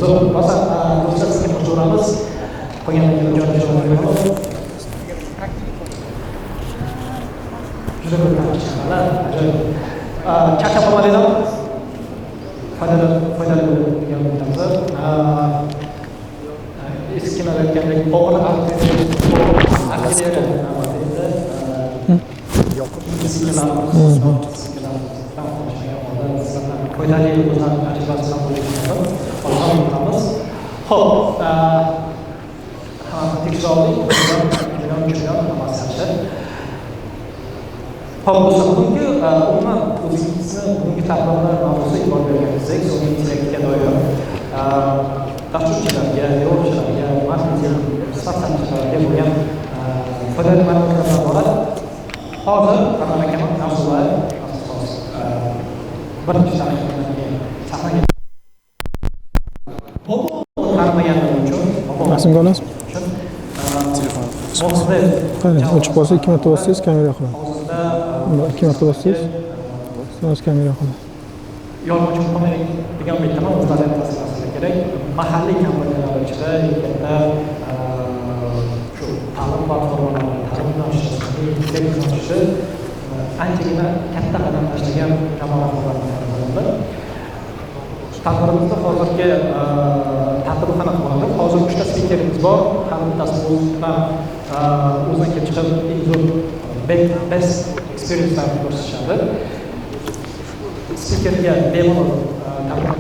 Zo'r. Rosa, do'stlar, sizga qo'shilaveramiz. Qolganlarga joy. Juda ko'p chiqarlar. Ajoyib. Charchab qolmadingizmi? Foydali bo'ldi degan umiddamiz. Eski kinoda aytgandek, og'ir artilleriya foydali o'zlarini tajribasi bilan bo'lishadi. Xo'p, hammasini tekshira oldik. 2 million, 3 million hammasi yaxshi. Xo'p, do'stlar, bugungi umuman o'zingizni bugungi tadbirlar mavzusi e'tibor berganingizdek, sun'iy intellektga doir dasturchilarga, developerlarga, marketing, startapchilarga bo'lgan foydali ma'lumotlardan iborat. Hozir Anvar akam Narzullayev birinchi daqiqadan keyin sahnaga tanimaganlar uchun Rasmga olasizmi? Qarang, o'chib qolsa 2 marta bossangiz kamera yoqiladi. Unda 2 marta bossangiz, sразу kamera yoqiladi. Yolg'on chiqib qolmaylik degan umiddaman, o'zlari ham tasdiqlasa kerak. Mahalliy kompaniyalar ichida katta shu ta'lim platformalari, ta'lim yo'nalishi, intellekt yo'nalishi anchagina katta qadam tashlagan jamoa rahbarlaridan bo'ladi. Tadbirimizda hozirgi tartibi qanaqa bo'ladi? Hozir 3 ta spikerimiz bor. Har bittasi o'zidan kelib chiqib eng zo'r best experience'larni ko'rsatishadi. Spikerga bemalol taqdimot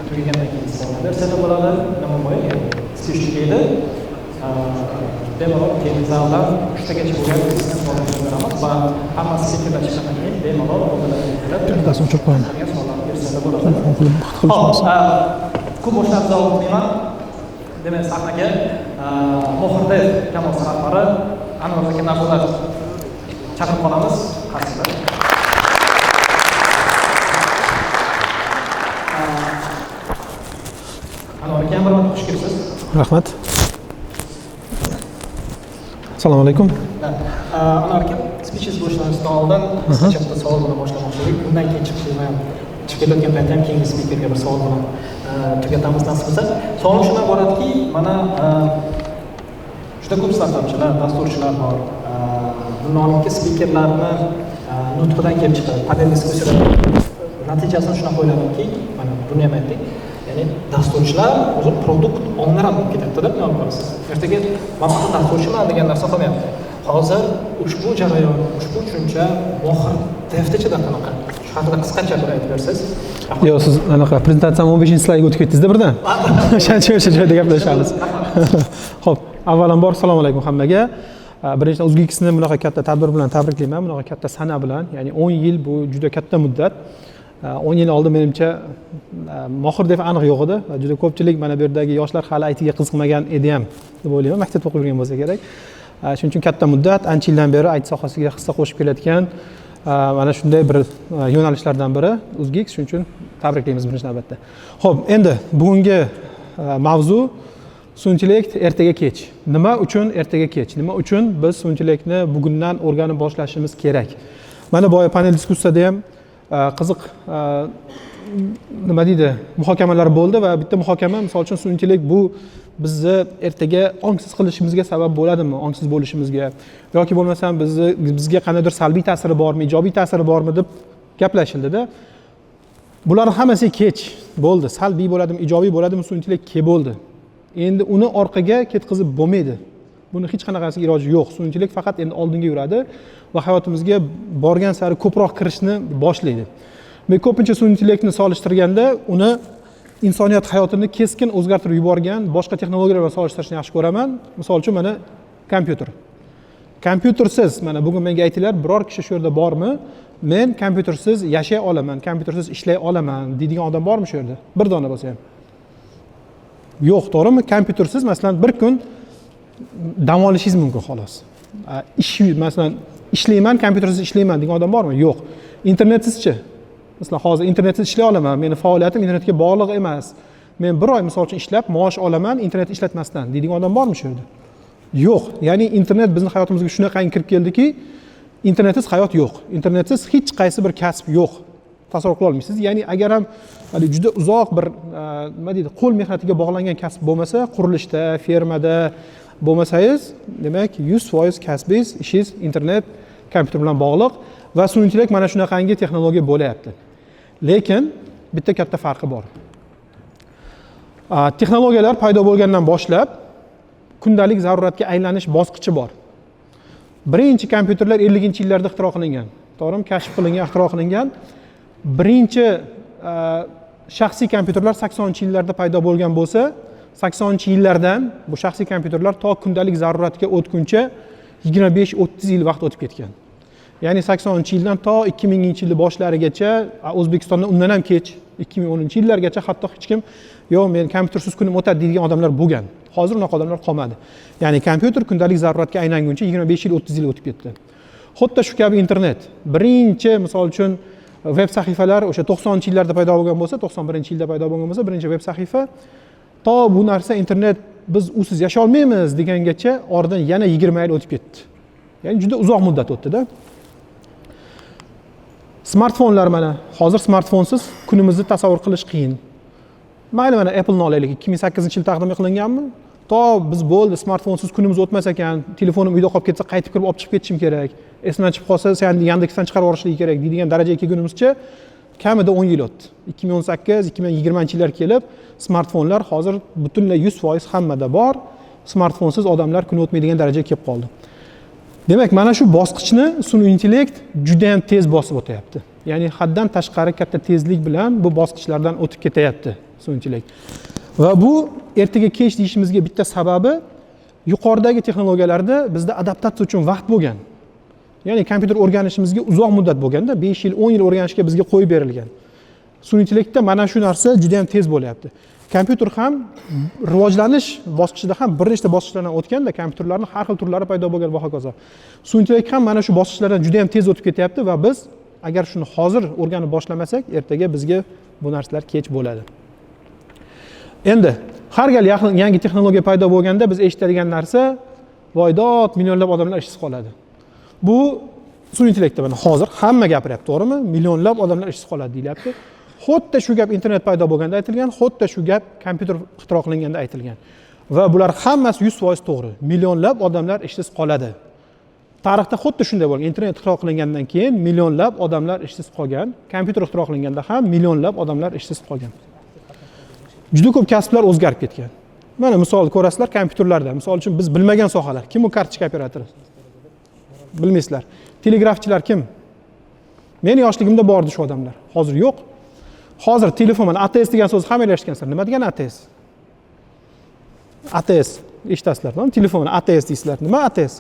tugagandan keyin savollar bersa bo'ladi. Nima boya speech tugaydi. Bemalol keyin zaldan 3 tagacha bo'lgan savollarni beramiz va hamma spikerlar chiqqandan keyin bemalol o'zlari kirib Bittasini o'chirib qo'yaman. savollarni bersa bo'ladi. Telefon qilib Xo'p, ko'p boshlarni o'tmayman. Demak, sahnaga Mohirdev jamoasi rahbari Anvar aka Narzullayev chaqirib qolamiz. Qarshilar. Anvar aka, bir marta xush kelibsiz. Rahmat. Assalomu alaykum. Anvar aka, speechingiz boshlanishidan oldin qisqacha bitta savol bilan boshlamoqchi edik. Undan keyin chiqishingizni ham chiqib ketayotgan paytda ham keyingi spikerga bir savol bilan tugatamiz nasib qilsa. Savolim shundan iboratki, mana juda ko'p startapchilar, dasturchilar bor. Bundan oldingi spikerlarni nutqidan kelib chiqib, panel diskussiyalar natijasini shunaqa o'yladimki, mana buni ham aytdik. Ya'ni dasturchilar o'zi produkt owner ham bo'lib ketyapti-da, nima qilasiz? Ertaga man faqat dasturchiman degan narsa qolmayapti. Hozir ushbu jarayon, ushbu tushuncha Mohir Devda qanaqa? Shu haqida qisqacha bir aytib bersangiz. Yo'q, siz anaqa prezentatsiyani 15-slaydga o'tib ketdingizda birdan. O'shancha o'sha joyda gaplashamiz. Xo'p, avvalambor assalomu alaykum hammaga. Birinchidan UzGeeksni bunaqa katta tadbir bilan tabriklayman, bunaqa katta sana bilan, ya'ni 10 yil bu juda katta muddat. 10 yil oldin menimcha Mohir Dev aniq yo'q edi va juda ko'pchilik mana bu yerdagi yoshlar hali IT ga qiziqmagan edi ham deb o'ylayman, maktabda o'qib yurgan bo'lsa kerak. Shuning uchun katta muddat, ancha yildan beri IT sohasiga hissa qo'shib kelayotgan mana shunday bir yo'nalishlardan biri UzGeeks, shuning uchun tabriklaymiz birinchi navbatda. Xo'p, endi bugungi mavzu sun'iy intellekt ertaga kech. Nima uchun ertaga kech? Nima uchun biz sun'iy intellektni bugundan o'rganib boshlashimiz kerak? Mana boya panel diskussiyada ham qiziq nima deydi, muhokamalar bo'ldi va bitta muhokama, misol uchun sun'iy intellekt bu bizni ertaga ongsiz qilishimizga sabab bo'ladimi, ongsiz bo'lishimizga yoki bo'lmasam bizga qandaydir salbiy ta'siri bormi, ijobiy ta'siri bormi deb gaplashildi-da. Bular hammasi kech bo'ldi. Salbiy bo'ladimi, ijobiy bo'ladimi, sun'iy intellekt ke bo'ldi. Endi uni orqaga ketkazib bo'lmaydi. Buni hech qanaqasiga iloji yo'q. Sun'iy intellekt faqat endi oldinga yuradi va hayotimizga borgan sari ko'proq kirishni boshlaydi. Men ko'pincha sun'iy intellektni solishtirganda uni insoniyat hayotini keskin o'zgartirib yuborgan boshqa texnologiyalar bilan solishtirishni yaxshi ko'raman. Misol uchun mana kompyuter. Kompyutersiz, mana bugun menga aytinglar, biror kishi shu yerda bormi? Men kompyutersiz yashay olaman, kompyutersiz ishlay olaman deydigan odam bormi shu yerda? Bir dona bo'lsa ham. Yo'q, to'g'rimi? Kompyutersiz masalan bir kun dam olishingiz mumkin xolos. Ish, masalan, ishlayman, kompyutersiz ishlayman degan odam bormi? Yo'q. Internetsizchi? Masalan, hozir internetsiz ishlay olaman, meni faoliyatim internetga bog'liq emas. Men bir oy misol uchun ishlab maosh olaman internet ishlatmasdan deydigan odam bormi shu yerda? Yo'q. Ya'ni internet bizning hayotimizga shunaqangi kirib keldiki, internetsiz hayot yo'q. Internetsiz hech qaysi bir kasb yo'q. Tasavvur qila olmaysiz. Ya'ni agar ham haligi juda uzoq bir nima deydi, qo'l mehnatiga bog'langan kasb bo'lmasa, qurilishda, fermada bo'lmasangiz, demak, 100% kasbingiz, ishingiz internet, kompyuter bilan bog'liq va sun'iy intellekt mana shunaqangi texnologiya bo'lyapti. Lekin bitta katta farqi bor. Texnologiyalar paydo bo'lgandan boshlab kundalik zaruratga aylanish bosqichi bor. Birinchi kompyuterlar 50-yillarda ixtiro qilingan, to'g'rimi? Kashf qilingan, ixtiro qilingan. Birinchi shaxsiy kompyuterlar 80-yillarda paydo bo'lgan bo'lsa, 80-yillardan bu shaxsiy kompyuterlar to kundalik zaruratga o'tguncha 25-30 yil vaqt o'tib ketgan. Ya'ni 80-yildan to 2000-yilni boshlarigacha, O'zbekistonda undan ham kech, 2010-yillargacha hatto hech kim "Yo'q, men kompyutersiz kunim o'tadi" deydigan odamlar bo'lgan. Hozir unaqa odamlar qolmadi. Ya'ni kompyuter kundalik zaruratga aylanguncha 25 yil, 30 yil o'tib ketdi. Xuddi shu kabi internet birinchi, misol uchun, veb sahifalar o'sha 90-yillarda paydo bo'lgan bo'lsa, 91-yilda paydo bo'lgan bo'lsa birinchi veb sahifa, to bu narsa internet, biz usiz yasholmaymiz degangacha oradan yana 20 yil o'tib ketdi. Ya'ni juda uzoq muddat o'tdida. Smartfonlar, mana hozir smartfonsiz kunimizni tasavvur qilish qiyin. Mayli, mana Appleni olaylik, 2008-yil taqdim qilinganmi? To biz "Bo'ldi, smartfonsiz kunimiz o'tmas ekan, telefonim uyda qolib ketsa, qaytib kirib olib chiqib ketishim kerak, esimdan chiqib qolsa, sen Yandeksdan chiqarib yuborishligi kerak" deydigan darajaga kelgunimizcha kamida 10 yil o'tdi. 2018, 2020-yillar kelib, smartfonlar hozir butunlay 100% hammada bor, smartfonsiz odamlar kuni o'tmaydigan darajaga kelib qoldi. Demak, mana shu bosqichni sun'iy intellekt juda yam tez bosib o'tyapti. Ya'ni haddan tashqari katta tezlik bilan bu bosqichlardan o'tib ketyapti sun'iy intellekt. Va bu ertaga kech deyishimizga bitta sababi, yuqoridagi texnologiyalarda bizda adaptatsiya uchun vaqt bo'lgan. Ya'ni kompyuter o'rganishimizga uzoq muddat bo'lganda, 5 yil, 10 yil o'rganishga bizga qo'yib berilgan. Sun'iy intellektda mana shu narsa juda yam tez bo'lyapti. Kompyuter ham rivojlanish bosqichida ham bir nechta bosqichlardan o'tganda, kompyuterlarni har xil turlari paydo bo'lgan va hokazo. Sun'iy intellekt ham mana shu bosqichlardan juda yam tez o'tib ketyapti va biz agar shuni hozir o'rganib boshlamasak, ertaga bizga bu narsalar kech bo'ladi. Endi har gal yangi texnologiya paydo bo'lganda biz eshitadigan narsa: "Voydod, millionlab odamlar ishsiz qoladi". Bu sun'iy intellektda mana hozir hamma gapiryapti, to'g'rimi? Millionlab odamlar ishsiz qoladi deyilyapti. Xuddi shu gap internet paydo bo'lganda aytilgan, xuddi shu gap kompyuter ixtiro qilinganda aytilgan va bular hammasi 100% to'g'ri. Millionlab odamlar ishsiz qoladi. Tarixda xuddi shunday bo'lgan: internet ixtiro qilingandan keyin millionlab odamlar ishsiz qolgan, kompyuter ixtiro qilinganda ham millionlab odamlar ishsiz qolgan. Juda ko'p kasblar o'zgarib ketgan. Mana misol ko'rasizlar, kompyuterlarda, misol uchun, biz bilmagan sohalar. Kim u kartochka operatori? Bilmaysizlar. Telegrafchilar kim? Meni yoshligimda bordi shu odamlar, hozir yo'q. Hozir telefon, mana ATS degan so'zni hammanglar eshitgansizlar. Nima degani ATS? ATS eshitasizlar, telefon ATS deysizlar. Nima ATS?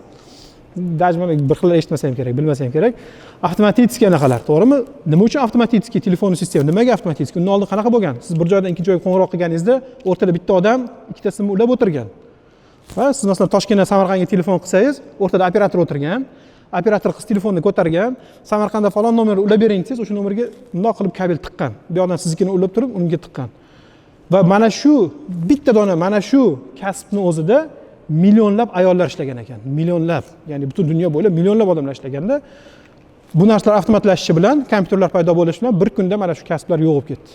Даже mana bir xil eshitmasa ham kerak, bilmasa ham kerak. Avtomatический anaqalar, to'g'rimi? Nima uchun avtomatический телефонный система? Nimaga avtomatический? Undan oldin qanaqa bo'lgan? Siz bir joydan ikkinchi joyga qo'ng'iroq qilganingizda o'rtada bitta odam ikkita simni ulab o'tirgan. Va siz, masalan, Toshkentdan Samarqandga telefon qilsangiz, o'rtada operator o'tirgan. Operator qiz telefonni ko'targan, "Samarqandda falon nomerni ulab bering" desangiz, o'sha nomerga bundoq qilib kabel tiqqan, bu yoqdan siznikini ulab turib unga tiqqan. Va mana shu bitta dona, mana shu kasbni o'zida millionlab ayollar ishlagan ekan, millionlab. Ya'ni butun dunyo bo'ylab millionlab odamlar ishlaganda, bu narsalar avtomatlashishi bilan, kompyuterlar paydo bo'lishi bilan bir kunda mana shu kasblar yo'q bo'lib ketdi.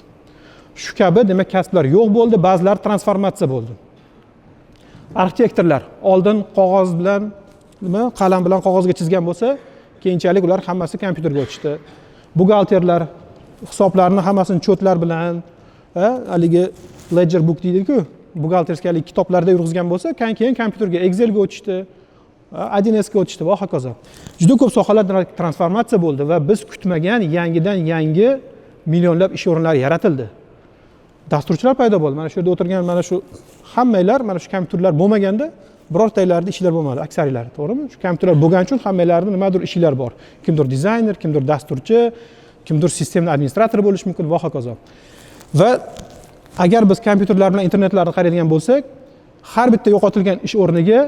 Shu kabi, demak, kasblar yo'q bo'ldi, ba'zilari transformatsiya bo'ldi. Arxitektorlar oldin qog'oz bilan, nima, qalam bilan qog'ozga chizgan bo'lsa, keyinchalik ular hammasi kompyuterga o'tishdi. Buxgalterlar hisoblarni hammasini счёт lar bilan, haligi ledger book deydiku, бухгалтерский haligi kitoblarda yurg'izgan bo'lsa, keyin kompyuterga, Excelga o'tishdi, 1Sga o'tishdi va hokazo. Juda ko'p sohalar transformatsiya bo'ldi va biz kutmagan yangidan yangi millionlab ish o'rinlari yaratildi. Dasturchilar paydo bo'ldi. Mana shu yerda o'tirgan mana shu hammanglar, mana shu kompyuterlar bo'lmaganda birortanglarni ishlar bo'lmadi, aksariyalari, to'g'rimi? Shu kompyuterlar bo'lgani uchun hammanglarni nimadir ishinglar bor. Kimdir dizayner, kimdir dasturchi, kimdir sistemni administratori bo'lishi mumkin va hokazo. Va agar biz kompyuterlar bilan internetlarni qaraydigan bo'lsak, har bitta yo'qotilgan ish o'rniga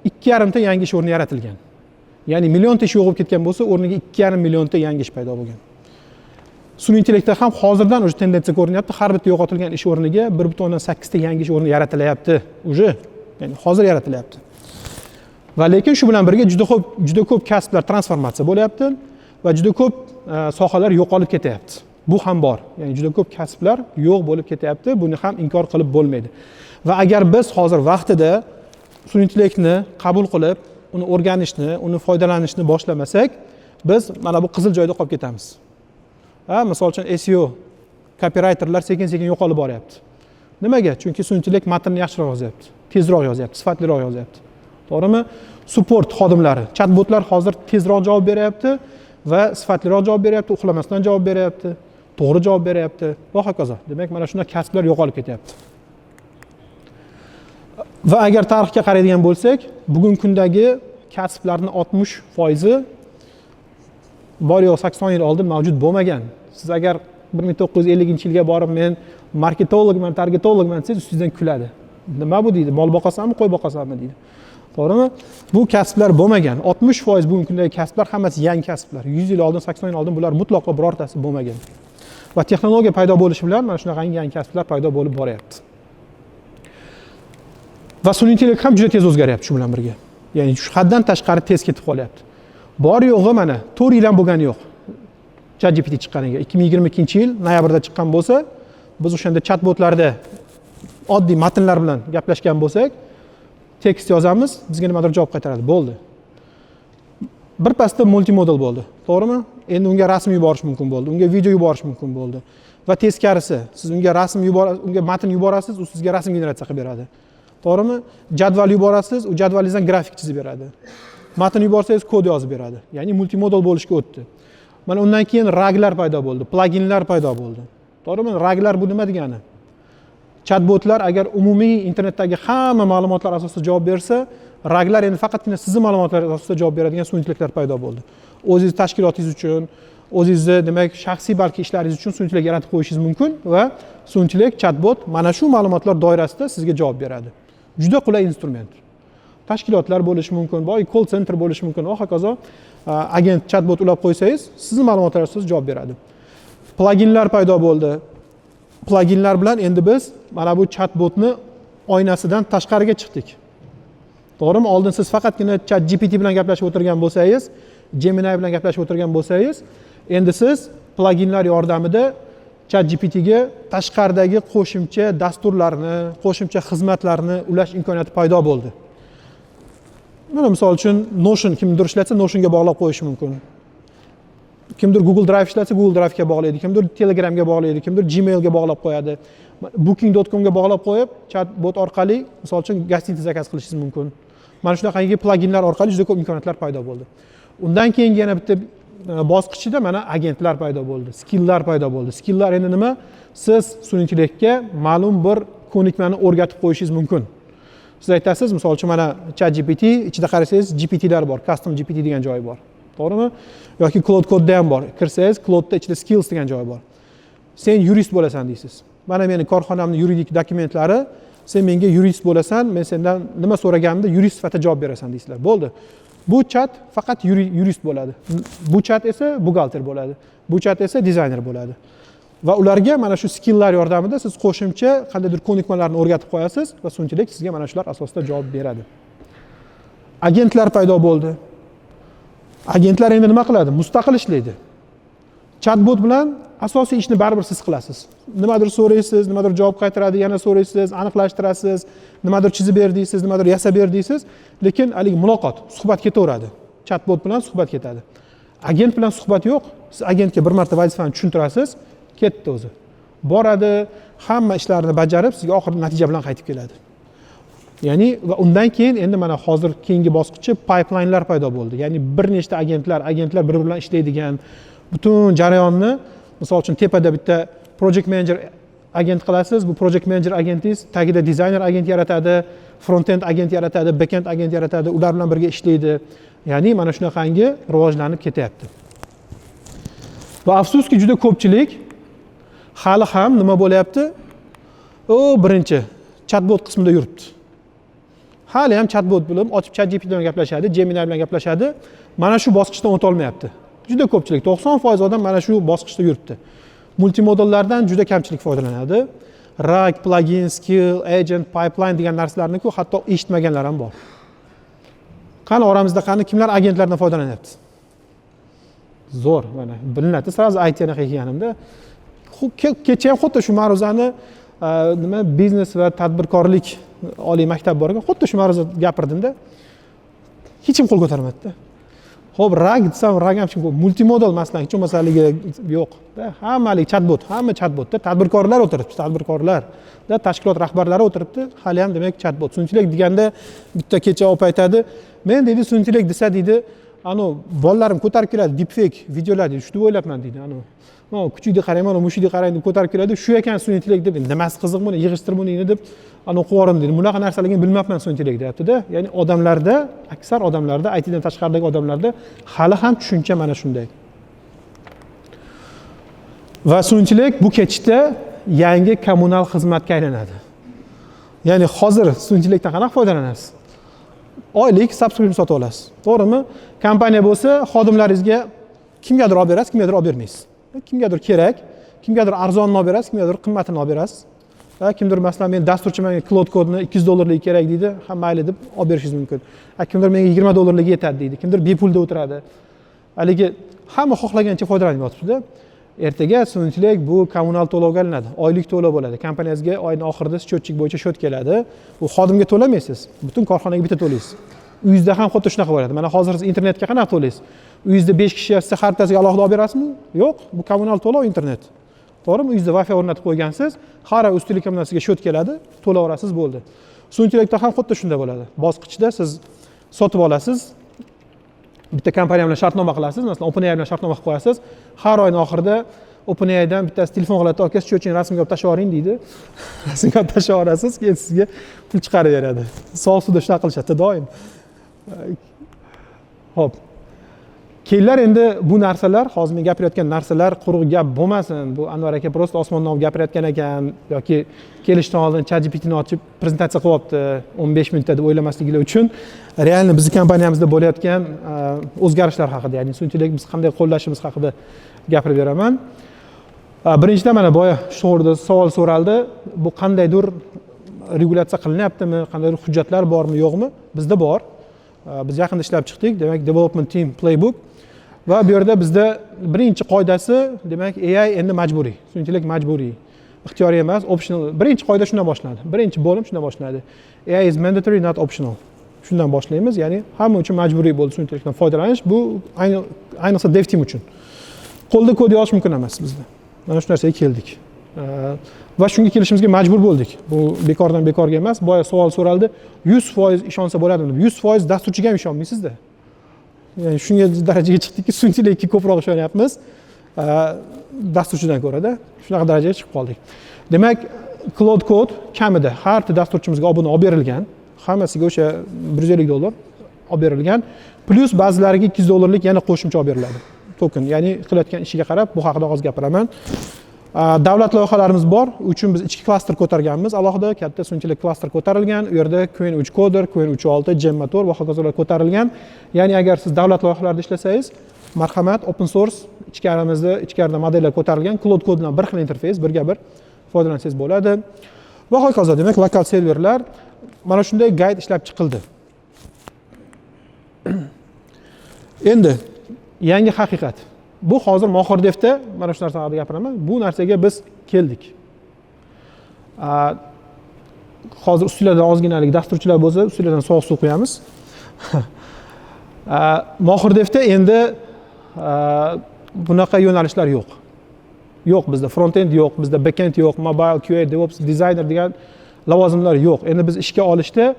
2,5 ta yangi ish o'rni yaratilgan. Ya'ni millionta ish yo'q bo'lib ketgan bo'lsa, o'rniga 2,5 millionta yangi ish paydo bo'lgan. Sun'iy intellektda ham hozirdan уже tendensiya ko'rinyapti: har bitta yo'qotilgan ish o'rniga 1,8 ta yangi ish o'rni yaratilyapti уже, ya'ni hozir yaratilyapti. Va lekin shu bilan birga juda ko'p kasblar transformatsiya bo'lyapti va juda ko'p sohalar yo'qolib ketyapti. Bu ham bor, ya'ni juda ko'p kasblar yo'q bo'lib ketyapti, buni ham inkor qilib bo'lmaydi. Va agar biz hozir vaqtida sun'iy intellektni qabul qilib, uni o'rganishni, uni foydalanishni boshlamasak, biz mana bu qizil joyda qolib ketamiz. Ha, misol uchun, SEO copywriterlar sekin sekin yo'qolib boryapti. Nimaga? Chunki sun'iy intellekt matnni yaxshiroq yozyapti, tezroq yozyapti, sifatliroq yozyapti, to'g'rimi? Support xodimlari, chatbotlar hozir tezroq javob beryapti va sifatliroq javob beryapti, uxlamasdan javob beryapti, to'g'ri javob beryapti va hokazo. Demak, mana shunday kasblar yo'qolib ketyapti. Va agar tarixga qaraydigan bo'lsak, bugungi kundagi kasblarni 60 foizi bor yo'q 80 yil oldin mavjud bo'lmagan. Siz agar 1950-yilga borib, "Men marketologman, targetologman", desangiz, ustingizdan kuladi. "Nima bu?" deydi. "Mol boqasanmi, qo'y boqasanmi?" deydi, to'g'rimi? Bu kasblar bo'lmagan. 60% bugungi kundagi kasblar hammasi yangi kasblar. 100 yil oldin, 80 yil oldin bular mutlaqo birortasi bo'lmagan. Va texnologiya paydo bo'lishi bilan mana shunaqangi yangi kasblar paydo bo'lib boryapti. Va sun'iy intellekt ham juda tez o'zgaryapti shu bilan birga, ya'ni shu haddan tashqari tez ketib qolyapti. Bor yo'g'i mana 4 yil ham bo'lgani yo'q Chat GPT chiqqaniga. 2022-yil noyabrda chiqqan bo'lsa, biz o'shanda chatbotlarda oddiy matnlar bilan gaplashgan bo'lsak, tekst yozamiz, bizga nimadir javob qaytaradi, bo'ldi. Birpasda multimodal bo'ldi, to'g'rimi? Endi unga rasm yuborish mumkin bo'ldi, unga video yuborish mumkin bo'ldi. Va teskarisi, siz unga rasm yubor, unga matn yuborasiz, u sizga rasm generatsiya qilib beradi, to'g'rimi? Jadval yuborasiz, u jadvalingizdan grafik chizib beradi. Matn yuborsangiz, kod yozib beradi. Ya'ni multimodal bo'lishga o'tdi. Mana undan keyin RAGlar paydo bo'ldi, pluginlar paydo bo'ldi, to'g'rimi? RAGlar bu nima degani? Chatbotlar agar umumiy internetdagi hamma ma'lumotlar asosida javob bersa, RAGlar endi faqatgina sizni ma'lumotlar asosida javob beradigan sun'iy intellektlar paydo bo'ldi. O'zingiz tashkilotingiz uchun, o'zingizni, demak, shaxsiy balki ishlaringiz uchun sun'iy intellekt yaratib qo'yishingiz mumkin va sun'iy intellekt, chatbot mana shu ma'lumotlar doirasida sizga javob beradi. Juda qulay instrument. Tashkilotlar bo'lishi mumkin, boy call center bo'lishi mumkin va hokazo. Agent, chatbot ulab qo'ysangiz, sizni ma'lumotlar asosida javob beradi. Pluginlar paydo bo'ldi. Pluginlar bilan endi biz mana bu chatbotni oynasidan tashqariga chiqdik, to'g'rimi? Oldin siz faqatgina Chat GPT bilan gaplashib o'tirgan bo'lsangiz, Gemini bilan gaplashib o'tirgan bo'lsangiz, endi siz pluginlar yordamida Chat GPTga tashqaridagi qo'shimcha dasturlarni, qo'shimcha xizmatlarni ulash imkoniyati paydo bo'ldi. Mana, misol uchun, Notion kimdir ishlatsa, Notionga bog'lab qo'yishi mumkin. Kimdir Google Drive ishlatsa, Google Drivega bog'laydi, kimdir Telegramga bog'laydi, kimdir Gmailga bog'lab qo'yadi. Booking.comga bog'lab qo'yib, chat bot orqali, misol uchun, гостиница zakaz qilishingiz mumkin. Mana shunaqangi pluginlar orqali juda ko'p imkoniyatlar paydo bo'ldi. Undan keyingi yana bitta bosqichida mana agentlar paydo bo'ldi, skilllar paydo bo'ldi. Skilllar endi nima? Siz sun'iy intellektga ma'lum bir ko'nikmani o'rgatib qo'yishingiz mumkin. Siz aytasiz, misol uchun, mana Chat GPT ichida qarasangiz, GPTlar bor, custom GPT degan joyi bor, to'g'rimi? Yoki Claude Codeda ham bor. Kirsangiz, Claudeda ichida skills degan joyi bor. "Sen yurist bo'lasan", deysiz. "Mana meni korxonamni yuridik dokumentlari, sen menga yurist bo'lasan, men sendan nima so'raganimda yurist sifatida javob berasan", deysizlar. Bo'ldi, bu chat faqat yurist bo'ladi, bu chat esa buxgalter bo'ladi, bu chat esa dizayner bo'ladi. Va ularga mana shu skilllar yordamida siz qo'shimcha qandaydir ko'nikmalarni o'rgatib qo'yasiz va sun'iy intellekt sizga mana shular asosida javob beradi. Agentlar paydo bo'ldi. Agentlar endi nima qiladi? Mustaqil ishlaydi. Chatbot bilan asosiy ishni baribir siz qilasiz. Nimadir so'raysiz, nimadir javob qaytaradi, yana so'raysiz, aniqlashtirasiz, nimadir chizib ber deysiz, nimadir yasab ber deysiz, lekin haligi muloqot, suhbat ketaveradi. Chatbot bilan suhbat ketadi. Agent bilan suhbat yo'q. Siz agentga bir marta vazifani tushuntirasiz, ketdi, o'zi boradi, hamma ishlarini bajarib, sizga oxirida natija bilan qaytib keladi. Ya'ni va undan keyin endi mana hozir keyingi bosqichi pipelinelar paydo bo'ldi, ya'ni bir nechta agentlar bir biri bilan ishlaydigan butun jarayonni. Misol uchun, tepada bitta project manager agent qilasiz. Bu project manager agentingiz tagida dizayner agent yaratadi, frontend agent yaratadi, backend agent yaratadi, ular bilan birga ishlaydi. Ya'ni mana shunaqangi rivojlanib ketyapti. Va afsuski, juda ko'pchilik hali ham nima bo'lyapti, u birinchi chatbot qismida yuribdi. Hali ham chatbot bilan ochib, Chat GPT bilan gaplashadi, Gemini bilan gaplashadi. Mana shu bosqichdan o'tolmayapti juda ko'pchilik. 90% odam mana shu bosqichda yuribdi. Multimodallardan juda kamchilik foydalanadi. RAG, plugin, skill, agent, pipeline degan narsalarni-ku hatto eshitmaganlar ham bor. Qani, oramizda, qani, kimlar agentlardan foydalanyapti? Zo'r, mana bilinadi сразу IT anaqa ekanimda. Kecha ham xuddi shu ma'ruzani, nima, biznes va tadbirkorlik oliy maktabi bor ekan, xuddi shu ma'ruza gapirdimda, hech kim qo'l ko'tarmadida. Ho'p, RAG desam, RAG ham hech kim, multimodal masalan, hech bo'lmasa haligi yo'q. Hamma haligi chatbot, hamma chatbotda. Tadbirkorlar o'tiribdi, tadbirkorlar da, tashkilot rahbarlari o'tiribdi, hali ham demak chatbot. Sun'iy intellekt deganda bitta kecha opa aytadi, men deydi, sun'iy intellekt desa deydi, anavi bolalarim ko'tarib keladi deepfake videolar deydi, shu deb o'ylabman deydi, anavi kuchukni qarang, mana mushukni qarang deb ko'tarib keladi, shu ekan sun'iy intellekt deb, nimasi qiziq buni, yig'ishtir buni deb anavi qilib yubordim deydi, bunaqa narsalarni bilmabman sun'iy intellekt deyaptida. Ya'ni odamlarda, aksar odamlarda, ITdan tashqaridagi odamlarda hali ham tushuncha mana shunday. Va sun'iy intellekt bu ketishda yangi kommunal xizmatga aylanadi. Ya'ni hozir sun'iy intellektdan qanaqa foydalanasiz? Oylik subscription sotib olasiz, to'g'rimi? Kompaniya bo'lsa, xodimlaringizga kimgadir olib berasiz, kimgadir olib bermaysiz, kimgadir kerak, kimgadir arzonini olib berasiz, kimgadir qimmatini olib berasiz. Va kimdir, masalan, men dasturchiman, Claude Codeni 200 dollarligi kerak deydi, ha, mayli deb olib berishingiz mumkin. A kimdir menga 20 dollarligi yetadi deydi, kimdir bepulda o'tiradi. Haligi hamma xohlagancha foydalanib yotibdida. Ertaga sun'iy intellekt bu kommunal to'lovga aylanadi, oylik to'lov bo'ladi. Kompaniyangizga oyni oxirida счетчик bo'yicha счет keladi, u xodimga to'lamaysiz, butun korxonaga bitta to'laysiz. Uyingizda ham xuddi shunaqa bo'ladi. Mana hozir siz internetga qanaqa to'laysiz? Uyingizda besh kishi yashasa, har bittasiga alohida olib berasizmi? Yo'q, bu kommunal to'lov internet, to'g'rimi? Uyingizda Wi-Fi o'rnatib qo'ygansiz, har oy Uztelecomdan sizga счет keladi, to'layverasiz, bo'ldi. Sun'iy intellektda ham xuddi shunday bo'ladi. Bosqichda siz sotib olasiz, bitta kompaniya bilan shartnoma qilasiz, masalan, OpenAI bilan shartnoma qilib qo'yasiz. Har oyni oxirida OpenAIdan bittasi telefon qiladi, aka, счетчик ni rasmga olib tashlab yuboring deydi. Rasmga olib tashlab yuborasiz, keyin sizga pul chiqarib beradi. Sovuq suvda shunaqa qilishadida doim. Ho'p, keyinlar endi bu narsalar, hozir men gapirayotgan narsalar quruq gap bo'lmasin, bu Anvar aka просто osmondan olib gapirayotgan ekan yoki kelishdan oldin ChatGPTni ochib prezentatsiya qilyapti 15 minutda deb o'ylamasligilar uchun, реально bizni kompaniyamizda bo'layotgan o'zgarishlar haqida, ya'ni sun'iy intellekt biz qanday qo'llashimiz haqida gapirib beraman. Birinchidan, mana boya shu to'g'rida savol so'raldi, bu qandaydir regulyatsiya qilinyaptimi, qandaydir hujjatlar bormi, yo'qmi? Bizda bor. Biz yaqinda ishlab chiqdik, demak, development team playbook. Va bu yerda bizda birinchi qoidasi, demak, AI endi majburiy, sun'iy intellekt majburiy, ixtiyoriy emas, optional. Birinchi qoida shundan boshlanadi, birinchi bo'lim shundan boshlanadi: AI is mandatory, not optional. Shundan boshlaymiz, ya'ni hamma uchun majburiy bo'ldi sun'iy intellektdan foydalanish. Bu ayniqsa dev team uchun. Qo'lda kod yozish mumkin emas bizda, mana shu narsaga keldik va shunga kelishimizga majbur bo'ldik. Bu bekordan bekorga emas. Boya savol so'raldi, 100% ishonsa bo'ladimi deb. 100% dasturchiga ham ishonmaysizda. Ya'ni shunga darajaga chiqdikki, sun'iy intellektga ko'proq ishonyapmiz dasturchidan ko'rada, shunaqa darajaga chiqib qoldik. Demak, Claude Code kamida har bitta dasturchimizga obuna olib berilgan, hammasiga o'sha 150 dollar olib berilgan, plyus ba'zilariga 200 dollarlik yana qo'shimcha olib beriladi token, ya'ni qilayotgan ishiga qarab. Bu haqida hozir gapiraman. Davlat loyihalarimiz bor, u uchun biz ichki klaster ko'targanmiz, alohida katta sun'iy intellekt klaster ko'tarilgan. U yerda Qwen 3 Coder, Qwen 3.6, Gemma 4 va hokazolar ko'tarilgan. Ya'ni agar siz davlat loyihalarida ishlasangiz, marhamat, open source ichkarimizda, ichkarida modellar ko'tarilgan, Claude Code bilan bir xil interfeys, birga bir foydalansangiz bo'ladi va hokazo. Demak, lokal serverlar, mana shunday guide ishlab chiqildi. Endi yangi haqiqat bu hozir Mohir Devda mana shu narsa haqida gapiraman. Bu narsaga biz keldik. Hozir ustinglardan ozginalik dasturchilar bo'lsa, ustinglardan sovuq suv quyamiz. Mohir Devda endi bunaqa yo'nalishlar yo'q, yo'q. Bizda front end yo'q, bizda back end yo'q, mobile, QA, DevOps, dizayner degan lavozimlar yo'q. Endi biz ishga olishda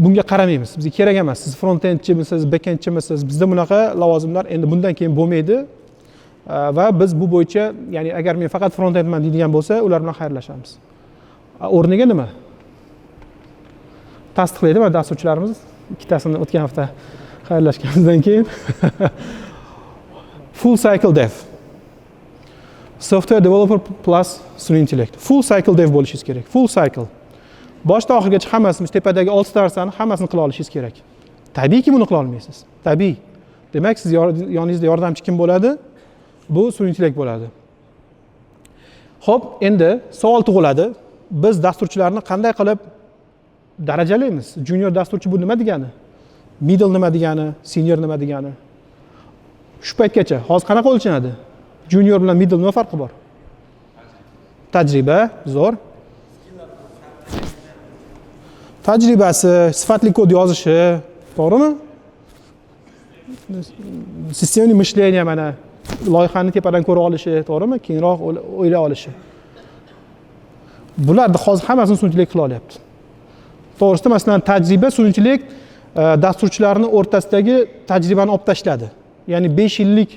bunga qaramaymiz, bizga kerak emas siz front endchimisiz, back endchimisiz. Bizda bunaqa lavozimlar endi bundan keyin bo'lmaydi. Va biz bu bo'yicha, ya'ni agar men faqat front endman deydigan bo'lsa, ular bilan xayrlashamiz. O'rniga nima tasdiqlaydi mana dasturchilarimiz, ikkitasini o'tgan hafta xayrlashganimizdan keyin: full cycle dev, software developer plus sun'iy intellekt. Full cycle dev bo'lishingiz kerak, full cycle, boshdan oxirigacha hammasini, tepadagi oltita narsani hammasini qila olishingiz kerak. Tabiiyki, buni qila olmaysiz, tabiiy. Demak, siz yoningizda yordamchi kim bo'ladi? Bu sun'iy intellekt bo'ladi. Ho'p, endi savol tug'iladi: biz dasturchilarni qanday qilib darajalaymiz? Junior dasturchi bu nima degani, middle nima degani, senior nima degani? Shu paytgacha hozir qanaqa o'lchanadi? Junior bilan middle nima farqi bor? Tajriba, zo'r. Tajribasi, sifatli kod yozishi, to'g'rimi? Системный мышление, mana loyihani tepadan ko'ra olishi, to'g'rimi? Kengroq o'ylay olishi. Bularni hozir hammasini sun'iy intellekt qila olyapti. To'g'risida, masalan, tajriba, sun'iy intellekt dasturchilarni o'rtasidagi tajribani olib tashladi. Ya'ni 5 yillik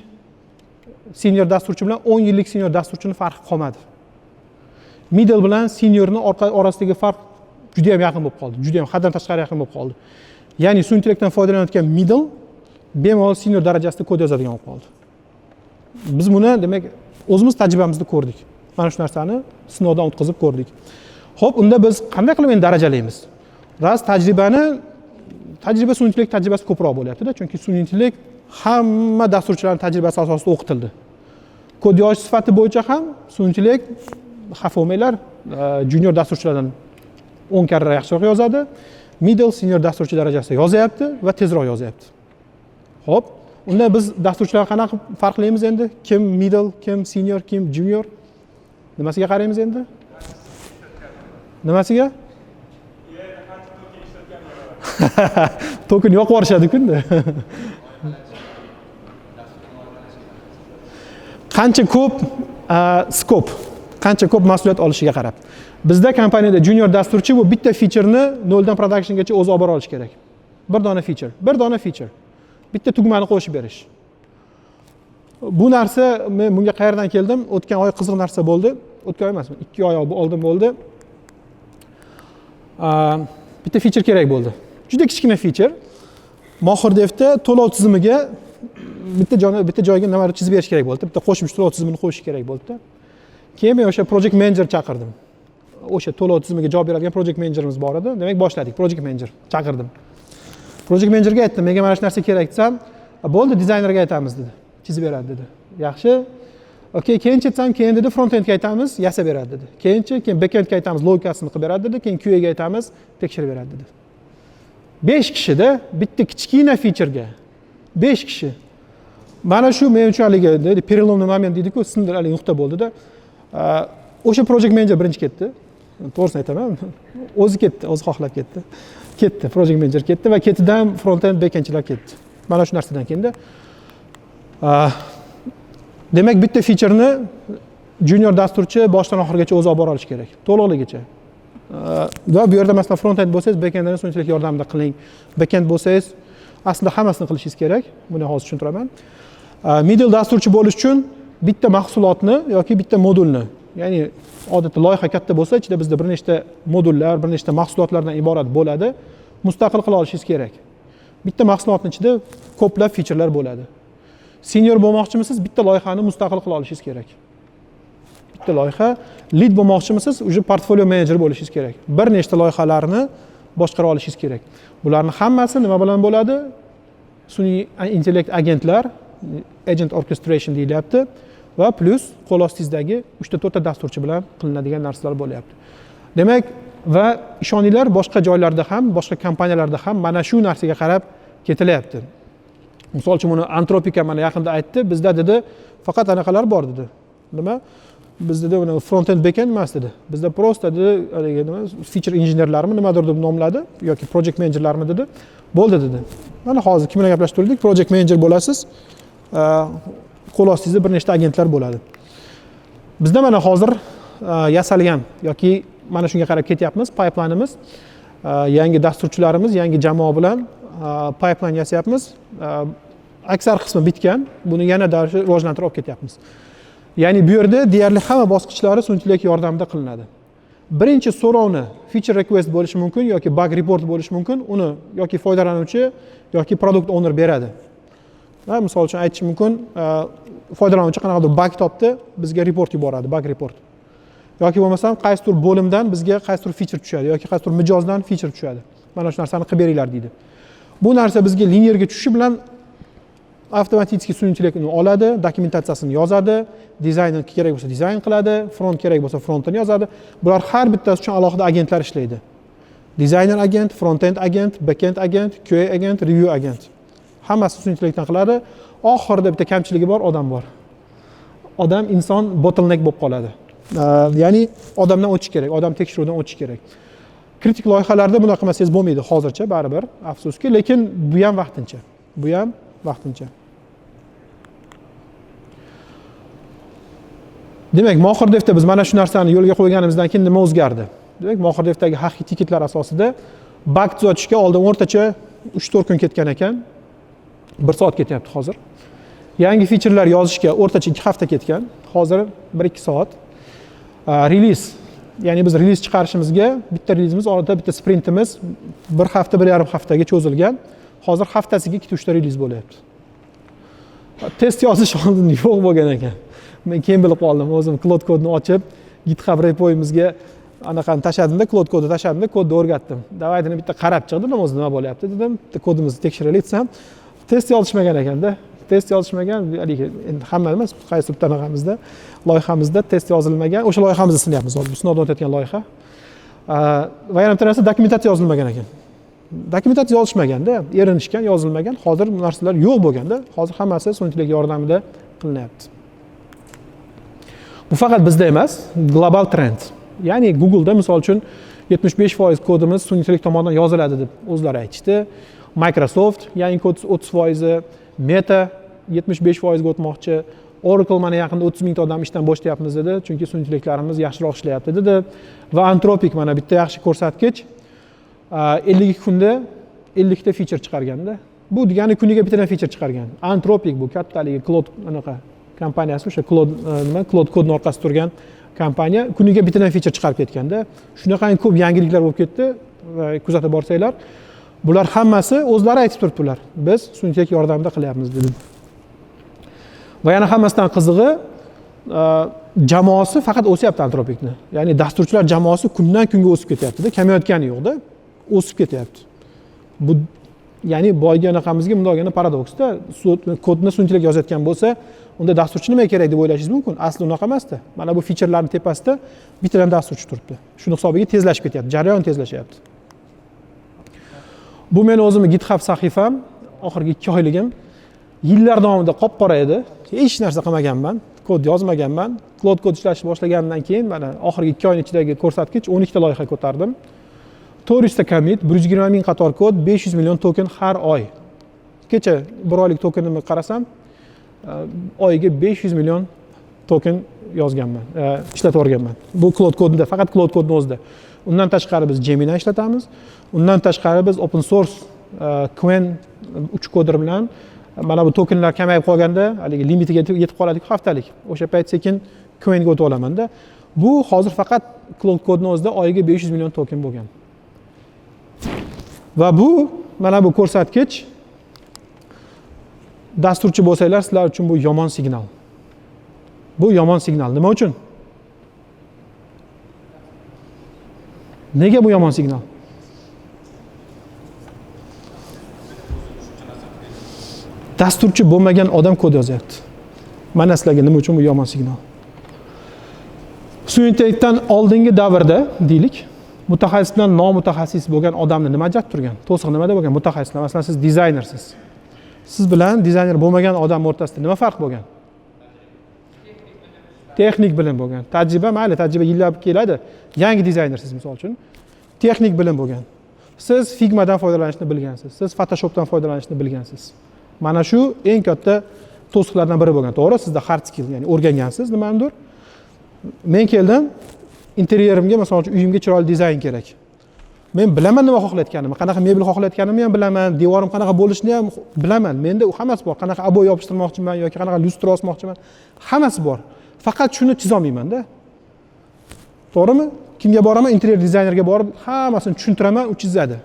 senior dasturchi bilan 10 yillik senior dasturchini farqi qolmadi. Middle bilan seniorni orasidagi farq juda ham yaqin bo'lib qoldi, juda ham haddan tashqari yaqin bo'lib qoldi. Ya'ni sun'iy intellektdan foydalanayotgan middle bemalol senior darajasida kod yozadigan bo'lib qoldi. Biz buni, demak, o'zimiz tajribamizda ko'rdik. Mana shu narsani sinovdan o'tkazib ko'rdik. Xo'p, unda biz qanday qilib endi darajalaymiz? Rost, tajriba, sun'iy intellekt tajribasi ko'proq bo'lyapti-da, chunki sun'iy intellekt hamma dasturchilarning tajribasi asosida o'qitildi. Kod yozish sifati bo'yicha ham sun'iy intellekt, xafa bo'lmanglar, junior dasturchilardan 10 karra yaxshiroq yozadi. Middle, senior dasturchi darajasida yozyapti va tezroq yozyapti. Xo'p, unda biz dasturchilarni qanaqa qilib farqlaymiz endi? Kim middle, kim senior, kim junior? Nimasiga qaraymiz endi? Nimasiga? Token yoqib yuborishadi kunda. Qancha ko'p scope, qancha ko'p mas'uliyat olishiga qarab. Bizda kompaniyada junior dasturchi bu bitta featureni noldan productiongacha o'zi olib bora olishi kerak. Bir dona feature, bir dona feature. Bitta tugmani qo'shib berish. Bu narsa, men bunga qayerdan keldim? O'tgan oy qiziq narsa bo'ldi. O'tgan oy emas, 2 oy oldin bo'ldi. Bitta feature kerak bo'ldi. Juda kichkina feature. Mohir Devda to'lov tizimiga bitta joyga nimadir chizib berish kerak bo'ldi. Bitta qo'shimcha to'lov tizimini qo'yish kerak bo'ldi. Keyin men o'sha project manager chaqirdim. O'sha to'lov tizimiga javob beradigan project managerimiz bor edi. Demak, boshladik. Project manager chaqirdim. Project managerga aytdim, menga mana shu narsa kerak desam, bo'ldi, dizaynerga aytamiz dedi. Chizib beradi dedi. Yaxshi. Okey, keyinchi aytsam, keyin dedi front-endga aytamiz, yasab beradi dedi. Keyinchi, keyin back-endga aytamiz, logikasini qilib beradi dedi. Keyin QA ga aytamiz, tekshirib beradi dedi. 5 kishida bitta kichkina featurega 5 kishi. Mana shu men uchun haligi переломный момент deydi-ku, sindir haligi nuqta bo'ldi-da. O'sha project manager birinchi ketdi. To'g'risini aytaman. O'zi ketdi, o'zi xohlab ketdi. Ketdi, project manager ketdi va ketidan front-end, back-endchilar ketdi. Mana shu narsadan keyinda. Demak, bitta featureni junior dasturchi boshdan oxirigacha o'zi olib bora olishi kerak, to'liqligicha. Va bu yerda masalan front-end bo'lsangiz, back-endni sun'iy intellekt yordamida qiling. Back-end bo'lsangiz, aslida hammasini qilishingiz kerak. Buni hozir tushuntiraman. Middle dasturchi bo'lish uchun bitta mahsulotni yoki bitta modulni, ya'ni odatda loyiha katta bo'lsa, ichida bizda bir nechta modullar, bir nechta mahsulotlardan iborat bo'ladi, mustaqil qila olishingiz kerak. Bitta mahsulotning ichida ko'plab featurelar bo'ladi. Senior bo'lmoqchimisiz, bitta loyihani mustaqil qila olishingiz kerak. Bitta loyiha, lead bo'lmoqchimisiz, уже portfolio menejer bo'lishingiz kerak. Bir nechta loyihalarni boshqara olishingiz kerak. Bularning hammasi nima bilan bo'ladi? Sun'iy intellekt agentlar, agent orchestration deyilyapti va plus qo'l ostingizdagi 3 ta 4 ta dasturchi bilan qilinadigan narsalar bo'lyapti. Demak, va ishoninglar, boshqa joylarda ham, boshqa kompaniyalarda ham mana shu narsaga qarab ketilyapti. Misol uchun, buni Anthropic mana yaqinda aytdi, bizda dedi faqat anaqalar bor dedi. Nima? Bizda dedi uni front-end, back-end emas dedi. Bizda просто dedi haligi nima, feature injenerlarmi nimadir deb nomladi yoki project managerlarmi dedi. Bo'ldi dedi. Mana hozir kim bilan gaplashib turdik, project manager bo'lasiz. Qo'l ostingizda bir nechta agentlar bo'ladi. Bizda mana hozir yasalgan yoki mana shunga qarab ketyapmiz, pipelineimiz. Yangi dasturchilarimiz, yangi jamoa bilan pipeline yasayapmiz. Aksar qismi bitgan, buni yana rivojlantirib olib ketyapmiz. Ya'ni bu yerda deyarli hamma bosqichlari sun'iy intellekt yordamida qilinadi. Birinchi so'rovni feature request bo'lishi mumkin yoki bug report bo'lishi mumkin, uni yoki foydalanuvchi yoki product owner beradi. Va misol uchun aytish mumkin, foydalanuvchi qanaqadir bug topdi, bizga report yuboradi, bug report. Yoki bo'lmasam qaysidir bo'limdan bizga qaysidir feature tushadi yoki qaysidir mijozdan feature tushadi. Mana shu narsani qilib beringlar deydi. Bu narsa bizga linearga tushishi bilan avtomatik sun'iy intellekt uni oladi, dokumentatsiyasini yozadi, dizayn kerak bo'lsa dizayn qiladi, front kerak bo'lsa frontini yozadi. Bular har bittasi uchun alohida agentlar ishlaydi. Dizayner agent, front-end agent, back-end agent, QA agent, review agent. Hammasi sun'iy intellektdan qiladi. Oxirida bitta kamchiligi bor, odam bor. Odam, inson bottleneck bo'lib qoladi. Ya'ni odamdan o'tish kerak, odam tekshiruvdan o'tish kerak. Kritik loyihalarda bunaqa qilmasangiz bo'lmaydi hozircha baribir, afsuski, lekin bu ham vaqtincha. Bu ham vaqtincha. Demak, Mohirdevda biz mana shu narsani yo'lga qo'yganimizdan keyin nima o'zgardi? Demak, Mohirdevdagi haqiqiy tiketlar asosida bug tuzatishga oldin o'rtacha 3-4 kun ketgan ekan. 1 soat ketyapti hozir. Yangi featurelar yozishga o'rtacha 2 hafta ketgan. Hozir 1-2 soat. Release, ya'ni biz release chiqarishimizga bitta releasemiz, odatda bitta sprintimiz 1 hafta, 1,5 haftaga cho'zilgan. Hozir haftasiga 2-3 ta release bo'lyapti. Test yozish oldin yo'q bo'lgan ekan. Men keyin bilib qoldim, o'zim Claude Code'ni ochib, GitHub repoyimizga anaqani tashladimda, Claude Code'ni tashladimda, kodni o'rgatdim. Давайте bitta qarab chiq dedim, o'zi nima bo'lyapti dedim. Bitta kodimizni tekshiraylik desam, test yozishmagan ekanda. Test yozishmagan, haligi endi hamma emas, qaysi bitta anaqamizda, loyihamizda test yozilmagan. O'sha loyihamizni sinyapmiz hozir, bu sinovdan o'tayotgan loyiha. Va yana bitta narsa, dokumentatsiya yozilmagan ekan. Dokumentatsiya yozishmaganda, erinishgan, yozilmagan. Hozir bu narsalar yo'q bo'lganda, hozir hammasi sun'iy intellekt yordamida qilinyapti. Bu faqat bizda emas, global trend. Ya'ni Google'da misol uchun 75% kodimiz sun'iy intellekt tomonidan yoziladi deb o'zlari aytishdi. Microsoft yangi kod 30%, Meta 75% ga o'tmoqchi. Oracle mana yaqinda 30 mingta odam ishdan bo'shatyapmiz dedi, chunki sun'iy intellektlarimiz yaxshiroq ishlayapti dedi. Va Anthropic mana bitta yaxshi ko'rsatkich, 52 kunda 50 ta feature chiqarganda. Bu degani kuniga bittadan feature chiqargan. Anthropic bu kattaligi Claude anaqa kompaniyasi, o'sha Claude nima, Claude Code'ning orqasida turgan kompaniya kuniga bittadan feature chiqarib ketganda, shunaqangi ko'p yangiliklar bo'lib ketdi va kuzatib borsanglar, bular hammasi o'zlari aytib turibdilar. Biz sun'iy intellekt yordamida qilyapmiz dedi. Va yana hammasidan qizig'i, jamoasi faqat o'syapti Anthropicni. Ya'ni dasturchilar jamoasi kundan kunga o'sib ketyapti-da, kamayotgani yo'q-da, o'sib ketyapti. Bu ya'ni boyagi anaqamizga bunday olganda paradoksda, kodni sun'iy intellekt yozayotgan bo'lsa, unda dasturchi nimaga kerak deb o'ylashingiz mumkin. Asli unaqa emasda. Mana bu featurelarning tepasida bittadan dasturchi turibdi. Shuni hisobiga tezlashib ketyapti, jarayon tezlashyapti. Bu meni o'zimni GitHub sahifam, oxirgi 2 oyligim. Yillar davomida qop-qora edi. Hech narsa qilmaganman, kod yozmaganman. Claude Code ishlashni boshlaganimdan keyin mana oxirgi 2 oyning ichidagi ko'rsatkich 12 ta loyiha ko'tardim. 400 ta commit, 120 ming qator kod, 500 million token har oy. Kecha bir oylik tokenimni qarasam, oyiga 500 million token yozganman, ishlatib yuborganman. Bu Claude Code'da, faqat Claude Code'ning o'zida. Undan tashqari biz Gemini ishlatamiz. Undan tashqari biz open source Qwen 3 koder bilan mana bu tokenlar kamayib qolganda, haligi limitiga yetib qoladi-ku haftalik. O'sha payt sekin Qwenga o'tib olamanda. Bu hozir faqat Claude Code'ning o'zida oyiga 500 million token bo'lgan. Va bu mana bu ko'rsatkich dasturchi bo'lsanglar, sizlar uchun bu yomon signal. Bu yomon signal. Nima uchun? Nega bu yomon signal? Dasturchi bo'lmagan odam kod yozyapti. Mana sizlarga nima uchun bu yomon signal. Sun'iy intellektdan oldingi davrda deylik, mutaxassis bilan nomutaxassis bo'lgan odamni nima ajratib turgan? To'siq nimada bo'lgan? Mutaxassislar. Masalan, siz dizaynersiz. Siz bilan dizayner bo'lmagan odam o'rtasida nima farq bo'lgan? Texnik bilim bo'lgan. Tajriba, mayli, tajriba yillab keladi. Yangi dizaynersiz misol uchun. Texnik bilim bo'lgan. Siz Figmadan foydalanishni bilgansiz. Siz Photoshopdan foydalanishni bilgansiz. Mana shu eng katta to'siqlardan biri bo'lgan. To'g'ri, sizda hard skill, ya'ni o'rgangansiz nimanidir. Men keldim, interyerimga, misol uchun, uyimga chiroyli dizayn kerak. Men bilaman nima xohlayotganimni, qanaqa mebel xohlayotganimni ham bilaman, devorim qanaqa bo'lishini ham bilaman. Menda u hammasi bor. Qanaqa oboy yopishtirmoqchiman yoki qanaqa lyustra osmoqchiman, hammasi bor. Faqat shuni chizolmayman-da. To'g'rimi? Kimga boraman? Interyer dizaynerga borib, hammasini tushuntiraman, u chizadi.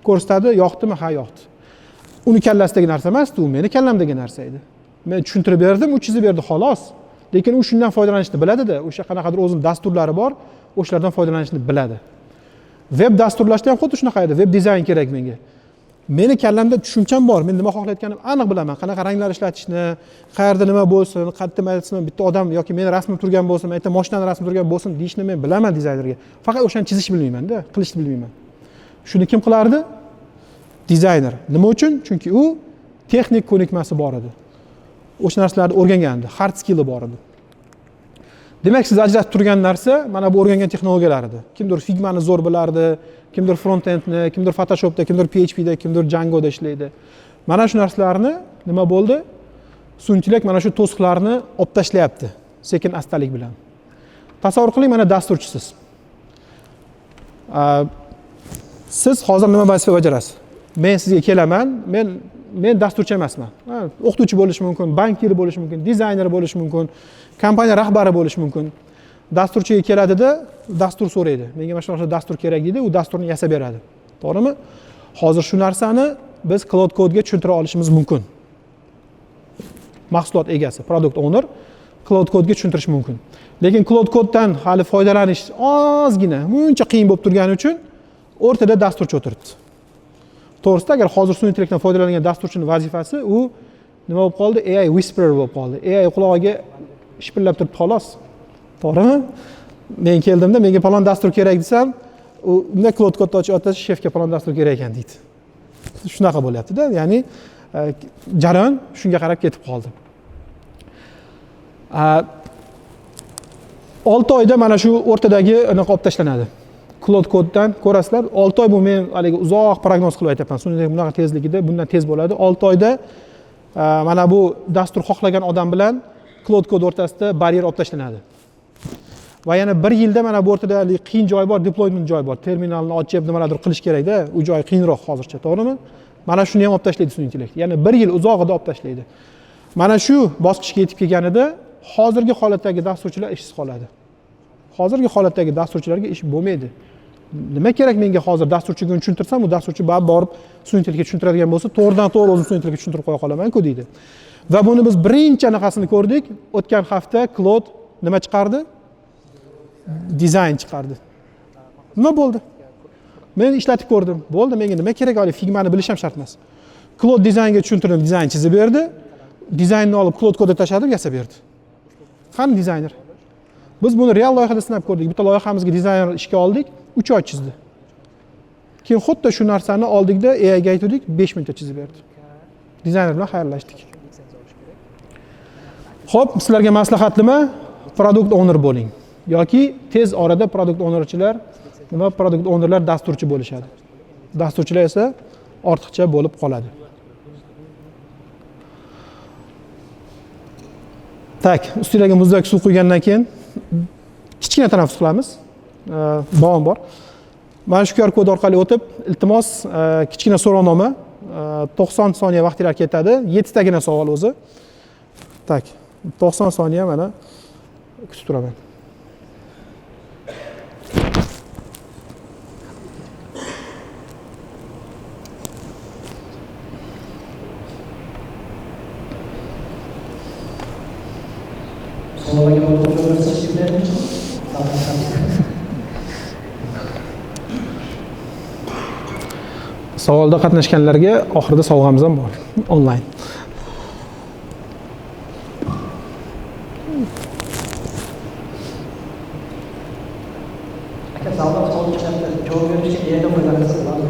Ko'rsatadi, yoqdimi? Ha, yoqdi. Uni kallasidagi narsa emas, u meni kallamdagi narsa edi. Men tushuntirib berdim, u chizib berdi, xolos. Lekin u shundan foydalanishni biladida, o'sha qanaqadir o'zining dasturlari bor, o'shalardan foydalanishni biladi. Web dasturlashda ham xuddi shunaqa edi. Web dizayn kerak menga. Meni kallamda tushuncham bor, men nima xohlayotganimni aniq bilaman, qanaqa ranglar ishlatishni, qayerda nima bo'lsin, qayerda nima, bitta odam yoki meni rasmim turgan bo'lsin, men aytaman mashinani rasmi turgan bo'lsin deyishni men bilaman dizaynerga. Faqat o'shani chizishni bilmayman-da, qilishni bilmayman. Shuni kim qilardi? Dizayner. Nima uchun? Chunki u texnik ko'nikmasi bor edi. O'sha narsalarni o'rgangandi, hard skilli bor edi. Demak, siz ajratib turgan narsa mana bu o'rgangan texnologiyalar edi. Kimdir Figmani zo'r bilardi, kimdir front-endni, kimdir Photoshopda, kimdir PHPda, kimdir Djangoda ishlaydi. Mana shu narsalarni nima bo'ldi? Sun'iy intellekt mana shu to'siqlarni olib tashlayapti, sekin astalik bilan. Tasavvur qiling, mana dasturchisiz. Siz hozir nima vazifa bajarasiz? Men sizga kelaman, men dasturchi emasman. O'qituvchi bo'lish mumkin, bankir bo'lish mumkin, dizayner bo'lish mumkin, kompaniya rahbari bo'lish mumkin. Dasturchiga keladida dastur so'raydi. Menga mana shunaqa dastur kerak deydi, u dasturni yasab beradi. To'g'rimi? Hozir shu narsani biz Claude Code'ga tushuntira olishimiz mumkin. Mahsulot egasi, product owner Claude Code'ga tushuntirish mumkin. Lekin Claude Code'dan hali foydalanish ozgina muncha qiyin bo'lib turgani uchun o'rtada dasturchi o'tiribdi. To'g'risida, agar hozir sun'iy intellektdan foydalangan dasturchining vazifasi u nima bo'lib qoldi? AI whisperer bo'lib qoldi. AI qulog'iga shipillab turibdi xolos. To'g'rimi? Men keldimda, menga falon dastur kerak desam, u unda Claude Code'ni ochib otasi shefga falon dastur kerak ekan deydi. Shunaqa bo'lyapti-da, ya'ni jarayon shunga qarab ketib qoldi. 6 oyda mana shu o'rtadagi anaqa olib tashlanadi. Claude Code'dan ko'rasizlar, 6 oy bu men haligi uzoq prognoz qilib aytyapman. Sun'iy bunaqa tezligida bundan tez bo'ladi. 6 oyda mana bu dastur xohlagan odam bilan Claude Code o'rtasida baryer olib tashlanadi. Va yana 1 yilda mana bu o'rtada haligi qiyin joy bor, deployment joy bor. Terminalni ochib nimalardir qilish kerakda, u joy qiyinroq hozircha, to'g'rimi? Mana shuni ham olib tashlaydi sun'iy intellekt. Yana 1 yil uzog'ida olib tashlaydi. Mana shu bosqichga yetib kelganida hozirgi holatdagi dasturchilar ishsiz qoladi. Hozirgi holatdagi dasturchilarga ish bo'lmaydi. Nima kerak menga hozir dasturchiga tushuntirsam, u dasturchi borib sun'iy intellektga tushuntiradigan bo'lsa, to'g'ridan to'g'ri o'zim sun'iy intellektga tushuntirib qo'ya qolaman-ku deydi. Va buni biz birinchi anaqasini ko'rdik. O'tgan hafta Claude nima chiqardi? Dizayn chiqardi. Nima bo'ldi? Men ishlatib ko'rdim. Bo'ldi, menga nima kerak? Hali Figmani bilish ham shart emas. Claude dizaynga tushuntirdim, dizayn chizib berdi. Dizaynni olib Claude Code'ga tashladim, yasab berdi. Qani dizayner? Biz buni real loyihada sinab ko'rdik. Bitta loyihamizga dizayner ishga oldik, 3 oy chizdi. Keyin xuddi shu narsani oldikda AI ga aytdik, 5 minutda chizib berdi. Dizayner bilan xayrlashdik. Xo'p, sizlarga maslahat nima? Product owner bo'ling. Yoki tez orada product ownerchilar, nima product ownerlar dasturchi bo'lishadi. Dasturchilar esa ortiqcha bo'lib qoladi. Tak, ustinglarga muzdak suv quygandan keyin kichkina tanaffus qilamiz. Davom bor. Mana shu QR kod orqali o'tib, iltimos, kichkina so'rovnoma, 90 soniya vaqtinglar ketadi. 7 tagina savol o'zi. Tak, 90 soniya mana kutib turaman. Savollarga to'g'ri javob bersa, Savolda qatnashganlarga oxirida sovg'amiz ham bor, onlayn. Aka, savollar savol chiqyapti. Javob berishga AIdan foydalansangiz bo'ladi.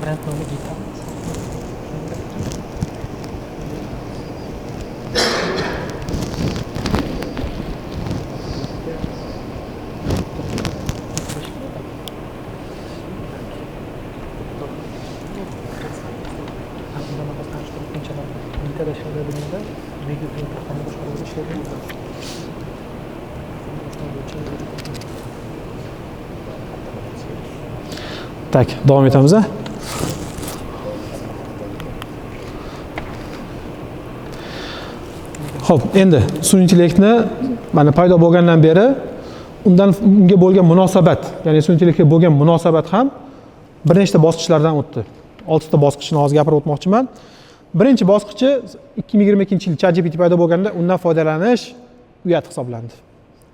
Brand nomi GitHub. Tak, davom etamiz, a? Xo'p, endi sun'iy intellektni mana paydo bo'lgandan beri unga bo'lgan munosabat, ya'ni sun'iy intellektga bo'lgan munosabat ham bir nechta bosqichlardan o'tdi. 6 ta bosqichni hozir gapirib o'tmoqchiman. Birinchi bosqichi 2022-yil ChatGPT paydo bo'lganda undan foydalanish uyat hisoblandi.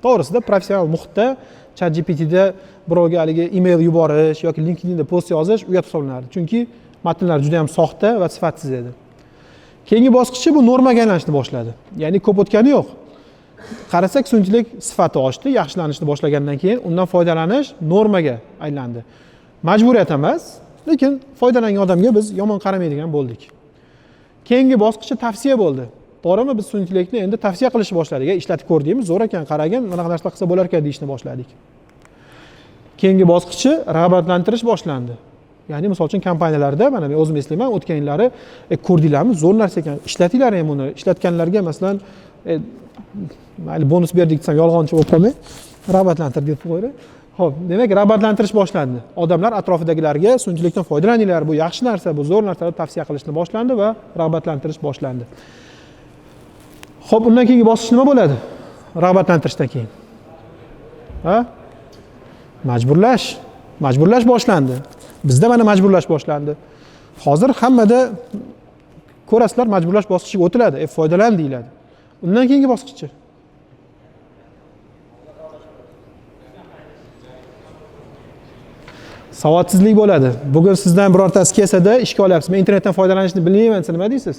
To'g'risida professional muhitda ChatGPTda birovga haligi email yuborish yoki LinkedInda post yozish uyat hisoblanardi. Chunki matnlar juda ham soxta va sifatsiz edi. Keyingi bosqichi bu normaga aylanishni boshladi. Ya'ni ko'p o'tgani yo'q. Qarasak, sun'iy intellekt sifati oshdi, yaxshilanishni boshlagandan keyin undan foydalanish normaga aylandi. Majburiyat emas, lekin foydalangan odamga biz yomon qaramaydigan bo'ldik. Keyingi bosqichi tavsiya bo'ldi. To'g'rimi? Biz sun'iy intellektni endi tavsiya qilishni boshladik. Ishlatib ko'rdingmi? Zo'r ekan, qaragin, bunaqa narsalar qilsa bo'lar ekan deyishni boshladik. Keyingi bosqichi rag'batlantirish boshlandi. Ya'ni misol uchun kompaniyalarda, mana men o'zim eslayman, o'tgan yillari ko'rdinglarmi, zo'r narsa ekan, ishlatinglar ham uni. Ishlatganlarga masalan, mayli bonus berdik desam yolg'onchi bo'lib qolmay, rag'batlantir deb qo'ydi. Xo'p, demak rag'batlantirish boshlandi. Odamlar atrofidagilarga sun'iy intellektdan foydalaninglar, bu yaxshi narsa, bu zo'r narsa deb tavsiya qilishni boshlandi va rag'batlantirish boshlandi. Xo'p, undan keyingi bosqich nima bo'ladi? Rag'batlantirishdan keyin. Ha? Majburlash. Majburlash boshlandi. Bizda mana majburlash boshlandi. Hozir hammada ko'rasizlar, majburlash bosqichiga o'tiladi, foydalan deyiladi. Undan keyingi bosqichchi savodsizlik bo'ladi. Bugun sizdan birortasi kelsada ishga olyapsiz. Men internetdan foydalanishni bilmayman desa nima deysiz?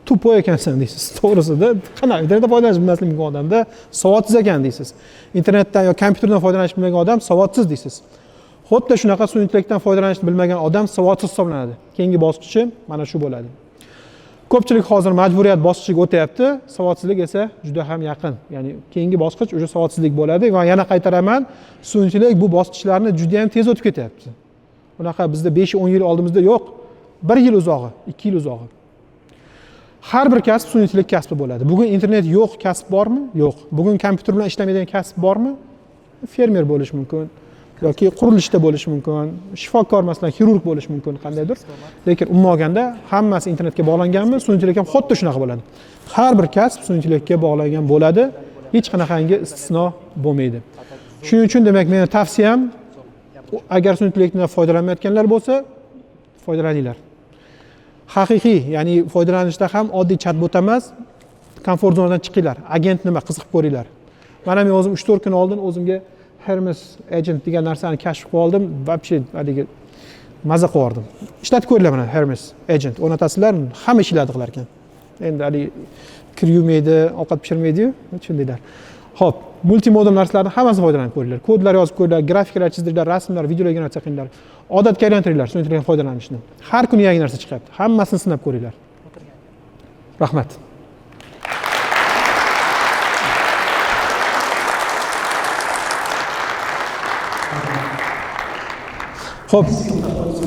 Tupoy ekansan deysiz. To'g'risida qanaqa internetdan foydalanish bilmaslik mumkin odamda savodsiz ekan deysiz. Internetdan yoki kompyuterdan foydalanish bilmagan odam savodsiz deysiz. Xuddi shunaqa sun'iy intellektdan foydalanishni bilmagan odam savodsiz hisoblanadi. Keyingi bosqichi mana shu bo'ladi. Ko'pchilik hozir majburiyat bosqichiga o'tayapti, savodsizlik esa juda ham yaqin. Ya'ni keyingi bosqich o'sha savodsizlik bo'ladi va yana qaytaraman, sun'iy intellekt bu bosqichlarni juda ham tez o'tib ketyapti. Bunaqa bizda 5-10 yil oldimizda yo'q. 1 yil uzog'i, 2 yil uzog'i. Har bir kasb sun'iy intellekt kasbi bo'ladi. Bugun internet yo'q kasb bormi? Yo'q. Bugun kompyuter bilan ishlamaydigan kasb bormi? Fermer bo'lish mumkin yoki qurilishda bo'lishi mumkin, shifokor masalan, xirurg bo'lishi mumkin qandaydir. Lekin umuman olganda hammasi internetga bog'langanmi? Sun'iy intellekt ham xuddi shunaqa bo'ladi. Har bir kasb sun'iy intellektga bog'langan bo'ladi. Hech qanaqangi istisno bo'lmaydi. Shuning uchun demak meni tavsiyam, agar sun'iy intellektdan foydalanmayotganlar bo'lsa, foydalaninglar. Haqiqiy, ya'ni foydalanishda ham oddiy chatbot emas, komfort zonadan chiqinglar. Agent nima, qiziqib ko'ringlar. Mana men o'zim 3-4 kun oldin o'zimga Hermes Agent degan narsani kashf qilib oldim. Вообще haligi maza qilib yubordim. Ishlatib ko'ringlar mana Hermes Agent. O'rnatasizlar, hamma ishlarni qilar ekan. Endi haligi kir yuvmaydi, ovqat pishirmaydi-yu, shundaylar. Xo'p, multimodal narsalarni hammasini foydalanib ko'ringlar. Kodlar yozib ko'ringlar, grafikalar chizdiringlar, rasmlar, videolar generatsiya qilinglar. Odatga aylantiringlar sun'iy intellektdan foydalanishni. Har kuni yangi narsa chiqyapti. Hammasini sinab ko'ringlar. Rahmat. Xo'p,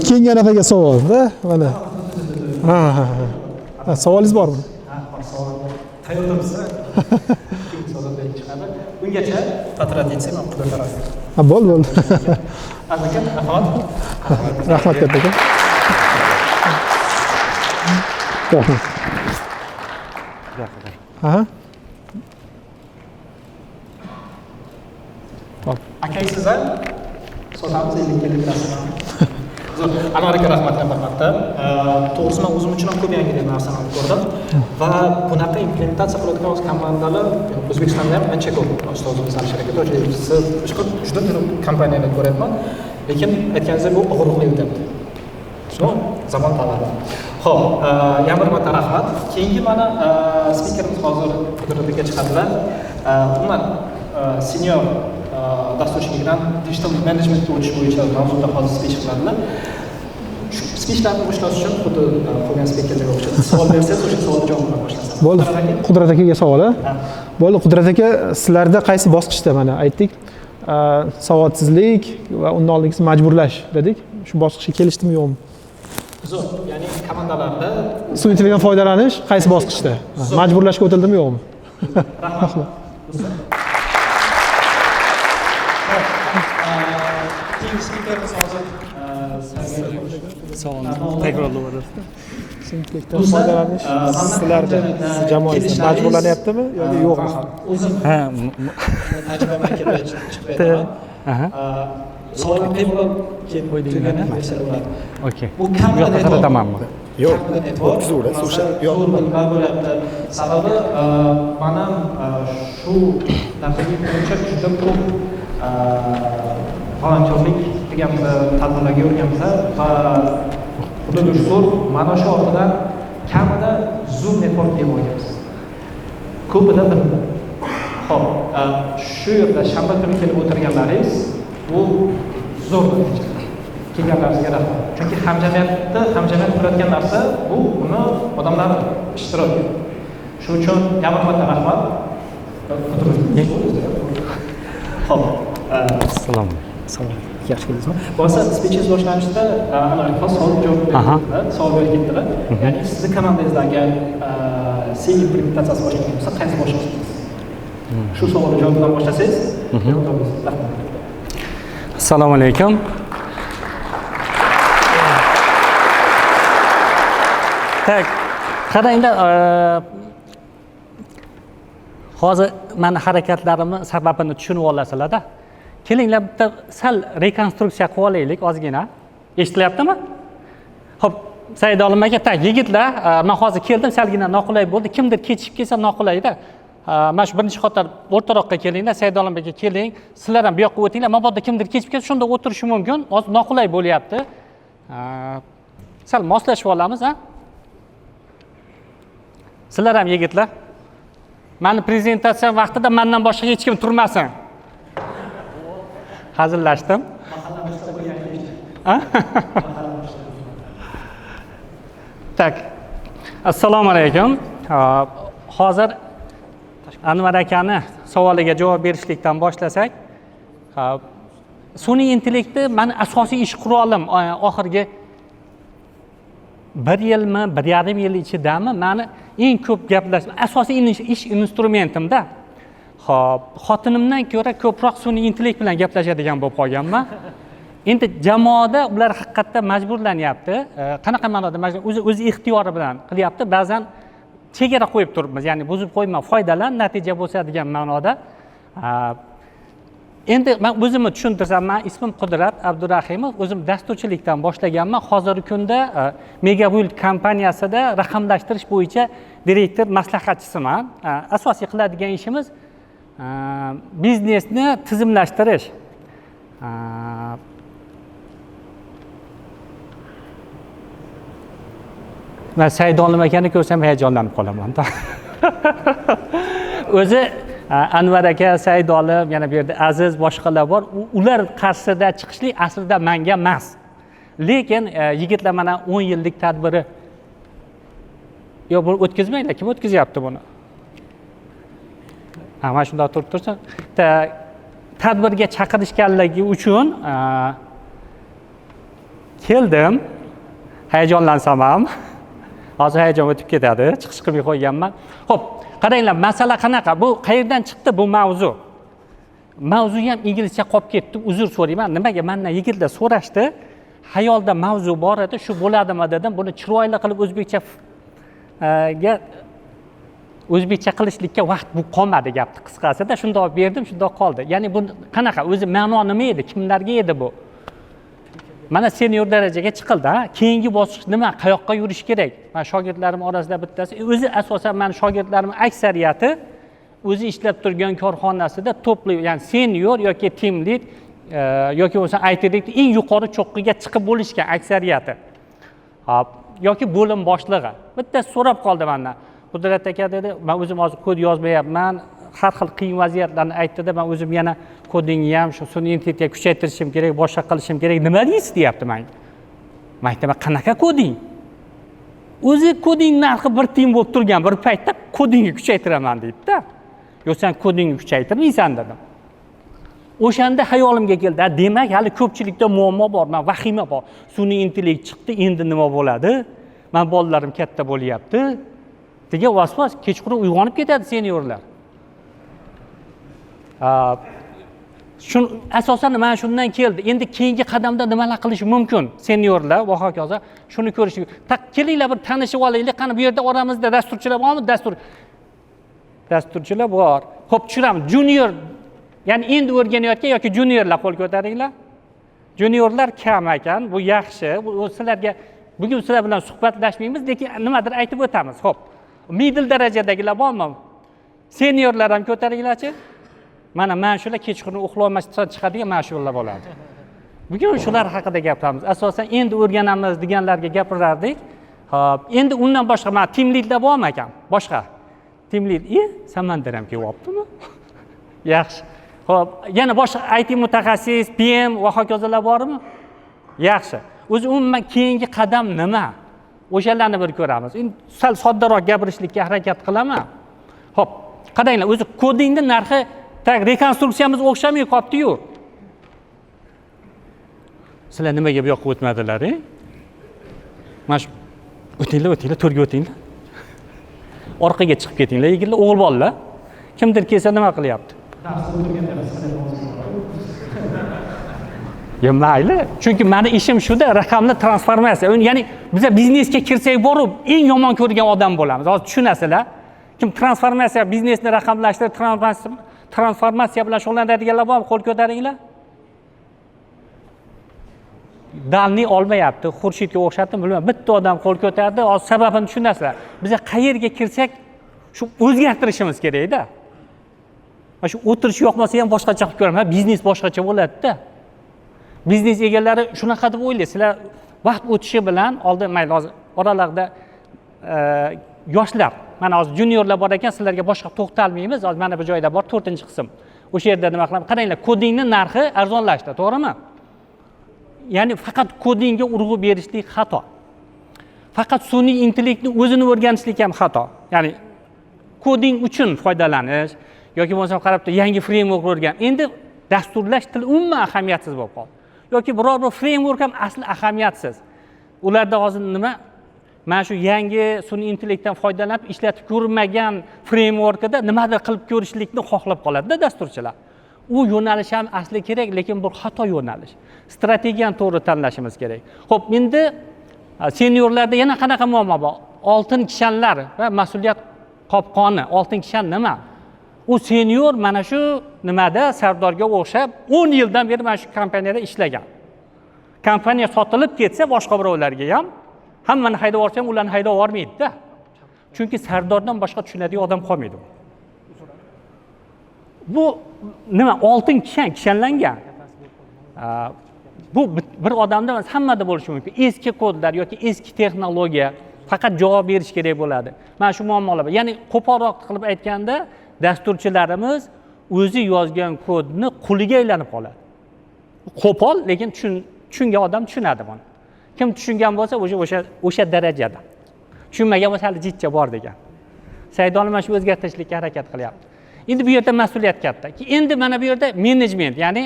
keyingi anaqa savol-da, mana. Ha, ha, ha. Savolingiz bormi? Ha, savol. Tayyormisiz? Keyingi savollar chiqadi. Ungacha patriotik men Qudrat aka. Ha, bo'ldi, bo'ldi. Aka, rahmat. Rahmat katta. Rahmat. Aha. Hop. Aka, siz ham sotamiz 50 bilasizmi? Zo'r. Anvar aka, rahmat albatta. To'g'risi men o'zim uchun ham ko'p yangi narsalarni ko'rdim va bunaqa implementatsiya qilayotgan o'z komandalar O'zbekistonda ham ancha ko'p. Ustozimiz Alisher aka, Tojiyev, siz boshqa juda ko'p kompaniyalar ko'ryapman. Lekin aytganingizdek bu og'riqli o'tyapti. No, zamon talabi. Xo'p, yana bir marta rahmat. Keyingi mana spikerimiz hozir Qudrat aka chiqadilar. Umuman senior dasturchilikdan digital managementga o'tish bo'yicha mavzuda hozir speech qiladilar. Shu speechlarni boshlash uchun xuddi qolgan spikerlarga o'xshab savol bersangiz, o'sha savolga javob bilan boshlasangiz. Bo'ldi. Qudrat akaga savol, a? Bo'ldi, Qudrat aka, sizlarda qaysi bosqichda mana aytdik, savodsizlik va undan oldingisi majburlash dedik. Shu bosqichga kelishdimi yo'qmi? Zo'r, ya'ni komandalarda sun'iy intellektdan foydalanish qaysi bosqichda? Majburlashga o'tildimi yo'qmi? Rahmat. Keyingi spikerimiz hozir Savolni takrorlab yuborasiz. Intellektdan foydalanish sizlarda, siz jamoangizda majburlanyaptimi yoki yo'qmi? O'zim Ha, tajribamdan kelib chiqib aytaman. Savolni qiyin bo'lib keyin tugatib bersa bo'ladi. Okey. Bu Bu kamida yoqqa network. qaratamanmi? Yo'q, Kamida network. o'tkazaverasiz o'sha. Yo'q. Zo'r nima bo'lyapti. Sababi man ham shu narsaga bo'yicha juda ko'p volontyorlik qilganmiz, tadbirlarga yurganmiz va xudoga shukur, mana shu ortidan kamida Zoom network yig'ib olganmiz. Ko'pida bildim. Xo'p, shu yerda shanba kuni kelib o'tirganlaringiz bu zo'r natija. Kelganlaringizga rahmat. Chunki hamjamiyatda hamjamiyat qurayotgan narsa bu uni odamlar ishtiroki. Shuning uchun yana bir marta rahmat. Xo'p, Assalomu Assalomu alaykum. Yaxshi keldingizmi? Bo'lmasa, speechingiz boshlanishida Anvar aka savol javob berdilar, savol berib ketdilar. Ya'ni sizni komandangizda agar C implementatsiyasi boshlangan bo'lsa, qaysi boshlashsiz? Shu savolni javobidan boshlasangiz, rahmat. Assalomu alaykum. Так, qaranglar, hozir mani harakatlarimni sababini tushunib olasizlar-da. Kelinglar, bitta sal rekonstruksiya qilib olaylik ozgina. Eshitilyaptimi? Xo'p, Saidolim aka, так, yigitlar, men hozir keldim, salgina noqulay bo'ldi. Kimdir kechikib kelsa noqulayda. Mana shu birinchi qator o'rtaroqqa kelinglar, Saidolim aka keling. Sizlar ham bu yoqqa o'tinglar. Mabodo kimdir kechikib kelsa, shunda o'tirishi mumkin. Hozir noqulay bo'lyapti. Sal moslashib olamiz, ha? Sizlar ham yigitlar. Mani prezentatsiyam vaqtida mendan boshqa hech kim turmasin. Hazillashdim. Так. Assalomu alaykum. Hozir Anvar akani savoliga javob berishlikdan boshlasak. Sun'iy intellekti mani asosiy ish qurolim. Oxirgi 1 yilmi, 1,5 yil ichidami mani eng ko'p gaplashgan asosiy ish instrumentimda. Xo'p, xotinimdan ko'ra ko'proq sun'iy intellekt bilan gaplashadigan bo'lib qolganman. Endi jamoada ular haqiqatda majburlanyapti. Qanaqa ma'noda majbur? O'zi ixtiyori bilan qilyapti. Ba'zan chegara qo'yib turibmiz, ya'ni buzib qo'yma, foydalan, natija bo'lsa degan ma'noda. Endi men o'zimni tushuntirsam, men ismim Qudrat Abdurahimov, o'zim dasturchilikdan boshlaganman. Hozirgi kunda Megabuild kompaniyasida raqamlashtirish bo'yicha direktor maslahatchisiman. Asosiy qiladigan ishimiz biznesni tizimlashtirish. Men Saidolim akani ko'rsam hayajonlanib qolaman. O'zi Anvar aka, Saidolim, yana bu yerda Aziz, boshqalar bor. Ular qarshisida chiqishlik aslida menga emas. Lekin yigitlar mana 10 yillik tadbiri. Yo'q, buni o'tkazmanglar, kim o'tkazyapti buni? Ha, mana shunday turib tursin. Tadbirga chaqirishganligi uchun keldim. Hayajonlansam ham. Hozir hayajon o'tib ketadi, chiqish qilmay qo'yganman. Xo'p, qaranglar, masala qanaqa? Bu qayerdan chiqdi bu mavzu? Mavzu ham inglizcha qolib ketdi, uzr so'rayman. Nimaga mendan yigitlar so'rashdi? Xayolda mavzu bor edi, shu bo'ladimi dedim. Buni chiroyli qilib o'zbekcha qilishlikka vaqt bu qolmadi gapni qisqasida. Shundoq berdim, shundoq qoldi. Ya'ni bu qanaqa? O'zi ma'no nima edi? Kimlarga edi bu? Mana senior darajaga chiqildi, ha? Keyingi bosqich nima? Qayoqqa yurish kerak? Mana shogirdlarim orasida bittasi, o'zi asosan meni shogirdlarim aksariyati o'zi ishlab turgan korxonasida topli, ya'ni senior yoki team lead yoki bo'lmasa IT lead eng yuqori cho'qqiga chiqib bo'lishgan aksariyati. Hop, yoki bo'lim boshlig'i. Bittasi so'rab qoldi mendan. Qudrat aka dedi, men o'zim hozir kod yozmayapman, har xil qiyin vaziyatlarni aytdi-da, men o'zim yana kodingni ham shu sun'iy intellektga kuchaytirishim kerak, boshqa qilishim kerak. Nima deysiz deyapti menga. Men aytaman, qanaqa koding? O'zi koding narxi 1 tiyin bo'lib turgan bir paytda kodingni kuchaytiraman deydi-da. Yo'q, sen kodingni kuchaytirmaysan dedim. O'shanda xayolimga keldi, ha, demak, hali ko'pchilikda muammo bor, men vahima bor. Sun'iy intellekt chiqdi, endi nima bo'ladi? Men bolalarim katta bo'lyapti degan vasvas kechqurun uyg'onib ketadi seniorlar. Shun asosan mana shundan keldi. Endi keyingi qadamda nimalar qilish mumkin seniorlar va hokazo, shuni ko'rish. Kelinglar, bir tanishib olaylik. Qani, bu yerda oramizda dasturchilar bormi? Dasturchilar bor. Ho'p, tushunamiz. Junior, ya'ni endi o'rganayotgan yoki juniorlar, qo'l ko'taringlar. Juniorlar kam ekan, bu yaxshi. Bu sizlarga bugun sizlar bilan suhbatlashmaymiz, lekin nimadir aytib o'tamiz. Ho'p, middle darajadagilar bormi? Seniorlar ham ko'taringlarchi. Mana shular kechqurun uxlolmasdan chiqadigan, mana shular bo'ladi. Bugun shular haqida gapiramiz. Asosan endi o'rganamiz deganlarga gapirardik. Ho'p, endi undan boshqa mana team leadlar bormi ekan? Boshqa team lead Samandar ham kelyaptimi? Yaxshi. Ho'p, yana boshqa IT mutaxassis, PM va hokazolar bormi? Yaxshi. O'zi umuman keyingi qadam nima, o'shalarni bir ko'ramiz. Endi sal soddaroq gapirishlikka harakat qilaman. Ho'p, qaranglar, o'zi codingni narxi так rekonstruksiyamiz o'xshamay qolibdiyu. Sizlar nimaga bu yoqqa o'tmadilar? Mana shu, o'tinglar, o'tinglar, to'rga o'tinglar, orqaga chiqib ketinglar, yigitlar, o'g'il bolalar. Kimdir kelsa nima qilyapti? Darsda o'tirganda. Ya mayli, chunki mani ishim shuda, raqamli transformatsiya. Ya'ni biza biznesga kirsak borib eng yomon ko'rgan odam bo'lamiz. Hozir tushunasizlar. Kim transformatsiya, biznesni raqamlashtirib, transformatsiya bilan shug'ullanadiganlar bormi? Qo'l ko'taringlar. Dalni olmayapti, Xurshidga o'xshatdim, bilmayman, bitta odam qo'l ko'tardi. Hozir sababini tushunasizlar. Biza qayerga kirsak shu o'zgartirishimiz kerakda. Mana shu o'tirish yoqmasa ham boshqacha qilib ko'raman, biznes boshqacha bo'ladida. Biznes egalari shunaqa deb o'ylaydi. Sizlar vaqt o'tishi bilan oldin, mayli, hozir oralarida yoshlar, mana hozir juniorlar bor ekan, sizlarga boshqa to'xtalmaymiz. Hozir mana bu joyda bor 4-qism. O'sha yerda nima qilamiz? Qaranglar, codingni narxi arzonlashdi, to'g'rimi? Ya'ni faqat codingga urg'u berishlik xato. Faqat sun'iy intellektni o'zini o'rganishlik ham xato. Ya'ni coding uchun foydalanish yoki bo'lmasam qarab turib yangi framework o'rgan. Endi dasturlash tili umuman ahamiyatsiz bo'lib qoldi. Yoki biror bir framework ham asli ahamiyatsiz. Ularda hozir nima? Mana shu yangi sun'iy intellektdan foydalanib ishlatib ko'rmagan frameworkida nimadir qilib ko'rishlikni xohlab qoladida dasturchilar. U yo'nalish ham asli kerak, lekin bu xato yo'nalish. Strategiyani to'g'ri tanlashimiz kerak. Xo'p, endi seniorlarda yana qanaqa muammo bor? Oltin kishanlar va mas'uliyat qopqoni. Oltin kishan nima? U senior mana shu nimada Sardorga o'xshab 10 yildan beri mana shu kompaniyada ishlagan. Kompaniya sotilib ketsa boshqa birovlarga ham, hammani haydab yuborsa ham ularni haydab yubormaydi-da. Chunki Sardordan boshqa tushunadigan odam qolmaydi. Bu nima? Oltin kishan, kishanlangan. Bu bir odamda emas, hammada bo'lishi mumkin. Eski kodlar yoki eski texnologiya faqat javob berish kerak bo'ladi. Mana shu muammolar bor. Ya'ni qo'polroq qilib aytganda, dasturchilarimiz o'zi yozgan kodni quliga aylanib qoladi. Qo'pol, lekin tushungan odam tushunadi buni. Kim tushungan bo'lsa, o'sha darajada. Tushunmagan bo'lsa hali jitcha bor degan. Saidon mana shu o'zgartirishlikka harakat qilyapti. Endi bu yerda mas'uliyat katta. Endi mana bu yerda menejment, ya'ni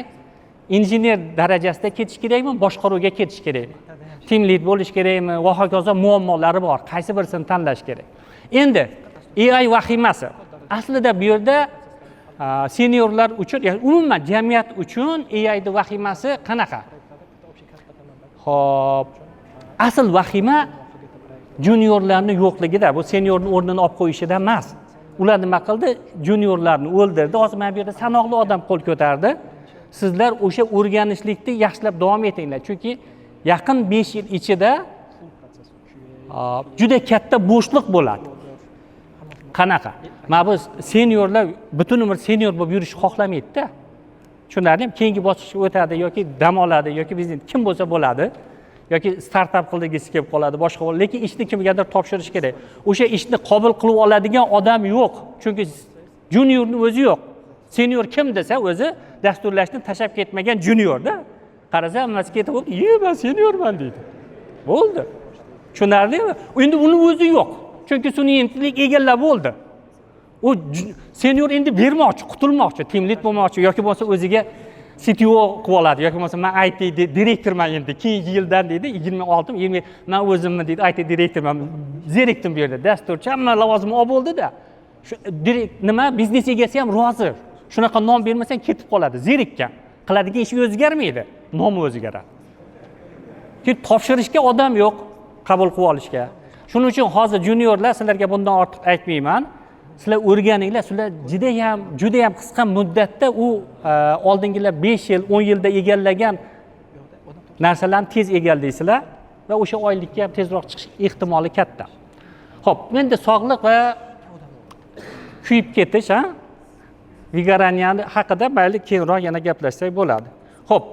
injener darajasida ketish kerakmi, boshqaruvga ketish kerakmi? Team lead bo'lish kerakmi va hokazo muammolari bor. Qaysi birisini tanlash kerak? Endi AI vahimasi. Aslida bu yerda seniorlar uchun, ya'ni umuman jamiyat uchun AI ni vahimasi qanaqa? Xo'p, asl vahima juniorlarning yo'qligida, bu seniorning o'rnini olib qo'yishida emas. Ular nima qildi? Juniorlarni o'ldirdi. Hozir mana bu yerda sanoqli odam qo'l ko'tardi. Sizlar o'sha o'rganishlikni yaxshilab davom etinglar, chunki yaqin 5 yil ichida juda katta bo'shliq bo'ladi. Qanaqa? Mana bu seniorlar butun umr senior bo'lib yurishni xohlamaydi-da. Tushunarlimi? Keyingi bosqichga o'tadi yoki dam oladi yoki biznes kim bo'lsa bo'ladi yoki startap qilgisi kelib qoladi, boshqa bo'ladi, lekin ishni kimgadir topshirish kerak. O'sha ishni qabul qilib oladigan odam yo'q, chunki juniorning o'zi yo'q. Senior kim desa, o'zi dasturlashni tashlab ketmagan juniorda. Qarasa hammasi ketib bo'ldi, "Ye, men seniorman" deydi. Bo'ldi. Tushunarlimi? Endi uni o'zi yo'q. Chunki sun'iy intellekt egallab bo'ldi. U senior endi bermoqchi, qutulmoqchi, team lead bo'lmoqchi yoki bo'lmasa o'ziga CTO qilib oladi yoki bo'lmasa men IT direktorman endi keyingi yildan deydi, 26, 20 men o'zimni deydi IT direktorman. Zerikdim bu yerda. Dasturchi hamma lavozimni olib bo'ldi-da. Shu nima biznes egasi ham rozi. Shunaqa nom bermasang ketib qoladi, zerikkan. Qiladigan ishi o'zgarmaydi, nomi o'zgaradi. Keyin topshirishga odam yo'q, qabul qilib olishga. Shuning uchun hozir juniorlar, sizlarga bundan ortiq aytmayman. Sizlar o'rganinglar, sizlar juda ham qisqa muddatda u oldingilar 5 yil, 10 yilda egallagan narsalarni tez egallaysizlar va o'sha oylikka ham tezroq chiqish ehtimoli katta. Xo'p, endi sog'liq va kuyib ketish, ha? Выгорание haqida mayli keyinroq yana gaplashsak bo'ladi. Xo'p.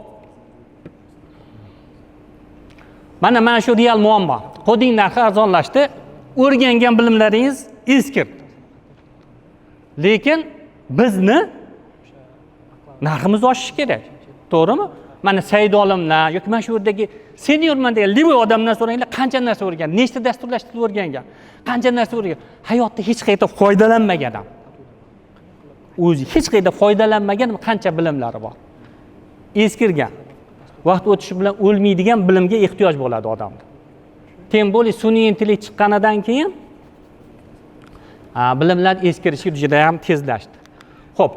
Mana shu real muammo. Koding narxi arzonlashdi, o'rgangan bilimlaringiz eskirdi. Lekin bizni narximiz oshishi kerak. To'g'rimi? Mana Said olimlar yoki mana shu yerdagi seniorman degan livoy odamdan so'ranglar, qancha narsa o'rgangan, nechta dasturlash tilini o'rgangan, qancha narsa o'rgangan, hayotda hech qayerda foydalanmagan ham. O'zi hech qayerda foydalanmagan qancha bilimlari bor. Eskirgan. Vaqt o'tishi bilan o'lmaydigan bilimga ehtiyoj bo'ladi odamda. Tem более sun'iy intellekt chiqqanidan keyin bilimlar eskirishi juda ham tezlashdi. Xo'p.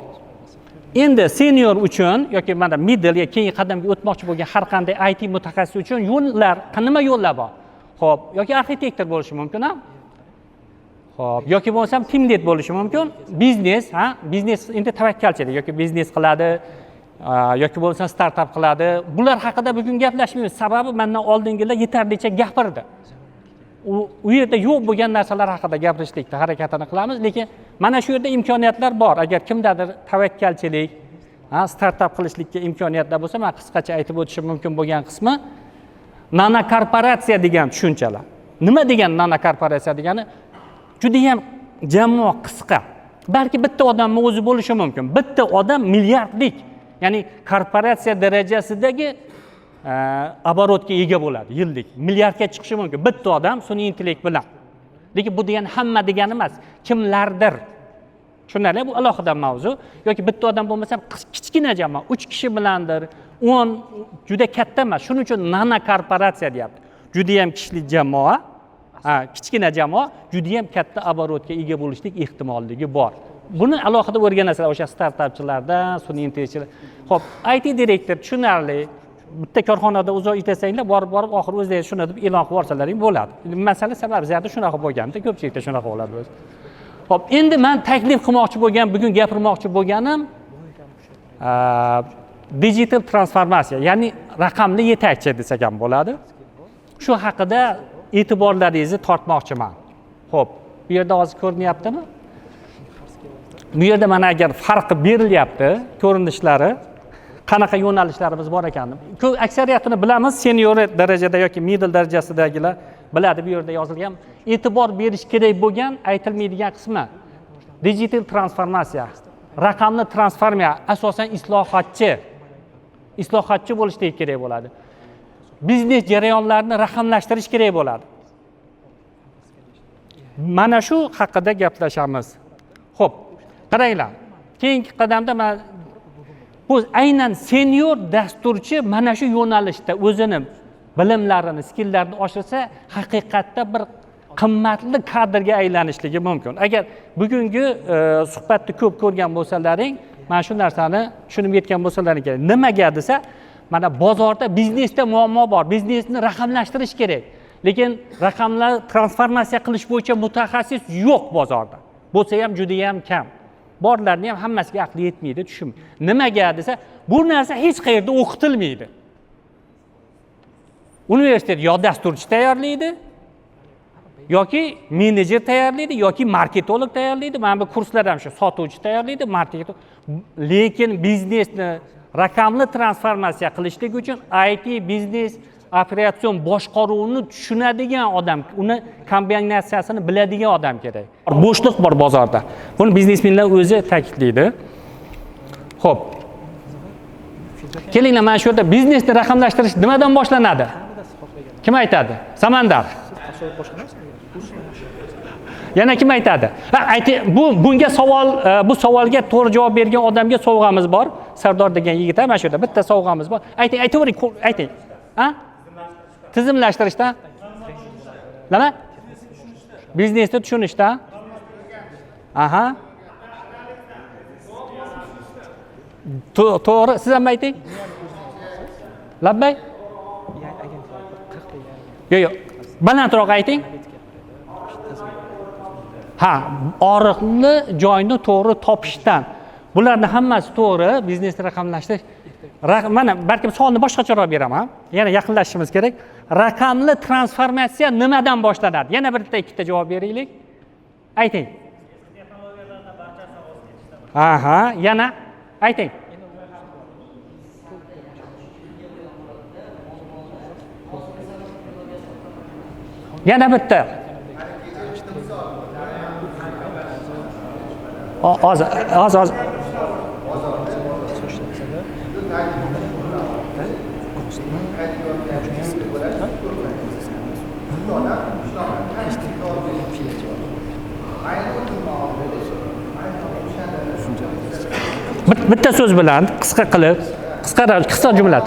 Endi senior uchun yoki mana middle yoki keyingi qadamga o'tmoqchi bo'lgan har qanday IT mutaxassis uchun yo'llar, nima yo'llar bor? Xo'p, yoki arxitektor bo'lishi mumkin, ha? Xo'p, yoki bo'lmasam team lead bo'lishi mumkin. Biznes, ha? Biznes endi tavakkalchilik yoki biznes qiladi, yoki bo'lmasa startap qiladi. Bular haqida bugun gaplashmaymiz. Sababi mendan oldingilar yetarlicha gapirdi. U yerda yo'q bo'lgan narsalar haqida gapirishlikda harakatini qilamiz, lekin mana shu yerda imkoniyatlar bor. Agar kimdadir tavakkalchilik, startap qilishlikka imkoniyatlar bo'lsa, men qisqacha aytib o'tishim mumkin bo'lgan qismi nanokorporatsiya degan tushunchalar. Nima degan nanokorporatsiya degani? Juda ham jamoa qisqa. Balki bitta odamning o'zi bo'lishi mumkin. Bitta odam milliardlik, ya'ni korporatsiya darajasidagi оборот ga ega bo'ladi yillik. Milliardga chiqishi mumkin bitta odam sun'iy intellekt bilan. Lekin bu degani hamma degani emas, kimlardir. Tushunarli, bu alohida mavzu. Yoki bitta odam bo'lmasa ham kichkina jamoa, 3 kishi bilandir, 10 juda katta emas. Shuning uchun nanokorporatsiya deyapti. Juda ham kishilik jamoa, kichkina jamoa juda ham katta оборот ga ega bo'lishlik ehtimolligi bor. Buni alohida o'rganasizlar o'sha startapchilardan, sun'iy intellektchilar. Xo'p, IT direktor tushunarli. Bitta korxonada uzoq ishlasanglar, borib oxiri o'zlari shuni deb e'lon qilib yuborsalaring bo'ladi. Masala sabab ziyada shunaqa bo'lganda, ko'pchilikda shunaqa bo'ladi o'zi. Xo'p, endi men taklif qilmoqchi bo'lgan, bugun gapirmoqchi bo'lganim digital transformatsiya, ya'ni raqamli yetakchi desak ham bo'ladi. Shu haqida e'tiborlaringizni tortmoqchiman. Xo'p, bu yerda hozir ko'rinyaptimi? Bu yerda mana agar farqi berilyapti, ko'rinishlari, qanaqa yo'nalishlarimiz bor ekanini. Ko'p aksariyatini bilamiz, senior darajada yoki middle darajasidagilar biladi bu yerda yozilgan. E'tibor berish kerak bo'lgan aytilmaydigan qismi digital transformatsiya, raqamli transformatsiya, asosan islohotchi bo'lishligi kerak bo'ladi. Biznes jarayonlarini raqamlashtirish kerak bo'ladi. Mana shu haqida gaplashamiz. Xo'p, qaranglar. Keyingi qadamda mana bu aynan senior dasturchi mana shu yo'nalishda o'zini bilimlarini, skilllarini oshirsa, haqiqatda bir qimmatli kadrga aylanishligi mumkin. Agar bugungi suhbatni ko'p ko'rgan bo'lsalaring, mana shu narsani tushunib yetgan bo'lsalaring kerak. Nimaga desa, mana bozorda biznesda muammo bor. Biznesni raqamlashtirish kerak. Lekin raqamlar transformatsiya qilish bo'yicha mutaxassis yo'q bozorda. Bo'lsa ham juda ham kam. Borlarni ham hammasiga aqli yetmaydi, tushun. Nimaga desa, bu narsa hech qayerda o'qitilmaydi. Universitet yo dasturchi tayyorlaydi, yoki menejer tayyorlaydi, yoki marketolog tayyorlaydi. Mana bu kurslar ham shu sotuvchi tayyorlaydi, marketolog. Lekin biznesni raqamli transformatsiya qilishlik uchun IT biznes operatsion boshqaruvni tushunadigan odam, uni kombinatsiyasini biladigan odam kerak. Bo'shliq bor bozorda. Buni biznesmenlar o'zi ta'kidlaydi. Xo'p. Kelinglar, mana shu yerda biznesni raqamlashtirish nimadan boshlanadi? Kim aytadi? Samandar. Yana kim aytadi? Ha, bunga savol, bu savolga to'g'ri javob bergan odamga sovg'amiz bor. Sardor degan yigit, mana shu yerda bitta sovg'amiz bor. Ayting, aytavering, ayting. Ha? Tizimlashtirishda? Nima? Biznesni tushunishda? Aha. To'g'ri, siz ham ayting. Labbay? Yo'q, yo'q. Balandroq ayting. Ha, og'riqli joyni to'g'ri topishdan. Bularni hammasi to'g'ri, biznesni raqamlashtirish. Mana balkim savolni boshqacharoq beraman. Yana yaqinlashishimiz kerak. Raqamli transformatsiya nimadan boshlanadi? Yana bitta ikkita javob beraylik. Ayting. Aha, yana ayting. Yana bitta. Hozir, hozir. Bitta so'z bilan qisqa qilib, qisqa jumla.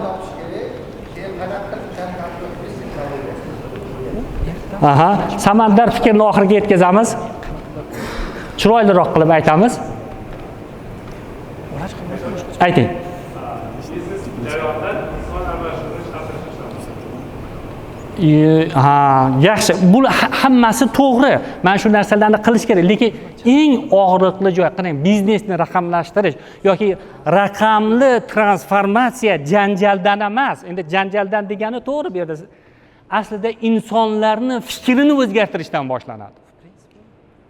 Aha, Samandar fikrini oxiriga yetkazamiz. Chiroyliroq qilib aytamiz. Ayting. Ha, yaxshi. Bu hammasi to'g'ri. Mana shu narsalarni qilish kerak, lekin eng og'riqli joy qarang, biznesni raqamlashtirish yoki raqamli transformatsiya janjaldan emas. Endi janjaldan degani to'g'ri bu yerda. Aslida insonlarni fikrini o'zgartirishdan boshlanadi.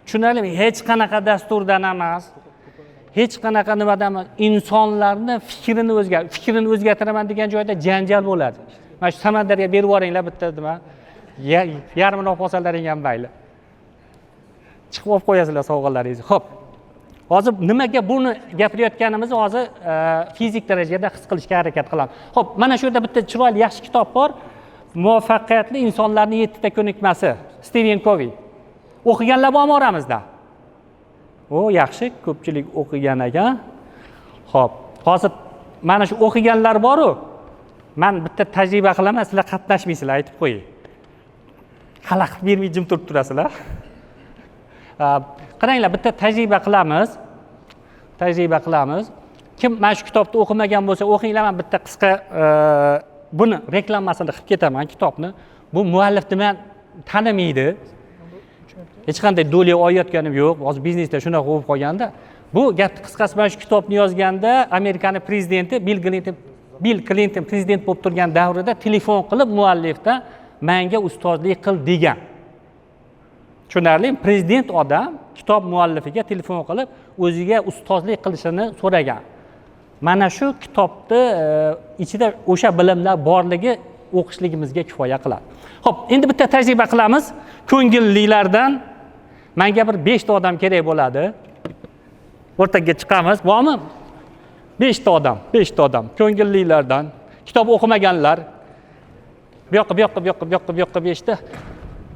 Tushunarlimi? Hech qanaqa dasturdan emas, hech qanaqa nimadan emas, insonlarni fikrini o'zgartiraman degan joyda janjal bo'ladi. Mana shu Samandarga berib yuboringlar bitta nima, yarmini olib qolsalaring ham mayli. Chiqib olib qo'yasizlar sovg'alaringizni. Xo'p. Hozir nimaga buni gapirayotganimizni hozir fizik darajada his qilishga harakat qilamiz. Xo'p, mana shu yerda bitta chiroyli yaxshi kitob bor. Muvaffaqiyatli insonlarning 7 ta ko'nikmasi, Stephen Covey. O'qiganlar bormi oramizda? O, yaxshi, ko'pchilik o'qigan ekan. Xo'p, hozir mana shu o'qiganlar bor-u. Men bitta tajriba qilaman, sizlar qatnashmaysizlar, aytib qo'ying. Xalaqit bermay jim turib turasizlar. Qaranglar, bitta tajriba qilamiz. Tajriba qilamiz. Kim mana shu kitobni o'qimagan bo'lsa, o'qinglar, men bitta qisqa buni reklamasini qilib ketaman kitobni. Bu muallifni men tanimaydi. Hech qanday dolya olayotganim yo'q. Hozir biznesda shunaqa bo'lib qolganda. Bu gapni qisqasi, mana shu kitobni yozganda Amerikaning prezidenti Bill Clinton prezident bo'lib turgan davrida telefon qilib muallifdan menga ustozlik qil degan. Tushunarlimi? Prezident odam kitob muallifiga telefon qilib o'ziga ustozlik qilishini so'ragan. Mana shu kitobni ichida o'sha bilimlar borligi o'qishligimizga kifoya qiladi. Xo'p, endi bitta tajriba qilamiz. Ko'ngillilardan menga bir 5 ta odam kerak bo'ladi. O'rtaga chiqamiz, bormi? 5 ta odam, 5 ta odam ko'ngillilardan, kitob o'qimaganlar. Bu yoqqa, bu yoqqa, bu yoqqa, bu yoqqa, bu yoqqa 5 ta.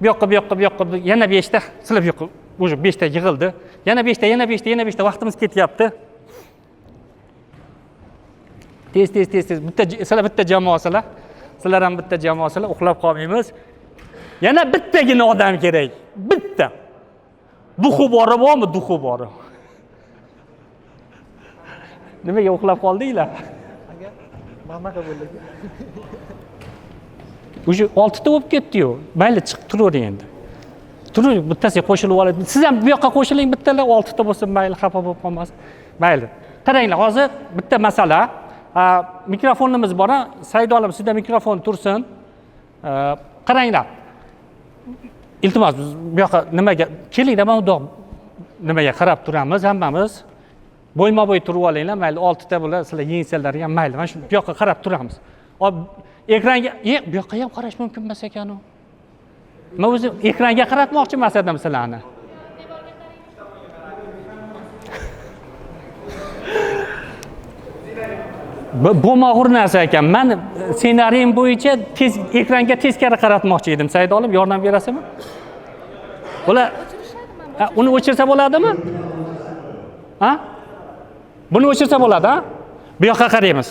Bu yoqqa, bu yoqqa, bu yoqqa yana 5 ta. Sizlar bu yoqqa уже 5 ta yig'ildi. Yana 5 ta, yana 5 ta, yana 5 ta vaqtimiz ketyapti. Tez, tez, tez, tez. Bitta sizlar bitta jamoasizlar. Sizlar ham bitta jamoasizlar, uxlab qolmaymiz. Yana bittagina odam kerak. Bitta. Duxu bori bormi? Duxu bori. Nimaga uxlab qoldinglar? Aka, mana bo'ldi. Уже 6 ta bo'lib ketdi-yu. Mayli, chiqib turavering endi. Turing, bittasiga qo'shilib oladi. Siz ham bu yoqqa qo'shiling, bittalar 6 ta bo'lsa mayli, xafa bo'lib qolmasin. Mayli. Qaranglar, hozir bitta masala. Mikrofonimiz bor, Saidolim, sizda mikrofon tursin. Qaranglar. Iltimos, biz bu yoqqa nimaga kelinglar, mana bundoq nimaga qarab turamiz hammamiz. Bo'yma-bo'y turib olinglar, mayli, 6 ta bular sizlar yengsalar ham mayli. Mana shu bu yoqqa qarab turamiz. Hop, ekranga, bu yoqqa ham qarash mumkin emas ekan u. Men o'zim ekranga qaratmoqchi emas edim sizlarni. Bo'lmag'ur narsa ekan. Men ssenariyim bo'yicha tez ekranga teskari qaratmoqchi edim. Saidolim, yordam berasizmi? Ular uni o'chirsa bo'ladimi? Ha? Buni o'chirsa bo'ladi, ha? Bu yoqqa qaraymiz.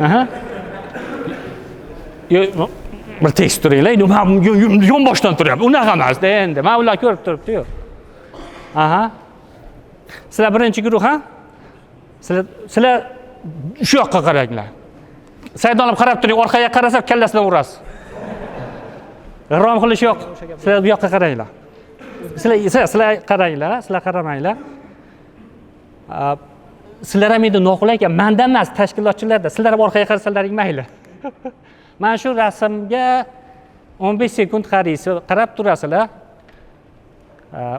Aha. Yo'q, bir tekst turinglar. Endi men yonboshdan turyapman. Unaqa emas-da endi. Men ular ko'rib turibdi-yu. Aha. Sizlar birinchi guruh, ha? Sizlar shu yoqqa qaranglar. Saydonib qarab turing, orqaga qarasa kallasidan urasiz. G'irrom qilish yo'q. Sizlar bu yoqqa qaranglar. Sizlar qaranglar, sizlar qaramanglar. Sizlar ham endi noqulay ekan, menda emas, tashkilotchilarda. Sizlar ham orqaga qarasalaring mayli. Mana shu rasmga 15 sekund qaraysiz, qarab turasizlar.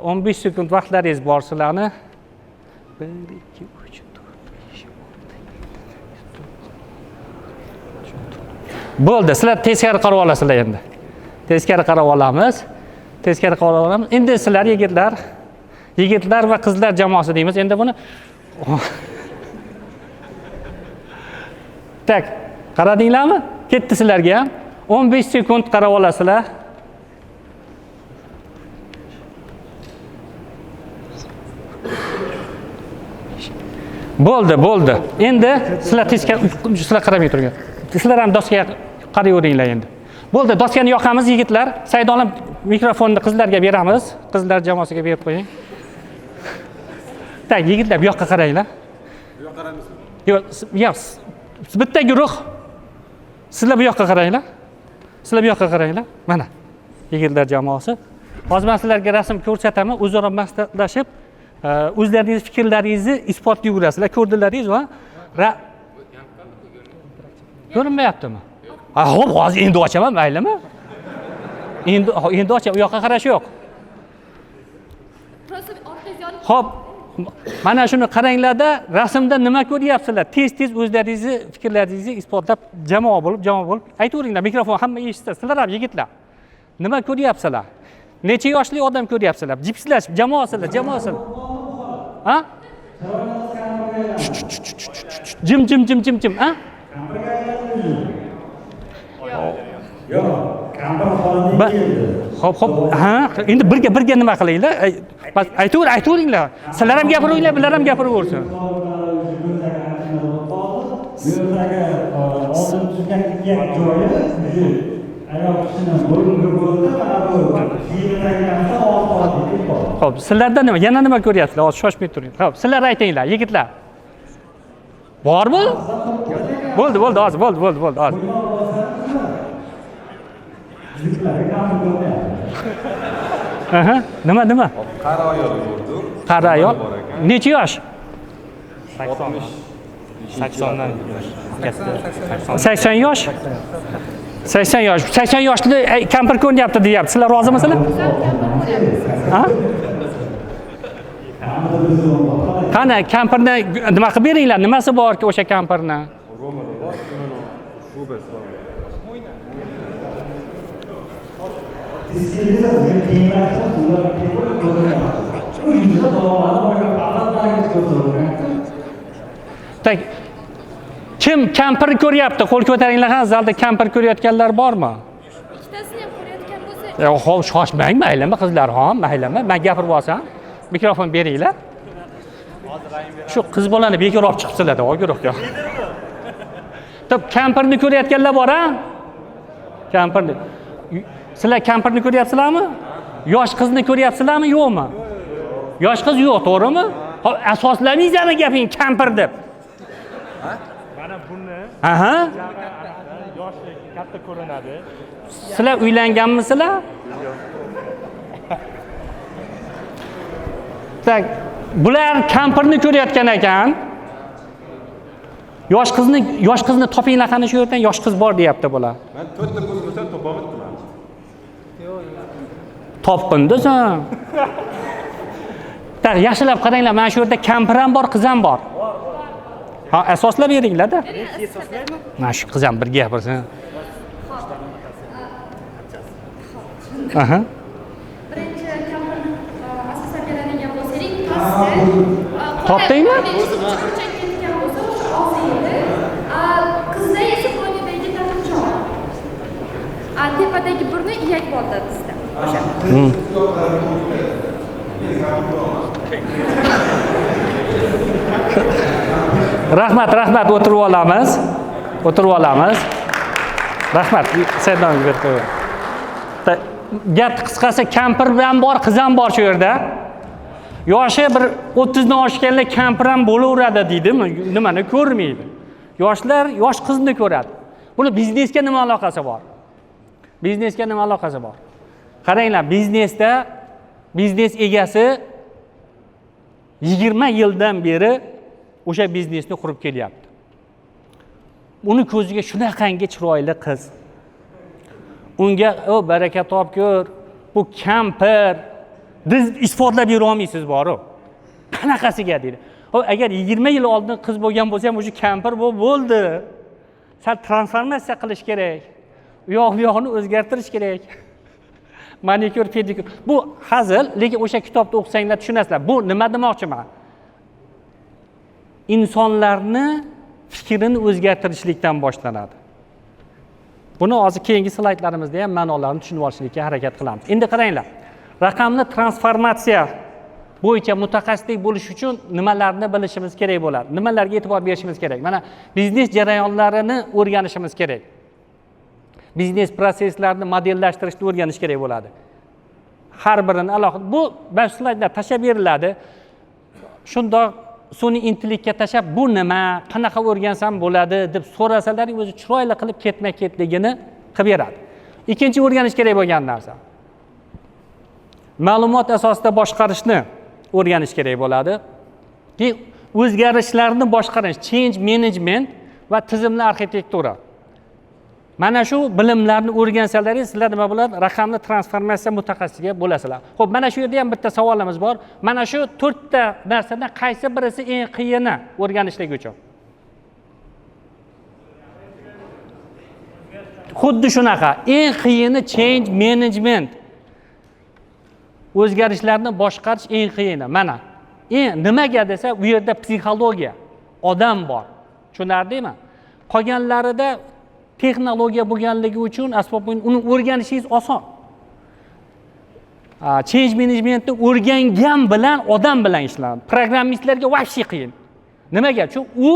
15 sekund vaqtlaringiz bor sizlarni. 1 2 3 4 5 6 7. Bo'ldi, sizlar teskari qarab olasizlar endi. Teskari qarab olamiz. Teskari qarab olamiz. Endi sizlar yigitlar, yigitlar va qizlar jamoasi deymiz. Endi buni tak, qaradinglarmi? Ketdi sizlarga ham. 15 sekund qarab olasizlar. Bo'ldi, bo'ldi. Endi sizlar teskari, sizlar qaramay turinglar. Sizlar ham doskaga qarayveringlar endi. Bo'ldi, doskani yoqamiz yigitlar. Saydolim mikrofonni qizlarga beramiz. Qizlar jamoasiga berib qo'ying. Tak, yigitlar bu yoqqa qaranglar. Bu yoqqa qaramaysizmi? Yo'q, yo'q. Bitta guruh. Sizlar bu yoqqa qaranglar. Sizlar bu yoqqa qaranglar. Mana yigitlar jamoasi. Hozir men sizlarga rasm ko'rsataman, o'zaro maslahatlashib, o'zlaringiz fikrlaringizni isbotlayverasizlar. Ko'rdilaringiz va ko'rinmayaptimi? Ha, xo'p, hozir endi ochaman, maylimi? Endi ochaman, u yoqqa qarash yo'q. Xo'p, mana shuni qaranglarda, rasmda nima ko'ryapsizlar? Tez-tez o'zlaringizni fikrlaringizni isbotlab, jamoa bo'lib aytaveringlar, mikrofon hamma eshitsa, sizlar ham yigitlar. Nima ko'ryapsizlar? Necha yoshli odam ko'ryapsizlar? Jipslashib, jamoasizlar, jamoasizlar. Ha? Jim jim jim jim jim, ha? Yo'q, kampir xonada keldi. Xo'p, xo'p, ha, endi birga nima qilinglar? Aytaveringlar. Sizlar ham gapiringlar, bular ham gapiraversin. Bu yerdagi oldin tuzgan iyak joyi ayol kishini bo'yniga bo'ldi, mana bu kiyimidagi narsa oq. Xo'p, sizlarda nima? Yana nima ko'ryapsizlar? Hozir shoshmay turing. Xo'p, sizlar aytinglar, yigitlar. Bormi? Bo'ldi, bo'ldi, hozir, bo'ldi, bo'ldi, bo'ldi, hozir. Aha, nima, nima? Qari ayol ko'rdim. Qari ayol. Necha yosh? 80dan yosh. Katta. 80 yosh. 80 yosh. 80 yoshli kampir ko'rinyapti deyapti. Sizlar rozimisizlar? Ha? Qani kampirni nima qilib beringlar? Nimasi borki o'sha kampirni? Tak, kim kampir ko'ryapti? Qo'l ko'taringlar, ha, zalda kampir ko'rayotganlar bormi? Ikkitasini ham ko'rayotgan bo'lsa. Yo'q, xo'p, shoshmang, maylimi qizlar, ha, maylimi? Men gapirib olsam, mikrofon beringlar. Shu qiz bolani bekor olib chiqibsizlar-da, o guruhga. Top, kampirni ko'rayotganlar bor, ha? Kampirni. Sizlar kampirni ko'ryapsizlarmi? Yosh qizni ko'ryapsizlarmi, yo'qmi? Yosh qiz yo'q, to'g'rimi? Xo'p, asoslamaysizmi gaping kampir deb? Mana buni. Aha. Yoshi katta ko'rinadi. Sizlar uylanganmisizlar? Tak, bular kampirni ko'rayotgan ekan. Yosh qizni topinglar qani shu yerdan, yosh qiz bor deyapti bular. Men to'rtta ko'z bo'lsa topolmayapman. Topqin desan. Tak, yaxshilab qaranglar, mana shu yerda kampir ham bor, qiz ham bor. Ha, asoslab beringlar-da. Mana shu qiz ham birga gapirsin. Aha. Birinchi kampir asoslab beradigan bo'lsak, pastda Topdingmi? Chuqurcha ketgan bo'lsa, o'sha og'zi edi. Qizda esa bo'ynidagi taqinchoq. Tepadagi burni iyak bo'ldi qizda. O'sha. Rahmat, rahmat, o'tirib olamiz. O'tirib olamiz. Rahmat, Saidon berib qo'ying. Gap qisqasi, kampir ham bor, qiz ham bor shu yerda. Yoshi bir 30 dan oshganlar kampir ham bo'laveradi deydimi, nimani ko'rmaydi. Yoshlar yosh qizni ko'radi. Buni biznesga nima aloqasi bor? Biznesga nima aloqasi bor? Qaranglar, biznesda biznes egasi 20 yildan beri o'sha biznesni qurib kelyapti. Uni ko'ziga shunaqangi chiroyli qiz. Unga o baraka topkur, bu kampir diz isbotlab bera olmaysiz boru. Qanaqasiga deydi. Xo'p, agar 20 yil oldin qiz bo'lgan bo'lsa ham o'sha kampir bo'lib bo'ldi. Sal transformatsiya qilish kerak. U yoq bu yog'ini o'zgartirish kerak. Manikyur, pedikyur. Bu hazil, lekin o'sha kitobni o'qisanglar tushunasizlar. Bu nima demoqchiman? Insonlarni fikrini o'zgartirishlikdan boshlanadi. Buni hozir keyingi slaydlarimizda ham ma'nolarini tushunib olishlikka harakat qilamiz. Endi qaranglar. Raqamli transformatsiya bo'yicha mutaxassislik bo'lish uchun nimalarni bilishimiz kerak bo'ladi? Nimalarga e'tibor berishimiz kerak? Mana biznes jarayonlarini o'rganishimiz kerak. Biznes prosesslarini modellashtirishni o'rganish kerak bo'ladi. Har birini alohida bu 5 slaydlar tashlab beriladi. Shundoq sun'iy intellektga tashlab bu nima, qanaqa o'rgansam bo'ladi deb so'rasalar, o'zi chiroyli qilib ketma-ketligini qilib beradi. Ikkinchi o'rganish kerak bo'lgan narsa. Ma'lumot asosida boshqarishni o'rganish kerak bo'ladi. Keyin o'zgarishlarni boshqarish, change management va tizimli arxitektura. Mana shu bilimlarni o'rgansalaringiz, sizlar nima bo'ladi? Raqamli transformatsiya mutaxassisiga bo'lasizlar. Xo'p, mana shu yerda ham bitta savolimiz bor. Mana shu 4 ta narsadan qaysi birisi eng qiyini o'rganishlik uchun? Xuddi shunaqa. Eng qiyini change management. O'zgarishlarni boshqarish eng qiyini. Mana. Nimaga desa, u yerda psixologiya, odam bor. Tushunardingmi? Qolganlarida texnologiya bo'lganligi uchun asbob uni o'rganishingiz oson. Change managementni o'rgangan bilan odam bilan ishlanadi. Programmistlarga вообще qiyin. Nimaga? Chunki u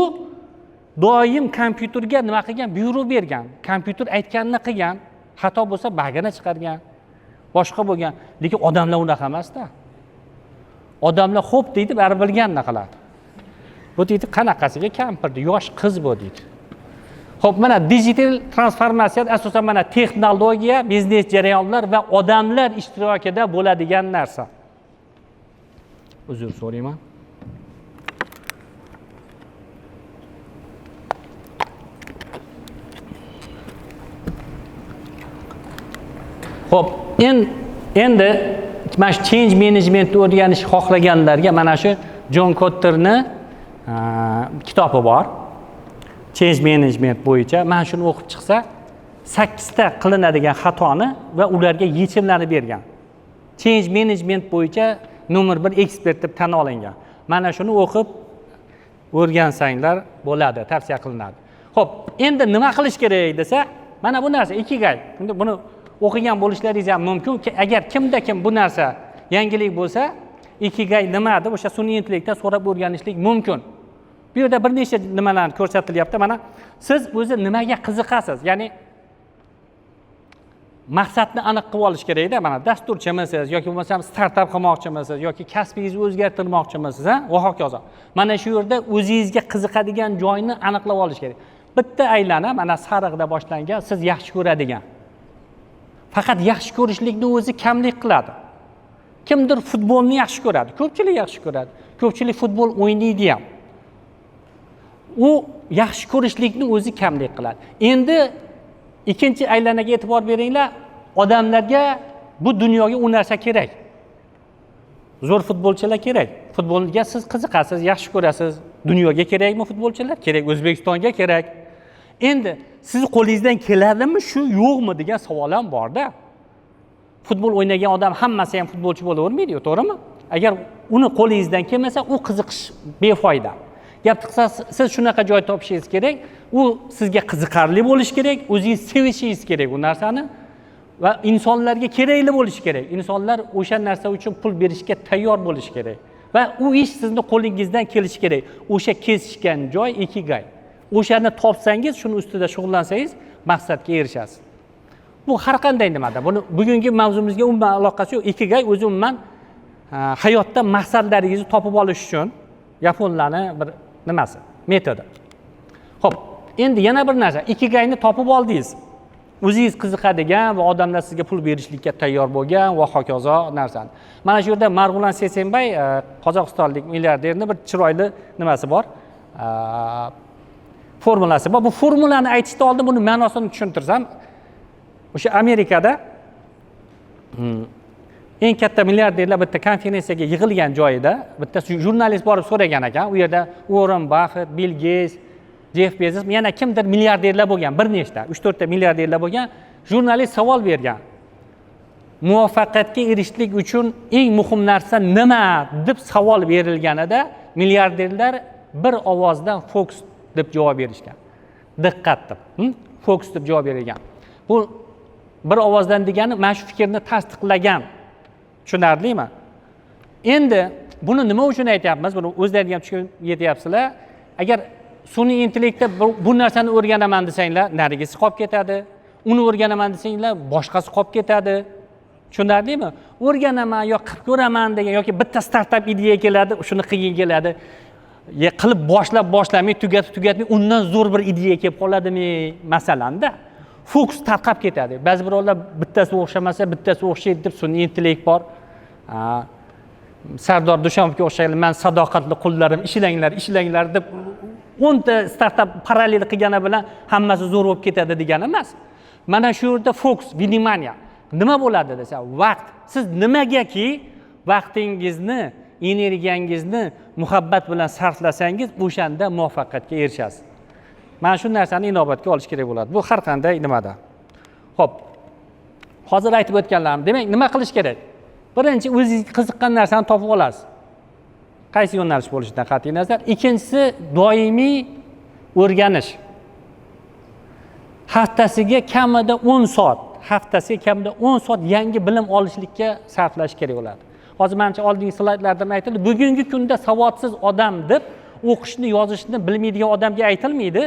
doim kompyuterga nima qilgan? Buyruq bergan. Kompyuter aytganini qilgan, xato bo'lsa bag'ini chiqargan, boshqa bo'lgan. Lekin odamlar unaqa emasda. Odamlar xo'p deydi, baribir bilganini qiladi. Bu deydi, qanaqasiga kampirdi, yosh qiz bu deydi. Xo'p, mana digital transformatsiya asosan mana texnologiya, biznes jarayonlar va odamlar ishtirokida bo'ladigan narsa. Uzr so'rayman. Xo'p, endi mana shu change managementni o'rganish xohlaganlarga mana shu John Kotterni kitobi bor. Change management bo'yicha mana shuni o'qib chiqsa, 8 ta qilinadigan xatoni va ularga yechimlarni bergan. Change management bo'yicha nomer 1 ekspert deb tan olingan. Mana shuni o'qib o'rgansanglar bo'ladi, tavsiya qilinadi. Xo'p, endi nima qilish kerak desa, mana bu narsa ikigai. Endi buni o'qigan bo'lishlaringiz ham mumkin. Agar kimda kim bu narsa yangilik bo'lsa, ikigai nima deb o'sha sun'iy intellektdan so'rab o'rganishlik mumkin. Bu yerda bir necha nimalar ko'rsatilyapti. Mana siz o'zi nimaga qiziqasiz? Ya'ni maqsadni aniq qilib olish kerakda. Mana dasturchimisiz yoki bo'lmasam startap qilmoqchimisiz yoki kasbingizni o'zgartirmoqchimisiz, ha? Va hokazo. Mana shu yerda o'zingizga qiziqadigan joyni aniqlab olish kerak. Bitta aylana mana sariqda boshlangan, siz yaxshi ko'radigan. Faqat yaxshi ko'rishlikni o'zi kamlik qiladi. Kimdir futbolni yaxshi ko'radi, ko'pchilik yaxshi ko'radi. Ko'pchilik futbol o'ynaydi ham. U yaxshi ko'rishlikni o'zi kamlik qiladi. Endi ikkinchi aylanaga e'tibor beringlar, odamlarga bu dunyoga u narsa kerak. Zo'r futbolchilar kerak. Futbolga siz qiziqasiz, yaxshi ko'rasiz. Dunyoga kerakmi futbolchilar? Kerak, O'zbekistonga kerak. Endi siz qo'lingizdan keladimi shu yo'qmi degan savol ham bor-da. Futbol o'ynagan odam hammasi ham futbolchi bo'lavermaydi-ku, to'g'rimi? Agar uni qo'lingizdan kelmasa, u qiziqish befoyda. Gap qisqasi, siz shunaqa joy topishingiz kerak, u sizga qiziqarli bo'lishi kerak, o'zingiz sevishingiz kerak u narsani va insonlarga kerakli bo'lishi kerak. Insonlar o'sha narsa uchun pul berishga tayyor bo'lishi kerak va u ish sizni qo'lingizdan kelishi kerak. O'sha kesishgan joy ikigai. O'shani topsangiz, shuni ustida shug'ullansangiz, maqsadga erishasiz. Bu har qanday nimada. Buni bugungi mavzumizga umuman aloqasi yo'q. Ikigai o'zi umuman Hayotda maqsadlaringizni topib olish uchun yaponlarni bir nimasi, metodi. Ho'p, endi yana bir narsa: ikigayni topib oldingiz, o'zingiz qiziqadigan va odamlar sizga pul berishlikka tayyor bo'lgan va hokazo narsani. Mana shu yerda Marg'ulan Seysenbay, qozog'istonlik milliarderni bir chiroyli nimasi bor, formulasi bor. Bu formulani aytishdan oldin buni ma'nosini tushuntirsam. O'sha Amerikada eng katta milliarderlar bitta konferensiyaga yig'ilgan joyida bitta jurnalist borib so'ragan ekan. U yerda Uorren Baffet, Bill Geyts, Jeff Bezos, yana kimdir milliarderlar bo'lgan, bir nechta, uch to'rtta milliarderlar bo'lgan. Jurnalist savol bergan: "Muvaffaqiyatga erishishlik uchun eng muhim narsa nima?" deb savol berilganida, milliarderlar bir ovozdan "Fokus" deb javob berishgan, diqqat deb, Fokus deb javob berilgan. Bu bir ovozdan degani mana shu fikrni tasdiqlagan. Tushunarlimi? Endi buni nima uchun aytyapmiz? Buni o'zlaring ham tushunib yetyapsizlar. Agar sun'iy intellektda bu narsani o'rganaman desanglar, narigisi qolib ketadi, uni o'rganaman desanglar, boshqasi qolib ketadi. Tushunarlimi? O'rganaman yo qilib ko'raman degan yoki bitta startap ideya keladi, shuni qilging keladi. Ya qilib boshlab boshlamay, tugatib tugatmay, undan zo'r bir ideya kelib qoladimi, masalanda, fokus tarqab ketadi. Ba'zi birovlar bittasi o'xshamasa, bittasi o'xshaydi deb, sun'iy intellekt bor. Sardor Dushonovga o'xshagan "Man sadoqatli qullarim, ishlanglar, ishlanglar" deb 10 ta startap parallel qilgani bilan hammasi zo'r bo'lib ketadi degani emas. Mana shu yerda fokus внимание nima bo'ladi desa, vaqt. Siz nimagaki vaqtingizni, energiyangizni muhabbat bilan sarflasangiz, o'shanda muvaffaqiyatga erishasiz. Mana shu narsani inobatga olish kerak bo'ladi, bu har qanday nimada. Ho'p, hozir aytib o'tganlarim. Demak, nima qilish kerak? Birinchi, o'zingizga qiziqqan narsani topib olasiz, qaysi yo'nalish bo'lishidan qat'iy nazar. Ikkinchisi, doimiy o'rganish. Haftasiga kamida 10 soat, haftasiga kamida 10 soat yangi bilim olishlikka sarflash kerak bo'ladi. Hozir manimcha oldingi slaydlarda ham aytildi, bugungi kunda savodsiz odam deb o'qishni, yozishni bilmaydigan odamga aytilmaydi.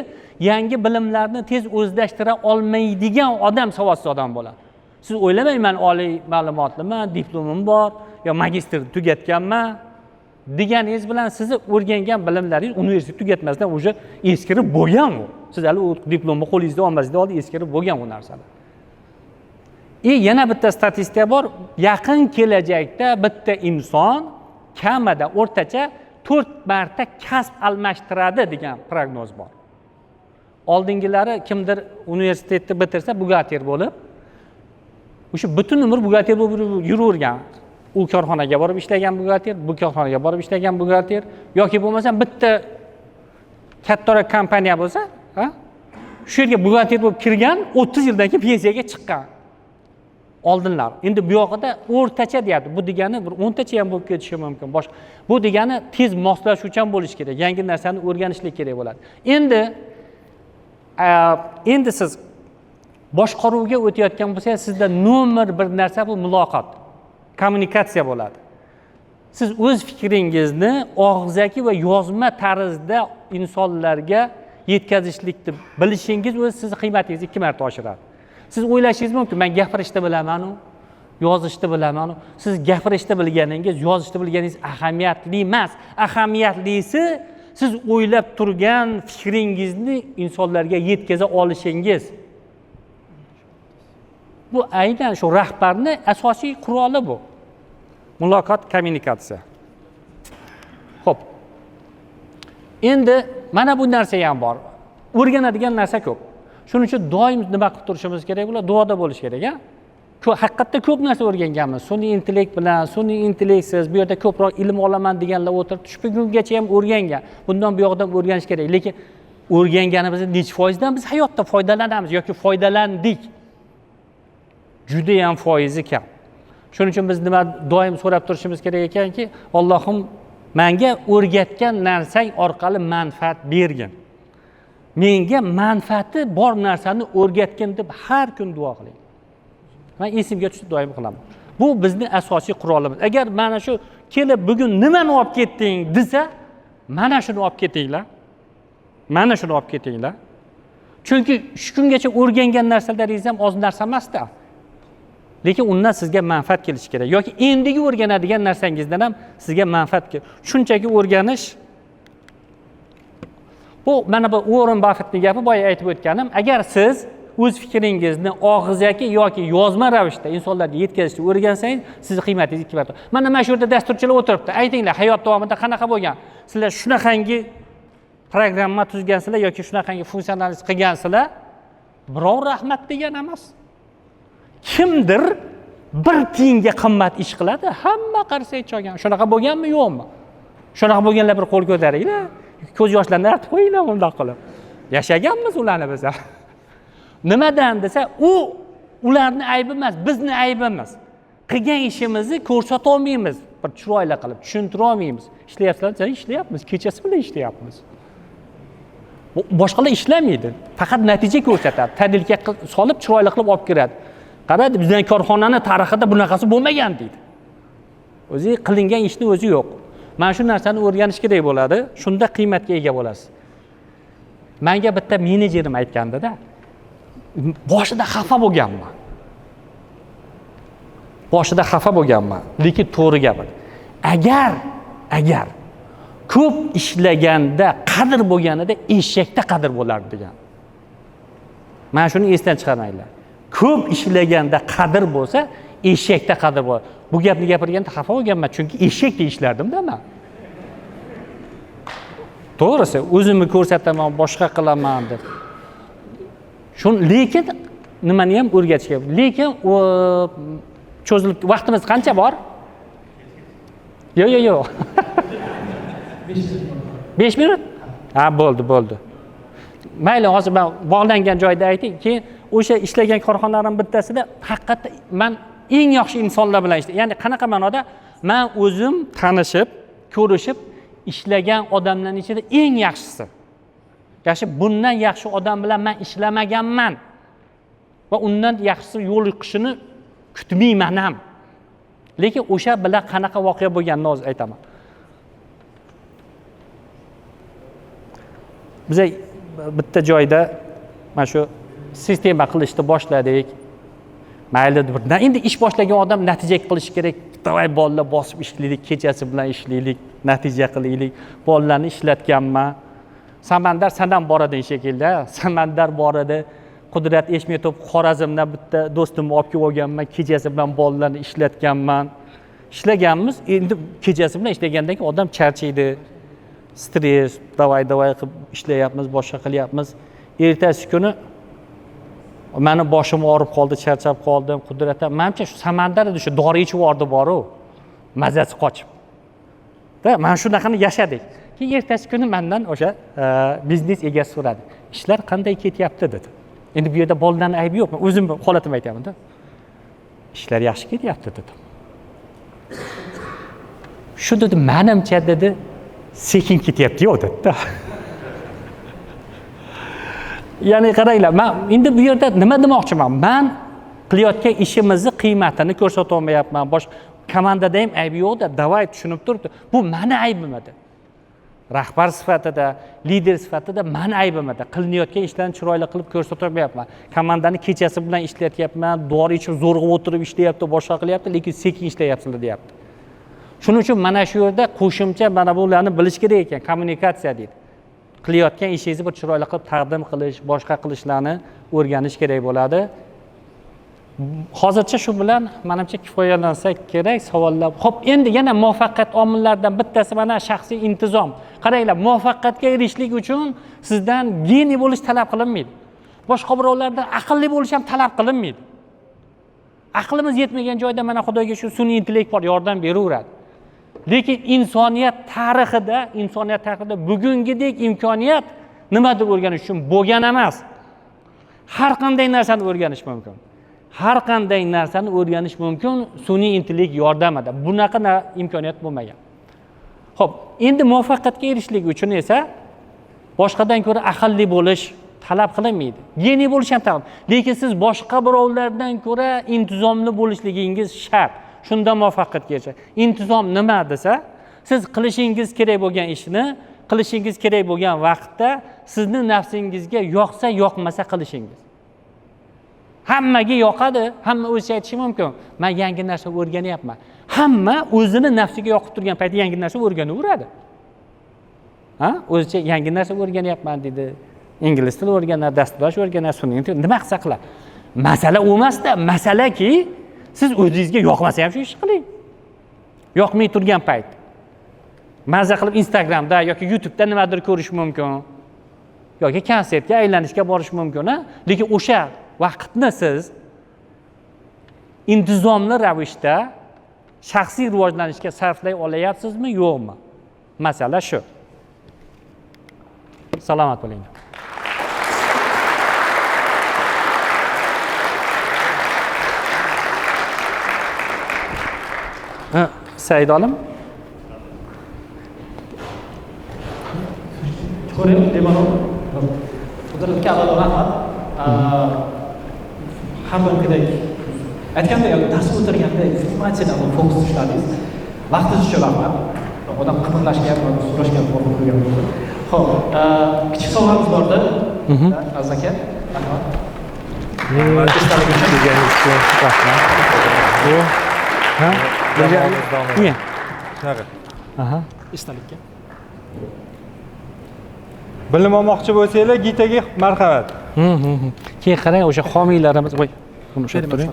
Yangi bilimlarni tez o'zlashtira olmaydigan odam savodsiz odam bo'ladi. Siz o'ylamang, "Man oliy ma'lumotliman, diplomim bor yo magistr tugatganman" deganingiz bilan sizni o'rgangan bilimlaringiz universitet tugatmasdan уже eskirib bo'lgan. U siz hali u diplomni qo'lingizda olmasdan oldin eskirib bo'lgan u narsalar. И yana bitta statistika bor: yaqin kelajakda bitta inson kamida o'rtacha to'rt marta kasb almashtiradi degan prognoz bor. Oldingilari kimdir universitetni bitirsa, buxgalter bo'lib, o'sha butun umr buxgalter bo'lib yuravergan. U korxonaga borib ishlagan buxgalter, bu korxonaga borib ishlagan buxgalter yoki bo'lmasam bitta kattaroq kompaniya bo'lsa, shu yerga buxgalter bo'lib kirgan, 30 yildan keyin pensiyaga chiqqan oldinlar. Endi bu yog'ida o'rtacha deyapti, bu degani bir 10 tacha ham bo'lib ketishi mumkin boshqa. Bu degani tez moslashuvchan bo'lish kerak, yangi narsani o'rganishlik kerak bo'ladi. Endi siz boshqaruvga o'tayotgan bo'lsangiz, sizda nomer bir narsa bu muloqot, kommunikatsiya bo'ladi. Siz o'z fikringizni og'zaki va yozma tarzda insonlarga yetkazishlikni bilishingiz o'zi sizni qiymatingizni ikki marta oshiradi. Siz o'ylashingiz mumkin, "Man gapirishni bilamanu, yozishni bilamanu". Siz gapirishni bilganingiz, yozishni bilganingiz ahamiyatli emas. Ahamiyatlisi siz o'ylab turgan fikringizni insonlarga yetkaza olishingiz. Bu aynan shu rahbarni asosiy quroli, bu muloqot, kommunikatsiya. Ho'p, endi mana bu narsa ham bor, o'rganadigan narsa ko'p. Shuning uchun doim nima qilib turishimiz kerak? Bular duoda bo'lish kerak. A, haqiqatda ko'p narsa o'rganganmiz sun'iy intellekt bilan, sun'iy intellektsiz. Bu yerda ko'proq ilm olaman deganlar o'tiribdi, shu bugungacha ham o'rgangan, bundan buyog'idan o'rganish kerak. Lekin o'rganganimizni nechi foizidan biz hayotda foydalanamiz yoki foydalandik? Judayam foizi kam. Shuning uchun biz nima doim so'rab turishimiz kerak ekanki: "Allohim, manga o'rgatgan narsang orqali manfaat bergin, menga manfaati bor narsani o'rgatgin" deb har kun duo qiling. Man esimga tushib doim qilaman. Bu bizni asosiy qurolimiz. Agar mana shu kelib "Bugun nimani olib ketding?" desa, mana shuni olib ketinglar, mana shuni olib ketinglar. Chunki shu kungacha o'rgangan narsalaringiz ham oz narsa emasda. Lekin undan sizga manfaat kelishi kerak yoki endigi o'rganadigan narsangizdan ham sizga manfaat kerak. Shunchaki o'rganish bu mana bu Uorren Baffettning gapi, boya aytib o'tganim. Agar siz o'z fikringizni og'zaki yoki yozma ravishda insonlarga yetkazishni o'rgansangiz, sizni qiymatingiz 2 marta. Mana shu yerda dasturchilar o'tiribdi. Aytinglar, hayot davomida qanaqa bo'lgan? Sizlar shunaqangi programma tuzgansizlar yoki shunaqangi funksionalist qilgansizlar, birov rahmat degan emas. Kimdir bir tiyinga qimmat ish qiladi, hamma qarsak chalgan. Shunaqa bo'lganmi, yo'qmi? Shunaqa bo'lganlar bir qo'l ko'taringlar, ko'z yoshlarini artib qo'yinglar bundoq qilib. Yashaganmiz ularni biz. Nimadan desa, u ularni aybi emas, bizni aybimiz. Qilgan ishimizni ko'rsata olmaymiz, bir chiroyli qilib tushuntira olmaymiz. Ishlayapsizlar, desa, ishlayapmiz, kechasi bilan ishlayapmiz. Boshqalar ishlamaydi, faqat natija ko'rsatadi. Tadilga solib chiroyli qilib olib kiradi. Qaradi, bizning korxonani tarixida bunaqasi bo'lmagan deydi. O'zi qilingan ishni o'zi yo'q. Mana shu narsani o'rganish kerak bo'ladi, shunda qiymatga ega bo'lasiz. Menga bitta menejerim aytganda-da, boshida xafa bo'lganman. Boshida xafa bo'lganman, lekin to'g'ri gapirdi. Agar ko'p ishlaganda qadr bo'lganida eshakda qadr bo'lardi degan. Mana shuni esdan chiqarmanglar. Ko'p ishlaganda qadr bo'lsa, eshakda qadr bo'ladi. Bu gapni gapirganda xafa bo'lganman, chunki eshakda ishlardim-da men. To'g'risi, o'zimni ko'rsataman, boshqa qilaman deb. Shun lekin nimani ham o'rgatish kerak. Lekin cho'zilib vaqtimiz qancha bor? Yo'q. 5 minut? Ha, bo'ldi. Mayli, hozir men bog'langan joyda ayting, keyin o'sha ishlagan korxonalarim bittasida haqiqatda men eng yaxshi insonlar bilan ishladim. Ya'ni qanaqa ma'noda? Men o'zim tanishib, ko'rishib ishlagan odamlarning ichida eng yaxshisi. Yaxshi, bundan yaxshi odam bilan men ishlamaganman va undan yaxshisi yo'liqishini kutmayman ham. Lekin o'sha bilan qanaqa voqea bo'lganini hozir aytaman. Biz bitta joyda mana shu sistema qilishni boshladik. Mayli, endi ish boshlagan odam natija qilishi kerak. Davay bolalar bosib ishlaylik, kechasi bilan ishlaylik, natija qilaylik. Bolalarni ishlatganman. Samandar sanam bor edi shekilli, Samandar bor edi. Qudrat Eshmetov Xorazmdan bitta do'stimni olib kelib olganman, kechasi bilan bolalarni ishlatganman. Ishlaganmiz, endi kechasi bilan ishlagandan keyin odam charchaydi. Stress, davay qilib ishlayapmiz, boshqa qilyapmiz. Ertasi kuni meni boshim og'rib qoldi, charchab qoldim. Qudrat ham, menimcha shu Samandar edi, shu dori ichib yubordi boru, mazasi qochib. Da, mana shunaqani yashadik. Keyin ertasi kuni mendan o'sha biznes egasi so'radi. Ishlar qanday ketyapti dedi. Endi bu yerda bolalarning aybi yo'q, men o'zim holatimni aytaman-da. Ishlar yaxshi ketyapti dedim. Shu dedi, menimcha dedi, sekin ketyapti yo'q dedi-da. Ya'ni qaranglar, men endi bu yerda nima demoqchiman? Men qilayotgan ishimizni qiymatini ko'rsata olmayapman. Bosh komandada ham aybi yo'q-da, davay tushunib turibdi. Bu meni aybim edi. Rahbar sifatida, lider sifatida meni aybim edi. Qilinayotgan ishlarni chiroyli qilib ko'rsata olmayapman. Komandani kechasi bilan ishlatyapman, dori ichib zo'rg'a o'tirib ishlayapti, boshqa qilyapti, lekin sekin ishlayapsizlar deyapti. Shuning uchun mana shu yerda qo'shimcha mana bularni bilish kerak ekan, kommunikatsiya deydi. Qilayotgan ishingizni bir chiroyli qilib taqdim qilish, boshqa qilishlarni o'rganish kerak bo'ladi. Hozircha shu bilan menimcha kifoyalansak kerak. Savollar. Xo'p, endi yana muvaffaqiyat omillaridan bittasi mana shaxsiy intizom. Qaranglar, muvaffaqiyatga erishishlik uchun sizdan geniy bo'lish talab qilinmaydi. Boshqa birovlardan aqlli bo'lish ham talab qilinmaydi. Aqlimiz yetmagan joyda mana Xudoga shu sun'iy intellekt bor, yordam beraveradi. Lekin insoniyat tarixida bugungidek imkoniyat nimadir o'rganish uchun bo'lgan emas. Har qanday narsani o'rganish mumkin. Har qanday narsani o'rganish mumkin sun'iy intellekt yordamida. Bunaqa imkoniyat bo'lmagan. Xo'p, endi muvaffaqiyatga erishishlik uchun esa boshqadan ko'ra aqlli bo'lish talab qilinmaydi. Geniy bo'lish ham talab. Lekin siz boshqa birovlardan ko'ra intizomli bo'lishligingiz shart. Shunda muvaffaqiyatga erishasiz. Intizom nima desa, siz qilishingiz kerak bo'lgan ishni qilishingiz kerak bo'lgan vaqtda sizni nafsingizga yoqsa yoqmasa qilishingiz. Hammaga yoqadi, hamma o'zicha aytishi mumkin. Men yangi narsa o'rganyapman. Hamma o'zini nafsiga yoqib turgan paytda yangi narsa o'rganaveradi. Ha? O'zicha yangi narsa o'rganyapman deydi. Ingliz tili o'rganadi, dasturlash o'rganadi, sun'iy intellekt nima qilsa qiladi. Masala u emasda, masalaki siz o'zingizga yoqmasa ham shu ishni qiling. Yoqmay turgan payt. Maza qilib Instagramda yoki YouTube'da nimadir ko'rish mumkin. Yoki konsertga aylanishga borish mumkin, ha? Lekin o'sha vaqtni siz intizomli ravishda shaxsiy rivojlanishga sarflay olayapsizmi, yo'qmi? Masala shu. Salomat bo'ling. Said olim. Ko'ring, bemalol. Qudratga avvalo rahmat. Har doimgidek aytgandek, dars o'tirganda informatsiyadan fokus tushladingiz. Vaqtingiz uchun rahmat. Odam qimirlashga ham, so'rashga ham qo'rqib qo'ygan bo'ldi. Xo'p, kichik sovg'amiz bordi. Aziz aka, rahmat. Rahmat. Ha? Niye? Shunaqa. Aha. Esdalikka. Bilim olmoqchi bo'lsanglar, Gitaga marhamat. Keyin qarang, o'sha homiylarimiz, voy, buni ushlab turing.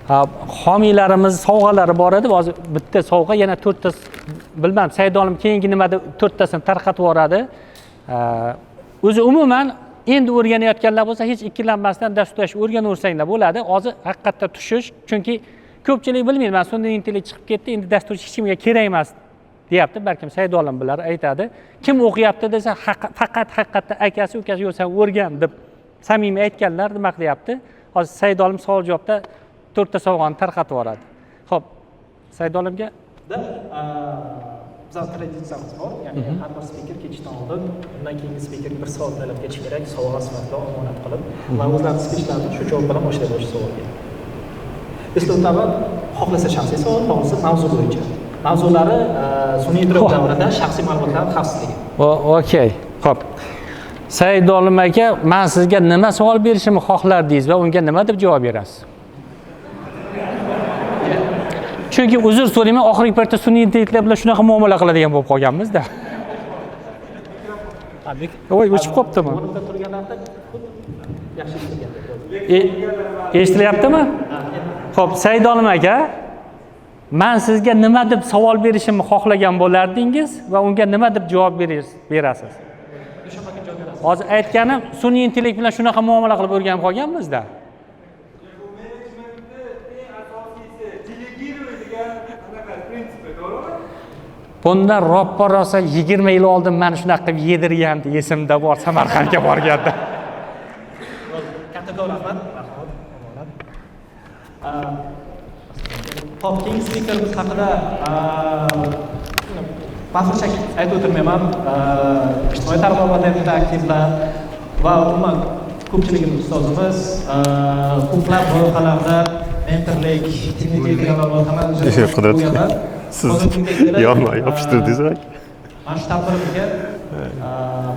Ha, homiylarimiz sovg'alari bor edi. Hozir bitta sovg'a, yana to'rtta, bilmam, Saidolim keyingi nimada to'rttasini tarqatib yuboradi. O'zi umuman endi o'rganayotganlar bo'lsa, hech ikkilanmasdan dasturlash o'rganaversanglar bo'ladi. Hozir haqiqatda tushish, chunki ko'pchilik bilmaydi, mana sun'iy intellekt chiqib ketdi, endi dasturchi hech kimga kerak emas deyapti. Balkim Saidolim bular aytadi. Kim o'qiyapti desa, faqat haqiqatda akasi, ukasi yo'q, sen o'rgan deb samimiy aytganlar nima qilyapti? Hozir Saidolim savol javobda to'rtta sovg'ani tarqatib yuboradi. Xo'p, Saidolimga bizning traditsiyamiz bor, ya'ni har bir speaker ketishdan oldin undan keyingi speakerga bir savol talab ketish kerak, sovg'a sifatida omonat qilib va o'zlarini spichlarini shu javob bilan boshlaydi o'sha savolga. Eslab o'taman, xohlasa shaxsiy savol, xohlasa mavzu bo'yicha. Mavzulari sun'iy idrok davrida shaxsiy ma'lumotlar xavfsizligi. Okey. Xo'p. Saidolim aka, men sizga nima savol berishimni xohlardingiz va unga nima deb javob berasiz? Chunki uzr so'rayman, oxirgi paytda sun'iy intellektlar bilan shunaqa muomala qiladigan bo'lib qolganmiz-da. Voy, o'chib qoptimi? O'rnida turganlarda yaxshi eshitilyapti. Eshitilyaptimi? Xo'p, Saidolim aka, men sizga nima deb savol berishimni xohlagan bo'lardingiz va unga nima deb javob berasiz? Hozir aytganim, sun'iy intellekt bilan shunaqa muomala qilib o'rganib qolganmiz-da. Bundan roppa-rosa 20 yil oldin meni shunaqa qilib yedirgandi, esimda bor, Samarqandga borganda. Kattakon rahmat. Rahmat. Xo'p, keyingi spikerimiz haqida bafurchak aytib o'tirmayman. Ijtimoiy tarmoqlarda juda aktivlar va umuman ko'pchiligimiz ustozimiz, ko'plab loyihalarda mentorlik, texnik loyihalar ijro qilganlar. Siz yonma yopishtirdingiz aka. Mana shu tadbirimizga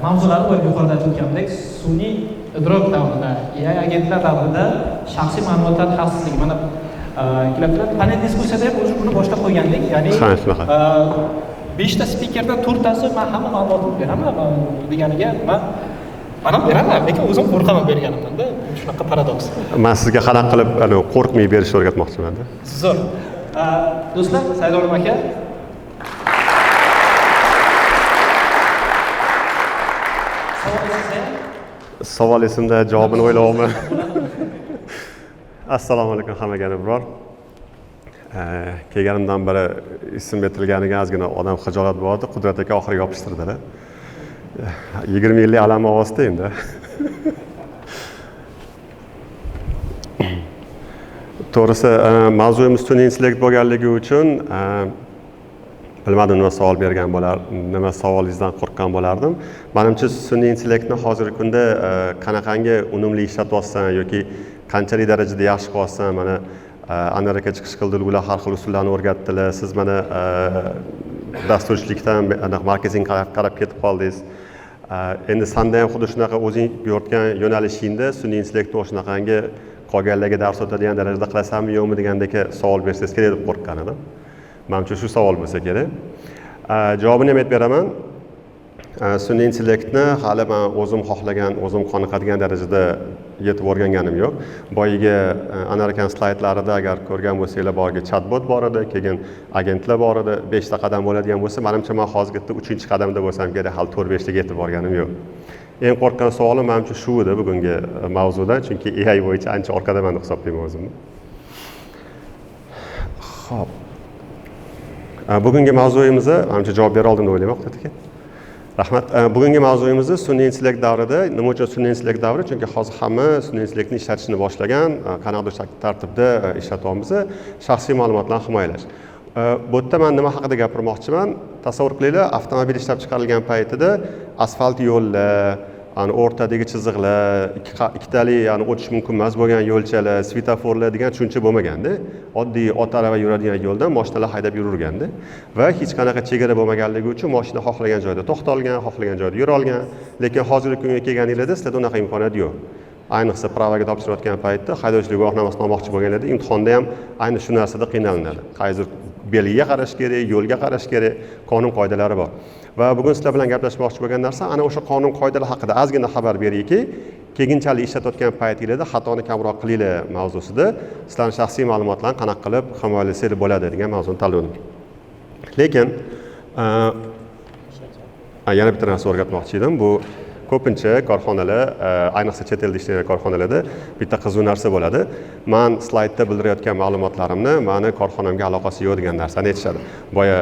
mavzulari bo'yicha yuqorida aytib o'tgandek, sun'iy idrok davrida, AI agentlar davrida shaxsiy ma'lumotlar xavfsizligi. Mana panel diskussiyada ham o'zi buni boshlab qo'ygandik. Ya'ni 5 ta spikerdan 4 tasi men hamma ma'lumotni beraman deganiga men ham beraman, lekin o'zim qo'rqaman berganimdan-da. Shunaqa paradoks. Men sizga qanaqa qilib qo'rqmay berishni o'rgatmoqchiman-da. Zo'r. Do'stlar, Saidolim aka. Savol esimda, javobini o'ylayapman. Assalomu alaykum hammaga biror. Kelganimdan beri ism aytilganiga ozgina odam xijolat bo'ldi. Qudrat aka oxiri yopishtirdilar. 20 yillik alam ovozda endi. To'g'risi, mavzuyimiz sun'iy intellekt bo'lganligi uchun bilmadim nima savol bergan bo'lar, nima savolingizdan qo'rqqan bo'lardim. Menimcha sun'iy intellektni hozirgi kunda qanaqangi unumli ishlatyapsan yoki qanchalik darajada yaxshi qilyapsan, mana Anvar aka chiqish qildi, ular har xil usullarni o'rgatdilar. Siz mana dasturchilikdan marketing qarab ketib qoldingiz. Endi sanda ham xuddi shunaqa o'zing yo'rtgan yo'nalishingda sun'iy intellektni o'shanaqangi Qolganlarga dars o'tadigan darajada qilasanmi, yo'qmi degandek savol bersangiz kerak deb qo'rqqan edim. Manimcha, shu savol bo'lsa kerak. Javobini ham aytib beraman. Sun'iy intellektni hali man o'zim xohlagan, o'zim qoniqadigan darajada yetib o'rganganim yo'q. Boyagi Anarkan slaydlarida agar ko'rgan bo'lsanglar, boyagi chatbot bor edi, keyin agentlar bor edi. Beshta qadam bo'ladigan bo'lsa, manimcha, man hozirgi uchinchi qadamda bo'lsam kerak, hali to'rt, beshtaga yetib borganim yo'q. Eng qo'rqqan savolim, manimcha, shu edi bugungi mavzuda, chunki AI bo'yicha ancha orqadaman deb hisoblayman o'zimni. Ho'p, bugungi mavzuyimizga, manimcha, javob bera oldim deb o'ylayman. Aka, rahmat. Bugungi mavzuyimizni sun'iy intellekt davrida. Nima uchun sun'iy intellekt davri? Chunki hozir hamma sun'iy intellektni ishlatishni boshlagan, qanaqadir tartibda ishlatyapmiz. Shaxsiy ma'lumotlarni himoyalash. Bu yerda man nima haqida gapirmoqchiman? Tasavvur qilinglar, avtomobil ishlab chiqarilgan paytida asfalt yo'llar, ani o'rtadagi chiziqlar, ikkitali, ya'ni o'tish mumkin emas bo'lgan yo'lchalar, svetoforlar degan tushuncha bo'lmaganda, oddiy ot arava yuradigan yo'ldan mashinalar haydab yuraverganda va hech qanaqa chegara bo'lmaganligi uchun mashina xohlagan joyda to'xtalgan, xohlagan joyda yura olgan. Lekin hozirgi kunga kelganinglarda sizlarda unaqa imkoniyat yo'q. Ayniqsa права ga topshirayotgan paytda, haydovchilik guvohnomasini olmoqchi bo'lganlarda imtihonda ham ayni shu narsada qiynalinadi. Qaysidir belgiga qarash kerak, yo'lga qarash kerak, qonun qoidalari bor. Va bugun sizlar bilan gaplashmoqchi bo'lgan narsa ana o'sha qonun qoidalar haqida ozgina xabar berayki, keyinchalik ishlatayotgan paytinglarda xatoni kamroq qilinglar mavzusida sizlarni shaxsiy ma'lumotlarni qanaqa qilib himoyalasanglar bo'ladi degan mavzuni tanladim. Lekin yana bitta narsa o'rgatmoqchi edim. Bu ko'pincha korxonalar, ayniqsa chet elda ishlaydigan korxonalarda bitta qiziq narsa bo'ladi. Man slaydda bildirayotgan ma'lumotlarimni mani korxonamga aloqasi yo'q degan narsani aytishadi. Boya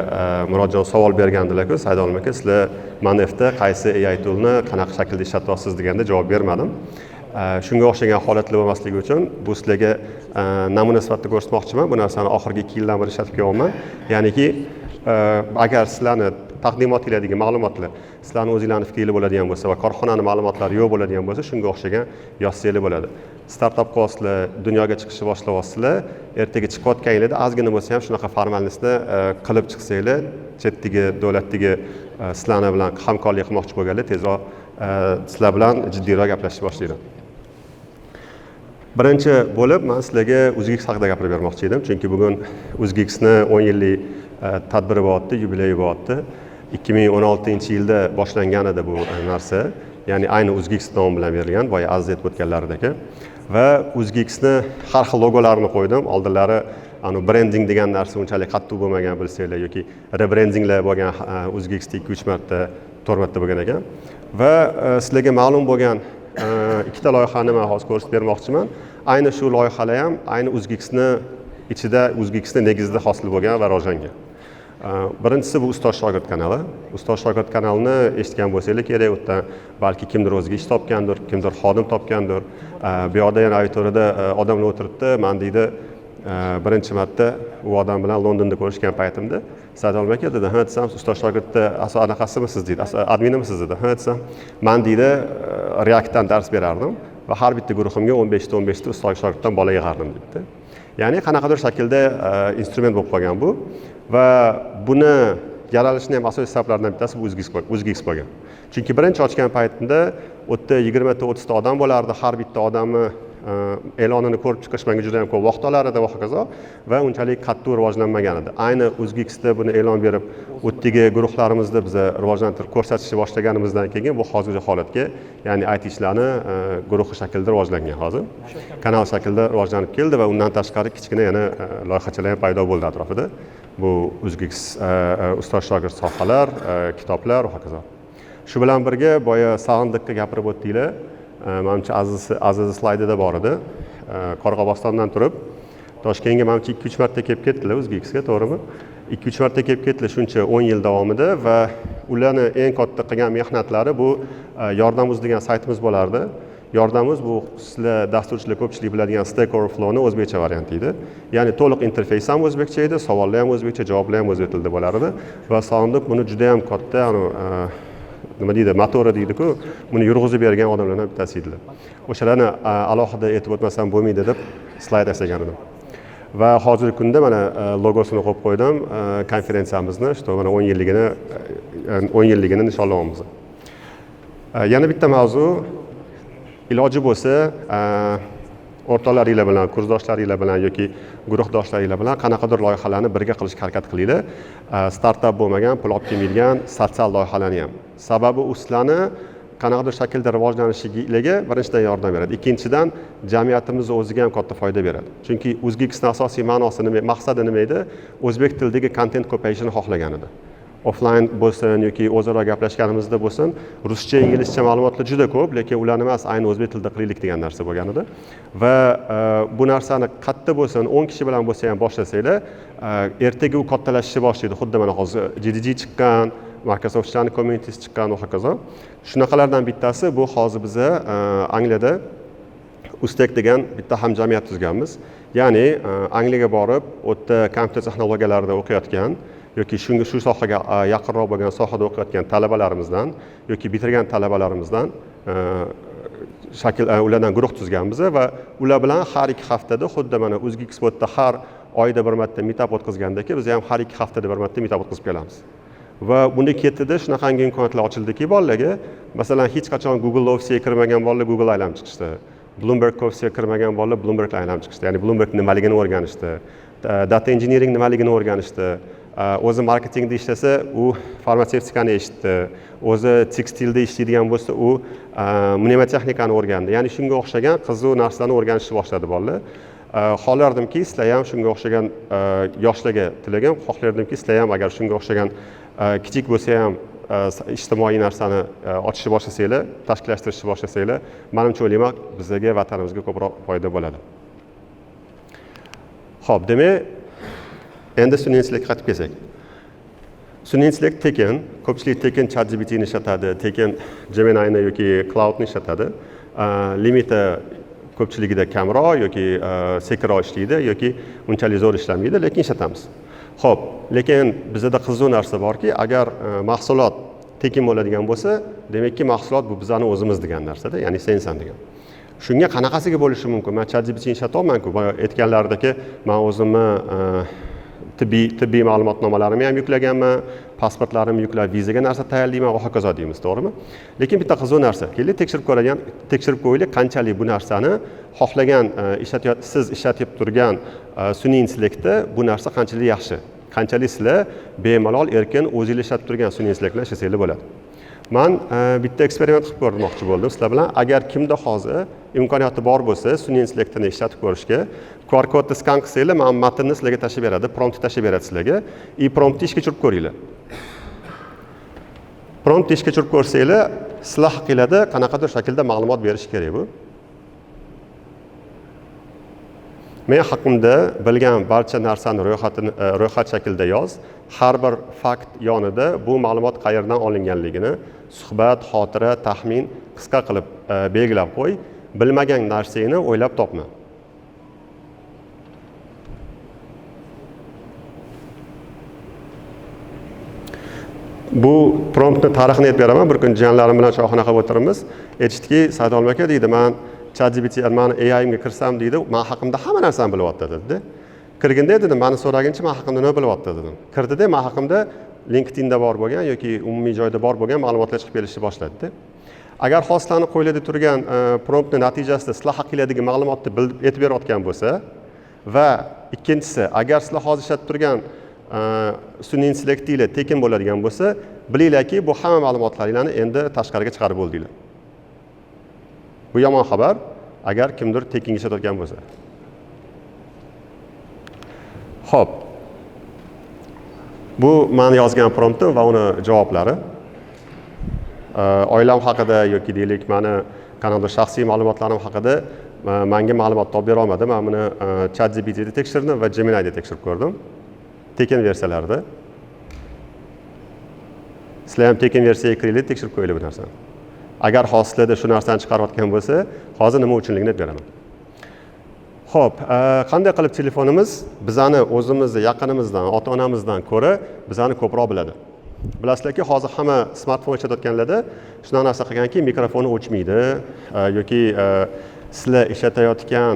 Murodjon savol bergandilar-ku, Saidolom aka, sizlar Manefda qaysi AI toolni qanaqa shaklda ishlatyapsiz deganda javob bermadim. Shunga o'xshagan holatlar bo'lmasligi uchun bu sizlarga namuna sifatida ko'rsatmoqchiman. Bu narsani oxirgi 2 yildan beri ishlatib kelyapman. Ya'niki, agar sizlarni taqdimotinglardagi ma'lumotlar sizlarni o'zinglarni fikringlar bo'ladigan bo'lsa va korxonani ma'lumotlari yo'q bo'ladigan bo'lsa, shunga o'xshagan yozsanglar bo'ladi. Startap qilyapsizlar, dunyoga chiqishni boshlayapsizlar, ertaga chiqayotganinglarda ozgina bo'lsa ham shunaqa формальность ni qilib chiqsanglar, chetdagi davlatdagi sizlarni bilan hamkorlik qilmoqchi bo'lganlar tezroq sizlar bilan jiddiyroq gaplashishni boshlaydi. Birinchi bo'lib man sizlarga UzGeeks haqida gapirib bermoqchi edim, chunki bugun UzGeeksni 10 yillik tadbiri bo'lyapti, yubileyi bo'lyapti. 2016-yilda boshlangan edi bu narsa, ya'ni ayni UzGeeks nomi bilan berilgan, boya Aziz aytib o'tganlaridek. Va UzGeeksni har xil logolarini qo'ydim. Oldinlari anu brending degan narsa unchalik qattiq bo'lmagan, bilsanglar, yoki rebrendinglar bo'lgan. UzGeeksda ikki, uch marta, to'rt marta bo'lgan ekan. Va sizlarga ma'lum bo'lgan ikkita loyihani man hozir ko'rsatib bermoqchiman. Ayni shu loyihalar ham ayni UzGeeksni ichida, UzGeeksni negizida hosil bo'lgan va rivojlangan. Birinchisi bu Ustoz shogird kanali. Ustoz shogird kanalini eshitgan bo'lsanglar kerak. U yerdan balki kimdir o'ziga ish topgandir, kimdir xodim topgandir. Bu yoqda yana auditoriyada odamlar o'tiribdi. Man, deydi, birinchi marta u odam bilan Londonda ko'rishgan paytimda, "Saidolom aka", dedi, "Ha", desam, "Ustoz shogirdni anaqasimisiz?" deydi, "Adminimisiz?" dedi. "Ha", desam, man, deydi, Reactdan dars berardim va har bitta guruhimga 15ta, 15ta ustoz shogirddan bola yig'ardim, deydi. Ya'ni qanaqadir shaklda instrument bo'lib qolgan bu. Va buni yaralishini ham asosiy sabablaridan bittasi bu UzGeeks bo'lgan. Chunki birinchi ochgan paytimda u yerda 20ta, 30ta odam bo'lardi. Har bitta odamni e'lonini ko'rib chiqish menga juda yam ko'p vaqt olar edi va hokazo, va unchalik qattiq rivojlanmagan edi. Ayni UzGeeksda buni e'lon berib, u yerdagi guruhlarimizda biza rivojlantirib ko'rsatishni boshlaganimizdan keyin bu hozirgi holatga, ya'ni ITchilarni guruhi shaklida rivojlangan hozir. Kanal shaklida rivojlanib keldi va undan tashqari kichkina yana loyihachalar ham paydo bo'ldi atrofida. Bu UzGeeks, ustoz shogird sohalar, kitoblar va hokazo. Shu bilan birga boya Sag'indiqqa gapirib o'tdinglar. Manimcha, Aziz slaydida bor edi. Qoraqalpog'istondan turib Toshkentga, manimcha, ikki, uch marta kelib ketdilar UzGeeksga, to'g'rimi? Ikki, uch marta kelib ketdilar shuncha 10 yil davomida. Va ularni eng katta qilgan mehnatlari bu Yordamuz degan saytimiz bo'lardi. Yordamuz bu sizlar, dasturchilar, ko'pchilik biladigan Stack Overflowni o'zbekcha varianti edi. Ya'ni to'liq interfeys ham o'zbekcha edi, savollar ham o'zbekcha, javoblar ham o'zbek tilida bo'lar edi. Va Sog'indiq buni juda yam katta anavi, nima deydi, motori deydiku, buni yurg'izib bergan odamlardan bittasi edilar. O'shalarni alohida aytib o'tmasam bo'lmaydi deb slayd yasagan edim. Va hozirgi kunda mana logosini qo'yib qo'ydim konferensiyamizni, что mana 10 yilligini, 10 yilligini nishonlayapmiz. Yana bitta mavzu, iloji bo'lsa, O'rtoqlaringlar bilan, kursdoshlaringlar bilan yoki guruhdoshlaringlar bilan qanaqadir loyihalarni birga qilishga harakat qilinglar. Startap bo'lmagan, pul olib kelmaydigan sotsial loyihalarni ham. Sababi u sizlarni qanaqadir shaklda rivojlanishiga birinchidan yordam beradi. Ikkinchidan jamiyatimiz o'ziga ham katta foyda beradi. Chunki UzGeeksning asosiy ma'nosi nima, maqsadi nima edi? O'zbek tilidagi kontent ko'payishini xohlagan edi. Offline bo'lsin yoki o'zaro gaplashganimizda bo'lsin, ruscha, inglizcha ma'lumotlar juda ko'p, lekin ularni emas, ayni o'zbek tilida qilaylik degan narsa bo'lgan edi. Va bu narsani qayerda bo'lsin, 10 kishi bilan bo'lsa ham boshlasanglar, ertaga u kattalashishni boshlaydi. Xuddi mana hozir GDG chiqqan, Microsoft'ning communitysi chiqqan va hokazo. Shunaqalardan bittasi bu hozir biza Angliyada Uztek degan bitta hamjamiyat tuzganmiz. Ya'ni Angliyaga borib, u yerda kompyuter texnologiyalarida o'qiyotgan yoki shunga shu sohaga yaqinroq bo'lgan sohada o'qiyotgan talabalarimizdan yoki bitirgan talabalarimizdan shakl ulardan guruh tuzganmiz va ular bilan har 2 haftada xuddi mana UzGeekspotda har oyda bir marta meetup o'tkazgandek, biz ham har 2 haftada bir marta meetup o'tkazib kelamiz. Va buni ketida shunaqangi imkoniyatlar ochildiki bolalarga, masalan, hech qachon Google ofisiga kirmagan bolalar Google aylanib chiqishdi. Bloomberg ofisiga kirmagan bolalar Bloomberg aylanib chiqishdi. Ya'ni Bloomberg nimaligini o'rganishdi, data engineering nimaligini o'rganishdi. O'zi marketingda ishlasa, u farmatsevtikani eshitdi. O'zi tekstilda ishlaydigan bo'lsa, u mnemotexnikani o'rgandi. Ya'ni shunga o'xshagan qiziq narsalarni o'rganishni boshladi bolalar. Xohlardimki, sizlar ham shunga o'xshagan yoshlarga tilagim, xohlardimki, sizlar ham agar shunga o'xshagan kichik bo'lsa ham ijtimoiy narsani ochishni boshlasanglar, tashkillashtirishni boshlasanglar, menimcha o'ylayman, bizga, vatanimizga ko'proq foyda bo'ladi. Xo'p, demak, endi sun'iy intellektga qaytib kelsak. Sun'iy intellekt tekin, ko'pchilik tekin ChatGPTni ishlatadi, tekin Gemini'ni yoki Cloud'ni ishlatadi. Limiti ko'pchiligida kamroq yoki sekinroq ishlaydi yoki unchalik zo'r ishlamaydi, lekin ishlatamiz. Xo'p, lekin bizda qiziq narsa borki, agar mahsulot tekin bo'ladigan bo'lsa, demakki mahsulot bu bizning o'zimiz degan narsada, ya'ni sensan degan. Shunga qanaqasiga bo'lishi mumkin? Men ChatGPTni ishlatyapman-ku, boya aytganlaridagi men o'zimni tibbiy ma'lumotnomalarimni ham yuklaganman, pasportlarimni yuklab vizaga narsa tayyorlayman va hokazo deymiz, to'g'rimi? Lekin bitta qiziq narsa, keling tekshirib ko'radigan, tekshirib qo'yaylik, qanchalik bu narsani xohlagan siz ishlatib turgan sun'iy intellektda bu narsa qanchalik yaxshi, qanchalik sizlar bemalol erkin o'zingiz ishlatib turgan sun'iy intellekt bilan ishlasanglar bo'ladi. Men bitta eksperiment qilib ko'rmoqchi bo'ldim sizlar bilan. Agar kimda hozir imkoniyati bor bo'lsa, sun'iy intellektni ishlatib ko'rishga, QR kodni skan qilsanglar, men matnni sizlarga tashlab beradi, promptni tashlab beradi sizlarga. I promptni ishga tushirib ko'ringlar. Promptni ishga tushirib ko'rsanglar, sizlar haqingizda qanaqadir shaklda ma'lumot berish kerak bu. Men haqimda bilgan barcha narsani ro'yxat shaklida yoz. Har bir fakt yonida bu ma'lumot qayerdan olinganligini, suhbat, xotira, taxmin qisqa qilib belgilab qo'y. Bilmagan narsangni o'ylab topma. Bu promptni tarixini aytib beraman. Bir kun jiyanlarim bilan choyxona qilib o'tiribmiz. Aytishdiki, Saidolma aka deydi, men ChatGPT, men AI'imga kirsam deydi, men haqimda hamma narsani bilyapti dedi. Kirganda dedim, meni so'raguncha men haqimda nima bilyapti dedim. Kirdida men haqimda LinkedInda bor bo'lgan yoki umumiy joyda bor bo'lgan ma'lumotlar chiqib kelishni boshladi. Agar hostilani qo'yiladi turgan promptni natijasida sizlar haqingizdagi ma'lumotni bilib aytib berayotgan bo'lsa va ikkinchisi, agar sizlar hozir ishlatib turgan sun'iy intellektinglar tekin bo'ladigan bo'lsa, bilinglarki, bu hamma ma'lumotlaringlarni endi tashqariga chiqarib bo'ldinglar. Bu yomon xabar, agar kimdir tekinga ishlatayotgan bo'lsa. Xo'p. Bu men yozgan promptim va uni javoblari. Oilam haqida yoki deylik, meni qanaqadir shaxsiy ma'lumotlarim haqida menga ma'lumot topib bera olmadi. Men buni ChatGPTda tekshirdim va Gemini'da tekshirib ko'rdim. Tekin versiyalarda. Sizlar ham tekin versiyaga kiringlar, tekshirib qo'yinglar bu narsani. Agar hozir shu narsani chiqarayotgan bo'lsa, hozir nima uchunligini aytib beraman. Xo'p, qanday qilib telefonimiz bizani o'zimizni yaqinimizdan, ota-onamizdan ko'ra bizani ko'proq biladi? Bilasizlarki, hozir hamma smartfon ishlatayotganlarda shunaqa narsa qilganki, mikrofoni o'chmaydi yoki sizlar ishlatayotgan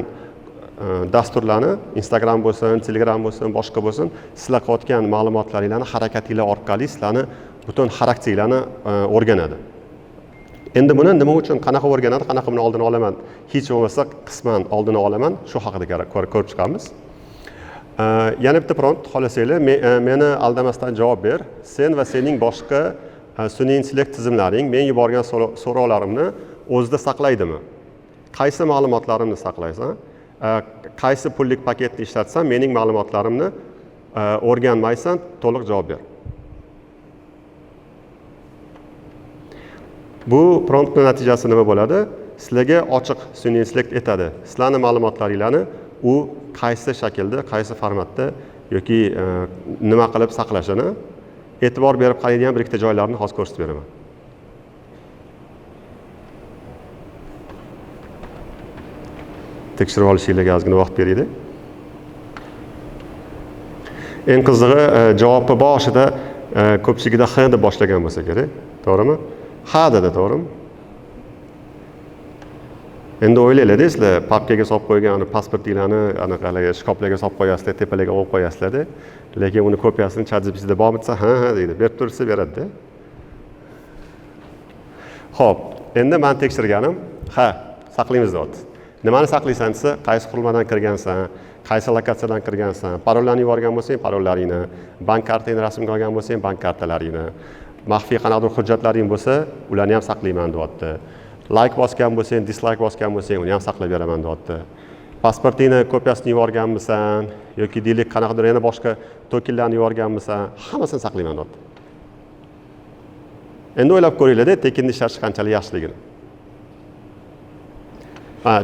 dasturlarni, Instagram bo'lsin, Telegram bo'lsin, boshqa bo'lsin, sizlar qilayotgan ma'lumotlaringlarni harakatinglar orqali sizlarni butun xarakteringlarni o'rganadi. Endi buni nima uchun, qanaqa o'rganadi, qanaqa buni oldini olaman, hech bo'lmasa qisman oldini olaman, shu haqida ko'rib chiqamiz. Yana bitta prompt xohlasanglar, meni aldamasdan javob ber. Sen va sening boshqa sun'iy intellekt tizimlaring men yuborgan so'rovlarimni o'zida saqlaydimi? Qaysi ma'lumotlarimni saqlaysan? Qaysi pullik paketni ishlatsam mening ma'lumotlarimni o'rganmaysan, to'liq javob ber. Bu promptning natijasi nima bo'ladi? Sizlarga ochiq sun'iy intellekt aytadi. Sizlarning ma'lumotlaringlarni u qaysi shaklda, qaysi formatda yoki nima qilib saqlashini e'tibor berib qaraydigan bir ikkita joylarni hozir ko'rsatib beraman. Tekshirib olishinglarga ozgina vaqt beraylik. Eng qizig'i, javobni boshida ko'pchiligida "h" deb boshlagan bo'lsa kerak, to'g'rimi? Ha dedi, to'g'rimi? Endi o'ylanglar-da, sizlar papkaga solib qo'ygan pasportinglarni anaqalarga, shkaflarga solib qo'yasizlar, tepalarga olib qo'yasizlar-da. Lekin uni kopiyasini ChatGPTda bormi desa, ha, ha deydi. Berib tursa beradi-da. Xo'p, endi men tekshirganim, ha, saqlaymiz deyapti. Nimani saqlaysan desa, qaysi qurilmadan kirgansan, qaysi lokatsiyadan kirgansan, parollarni yuborgan bo'lsang, parollaringni, bank kartangni rasmga olgan bo'lsang, bank kartalaringni, maxfiy qanaqadir hujjatlaring bo'lsa, ularni ham saqlayman deyapti. Like bosgan bo'lsang, dislike bosgan bo'lsang, uni ham saqlab beraman deyapti. Pasportingni kopiyasini yuborganmisan yoki deylik qanaqadir yana boshqa tokenlarni yuborganmisan, hammasini saqlayman deyapti. Endi o'ylab ko'ringlar-da, tekinni ishlatish qanchalik yaxshiligini.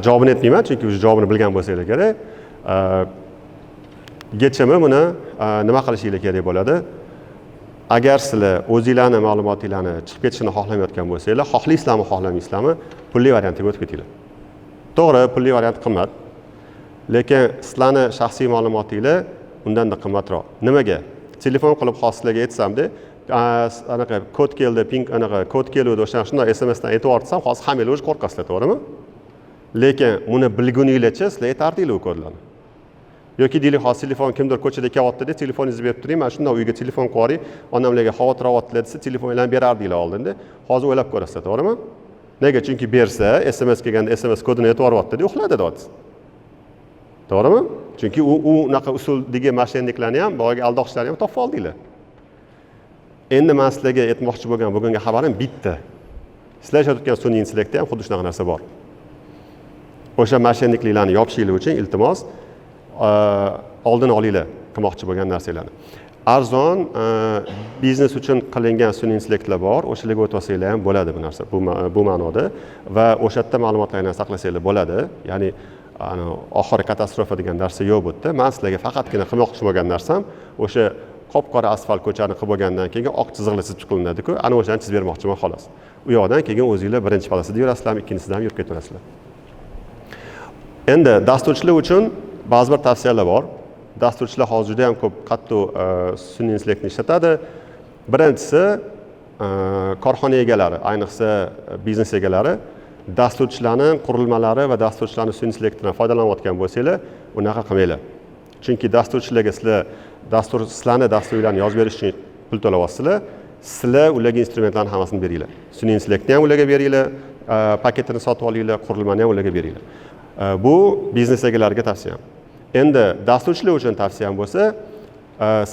Javobini aytmayman, chunki o'sha javobini bilgan bo'lsanglar kerak. Gechimi buni nima qilishinglar kerak bo'ladi? Agar sizlar o'zinglarning ma'lumotinglarni chiqib ketishini xohlamayotgan bo'lsanglar, xohlaysizlarmi, xohlamaysizlarmi, pulli variantga o'tib ketinglar. To'g'ri, pulli variant qimmat, lekin sizlarning shaxsiy ma'lumotinglar undan-da qimmatroq. Nimaga? Telefon qilib hozir sizlarga aytsamda, anaqa kod keldi, ping anaqa kod keluvdi, o'sha shunday SMS dan aytib yuborsam, hozir hammanglar o'zi qo'rqasizlar, to'g'rimi? Lekin buni bilguninglarcha sizlar aytardinglar u kodlarni. Yoki deylik hozir telefon kimdir ko'chada kelyapti-da, telefoningizni berib turing, mana shunday uyga telefon qilib yuboring, onamlarga xavotir olyaptilar desa, telefonlarni berardinglar oldinda. Hozir o'ylab ko'rasizlar, to'g'rimi? Nega? Chunki bersa, SMS kelganda SMS kodini aytib yuboryapti-da, uxladi deyapsiz. To'g'rimi? Chunki u unaqa usuldagi mashinaliklarni ham, boyagi aldoqchilarni ham topib oldinglar. Endi men sizlarga aytmoqchi bo'lgan bugungi xabarim bitta. Sizlar ishlatayotgan sun'iy intellektda ham xuddi shunaqa narsa bor. O'sha mashinaliklarni yopishinglar uchun iltimos oldini olinglar qilmoqchi bo'lgan narsalarni. Arzon biznes uchun qilingan sun'iy intellektlar bor, o'shalarga o'tib olsanglar ham bo'ladi bu narsa, bu ma'noda va o'sha yerda ma'lumotlarni saqlasanglar bo'ladi. Ya'ni oxiri katastrofa degan narsa yo'q bu yerda. Men sizlarga faqatgina qilmoqchi bo'lgan narsam o'sha qop-qora asfalt ko'chani qilib bo'lgandan keyin oq chiziqlar chizib chiqilinadi-ku, ana o'shani chizib bermoqchiman xolos. U yoqdan keyin o'zinglar birinchi palasida yurasizlar, ikkinchisida ham yurib ketaverasizlar. Endi dasturchilar uchun ba'zi bir tavsiyalar bor. Dasturchilar hozir juda ham ko'p qattiq sun'iy intellektni ishlatadi. Birinchisi, korxona egalari, ayniqsa biznes egalari dasturchilarning qurilmalari va dasturchilarning sun'iy intellektidan foydalanayotgan bo'lsanglar, unaqa qilmanglar. Chunki dasturchilarga sizlar sizlarni dasturinglarni yozib berish uchun pul to'layapsizlar, sizlar ularga instrumentlarni hammasini beringlar. Sun'iy intellektni ham ularga beringlar, paketini sotib olinglar, qurilmani ham ularga beringlar. Bu biznes egalariga tavsiyam. Endi dasturchilar uchun tavsiyam bo'lsa,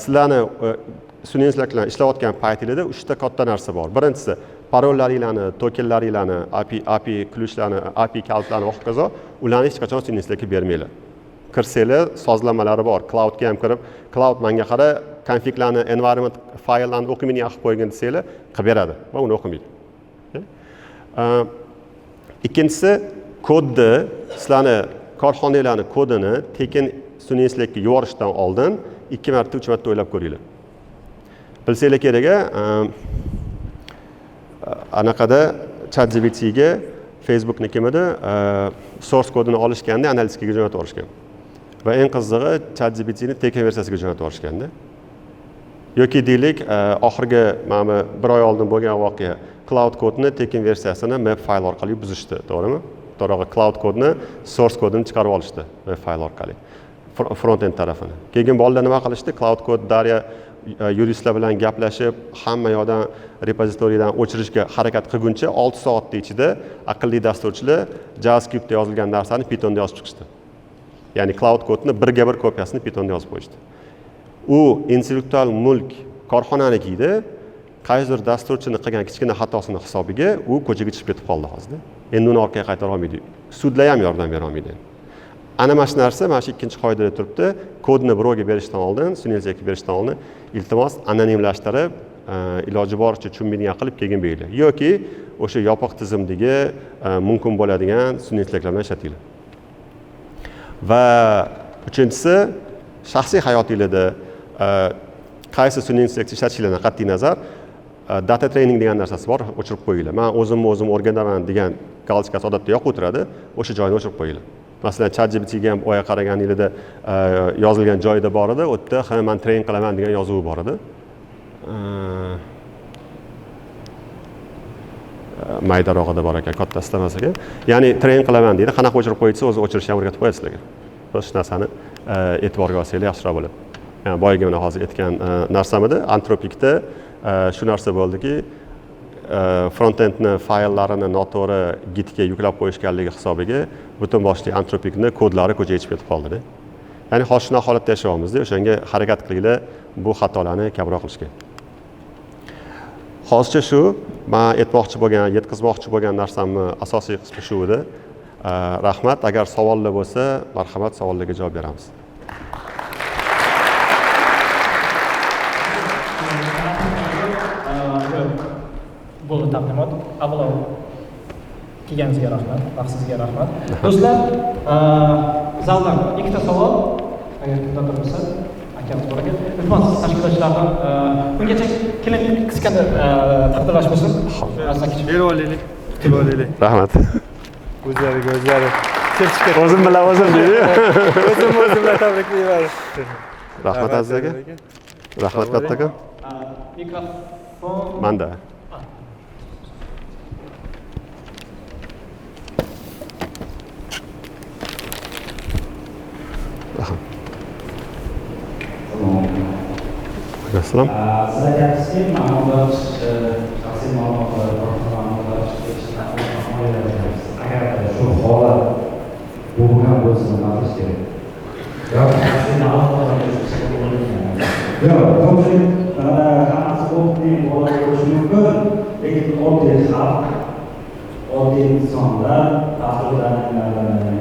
sizlarni sun'iy intellekt bilan ishlayotgan paytingizda uchta katta narsa bor. Birinchisi, parollaringlarni, tokenlaringlarni, API ключlarni, API kalitlarni va hokazo, ularni hech qachon sun'iy intellektga bermanglar. Kirsanglar, sozlamalari bor. Cloudga ham kirib, cloud menga qara, konfiglarni, environment fayllarni o'qimaydigan qilib qo'ygin desanglar, qilib beradi va uni o'qimaydi. Ikkinchisi, kodni, sizlarni korxonalarning kodini tekin sun'iy intellektga yuborishdan oldin 2 marta, 3 marta o'ylab ko'ringlar. Bilsanglar kerak, anaqada ChatGPTga Facebooknikimidi source kodini olishganda analitikaga jo'natib yuborishgan. Va eng qizig'i ChatGPTni tekin versiyasiga jo'natib yuborishganda. Yoki deylik, oxirgi mana bir oy oldin bo'lgan voqea, Cloud kodni tekin versiyasini map fayl orqali buzishdi, to'g'rimi? To'g'ri, Cloud kodni source kodini chiqarib olishdi map fayl orqali. Front end tarafini. Keyin bolalar nima qilishdi? Cloud kod Darya yuristlar bilan gaplashib, hamma yoqdan repozitoriydan o'chirishga harakat qilguncha 6 soatning ichida aqlli dasturchilar JavaScriptda yozilgan narsani Pythonda yozib chiqishdi. Ya'ni Cloud Code'ni birga bir kopiyasini Pythonda yozib qo'yishdi. U intellektual mulk korxonaniki edi, qaysidir dasturchini qilgan kichkina xatosini hisobiga u ko'chaga chiqib ketib qoldi hozir. Endi uni orqaga qaytara olmaydi. Sudlar ham yordam bera olmaydi. Ana mana shu narsa, mana shu ikkinchi qoidada turibdi. Kodni birovga berishdan oldin, sun'iy intellektga berishdan oldin iltimos anonimlashtirib, iloji boricha tushunmaydigan qilib keyin beringlar. Yoki o'sha yopiq tizimdagi mumkin bo'ladigan sun'iy intellektlar bilan ishlatinglar. Va uchinchisi, shaxsiy hayotingizda qaysi sun'iy intellekt ishlatishinglardan qat'iy nazar, data training degan narsasi bor, o'chirib qo'yinglar. Men o'zimni o'zim o'rganaman degan galchkasi odatda yoqib o'tiradi, o'sha joyini o'chirib qo'yinglar. Masalan, ChatGPTga ham oya qaraganingizda yozilgan joyida bor edi, u yerda ha, men train qilaman degan yozuvi bor edi. Maydarog'ida bor ekan, kattasida emas ekan. Ya'ni train qilaman deydi, qanaqa o'chirib qo'ysa, o'zi o'chirishni ham o'rgatib qo'yadi sizlarga. Shu narsani e'tiborga olsanglar yaxshiroq bo'ladi. Ya'ni boyagi mana hozir aytgan narsam edi, Anthropicda shu narsa bo'ldiki, frontendni fayllarini noto'g'ri Gitga yuklab qo'yishganligi hisobiga butun boshli Anthropicni kodlari ko'chaga chiqib ketib qoldi. Ya'ni hozir shunaqa holatda yashayapmiz-da, o'shanga harakat qilinglar bu xatolarni kamroq qilishga. Hozircha shu, men aytmoqchi bo'lgan, yetkazmoqchi bo'lgan narsamni asosiy qismi shu edi. Rahmat, agar savollar bo'lsa, marhamat, savollarga javob beramiz. Bo'ldi taqdimot. Avvalo kelganingizga rahmat, vaqtingizga rahmat. Do'stlar, zaldan ikkita savol, agar kimdadir bo'lsa, akamiz bor ekan. Iltimos, tashkilotchilardan ungacha keling, qisqagina taqdirlash bo'lsin. Berib olaylik, kutib olaylik. Rahmat. O'zlariga o'zlari sertifikat. O'zim bilan o'zim deydi. O'zim o'zim bilan tabriklayman. Rahmat Aziz aka. Rahmat kattakon. Mikrofon manda. Assalom. Siz aytyapsizki, ma'lumotlar, shaxsiy ma'lumotlar, ma'lumotlar chiqib. Agar shu holat bo'lgan bo'lsa, nima qilish kerak? Yoki shaxsiy ma'lumotlar yo'q, ko'pchilik hammasi oddiy holat bo'lishi mumkin, lekin oddiy xalq, oddiy insonlar dasturlarni,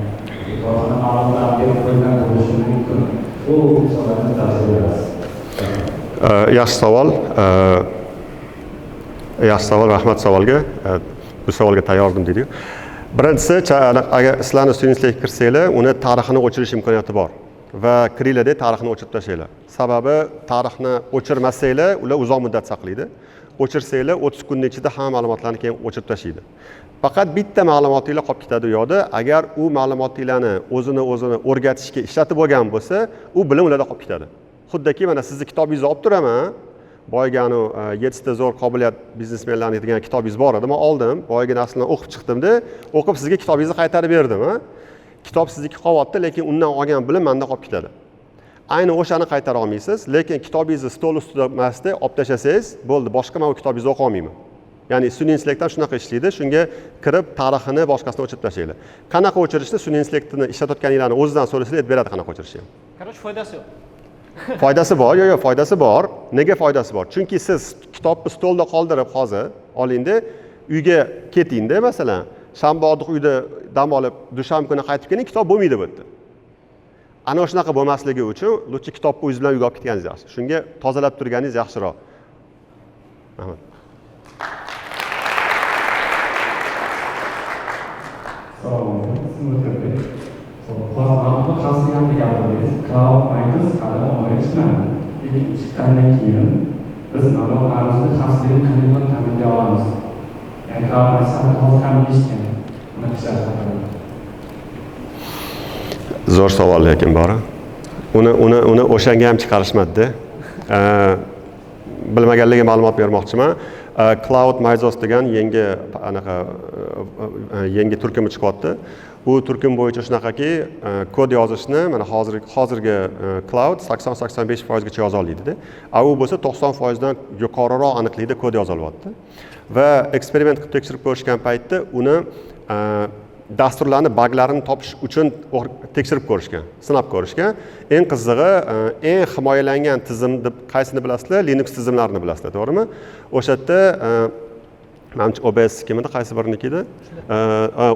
korxona ma'lumotlarini berib qo'ygan bo'lishi mumkin. Bu insonlarni tavsiya berasiz. Yaxshi savol. Yaxshi savol, rahmat savolga. Bu savolga tayyordim deydi. Birinchisi, agar sizlarni sun'iy intellektga kirsanglar, uni tarixini o'chirish imkoniyati bor va kiringlarda tarixini o'chirib tashlanglar. Sababi tarixni o'chirmasanglar, ular uzoq muddat saqlaydi. O'chirsanglar, 30 kunning ichida hamma ma'lumotlarni keyin o'chirib tashlaydi. Faqat bitta ma'lumotinglar qolib ketadi u yoqda. Agar u ma'lumotinglarni o'zini o'rgatishga ishlatib bo'lgan bo'lsa, u bilim ularda qolib ketadi. Xuddiki mana sizni kitobingizni olib turaman, boyagi anu 7 ta zo'r qobiliyat biznesmenlarni degan kitobingiz bor edi, men oldim, boyagi narsani o'qib chiqdimda, o'qib sizga kitobingizni qaytarib berdim, ha? Kitob sizniki qolyapti, lekin undan olgan bilim menda qolib ketadi. Ayni o'shani qaytara olmaysiz, lekin kitobingizni stol ustida emasda olib tashlasangiz, bo'ldi, boshqa men u kitobingizni o'qiy olmayman. Ya'ni sun'iy intellektdan shunaqa ishlaydi, shunga kirib tarixini boshqasini o'chirib tashlanglar. Qanaqa o'chirishni sun'iy intellektni ishlatayotganinglarni o'zidan so'rasanglar aytib beradi qanaqa o'chirishni. Короче, foydasi yo'q. Foydasi bor, yo'q, yo'q, foydasi bor. Nega foydasi bor? Chunki siz kitobni stolda qoldirib hozir olingda, uyga ketingda, masalan, shanba oddiq uyda dam olib, dushanba kuni qaytib keling, kitob bo'lmaydi bu yerda. Ana shunaqa bo'lmasligi uchun lutfi kitobni o'zingiz bilan uyga olib ketganingiz yaxshi. Shunga tozalab turganingiz yaxshiroq. Rahmat. Assalomu alaykum. Hozir xavfsizlikni gapirdingiz. Cloud Microsoft hali ommaga chiqmadi. Lekin chiqqandan keyin biz ma'lumotlarimizni xavfsizligini qanday ta'minlay olamiz? Ya'ni Cloud Microsoft hozir ham eshitgan. Uni ishlab. Zo'r savol lekin bor. Uni o'shanga ham chiqarishmadi. Bilmaganlarga ma'lumot bermoqchiman. Cloud Microsoft degan yangi anaqa yangi turkumi chiqyapti. U turkum bo'yicha shunaqaki, kod yozishni mana hozirgi Claude 80-85 gacha yoza oladida. A u bo'lsa 90 dan yuqoriroq aniqlikda kod yoza olyapti. Va eksperiment qilib tekshirib ko'rishgan paytda uni dasturlarni baglarini topish uchun tekshirib ko'rishgan, sinab ko'rishgan. Eng qizig'i, eng himoyalangan tizim deb qaysini bilasizlar? Linux tizimlarini bilasizlar, to'g'rimi? O'sha yerda manimcha OBS kim edi, qaysi biriniki edi?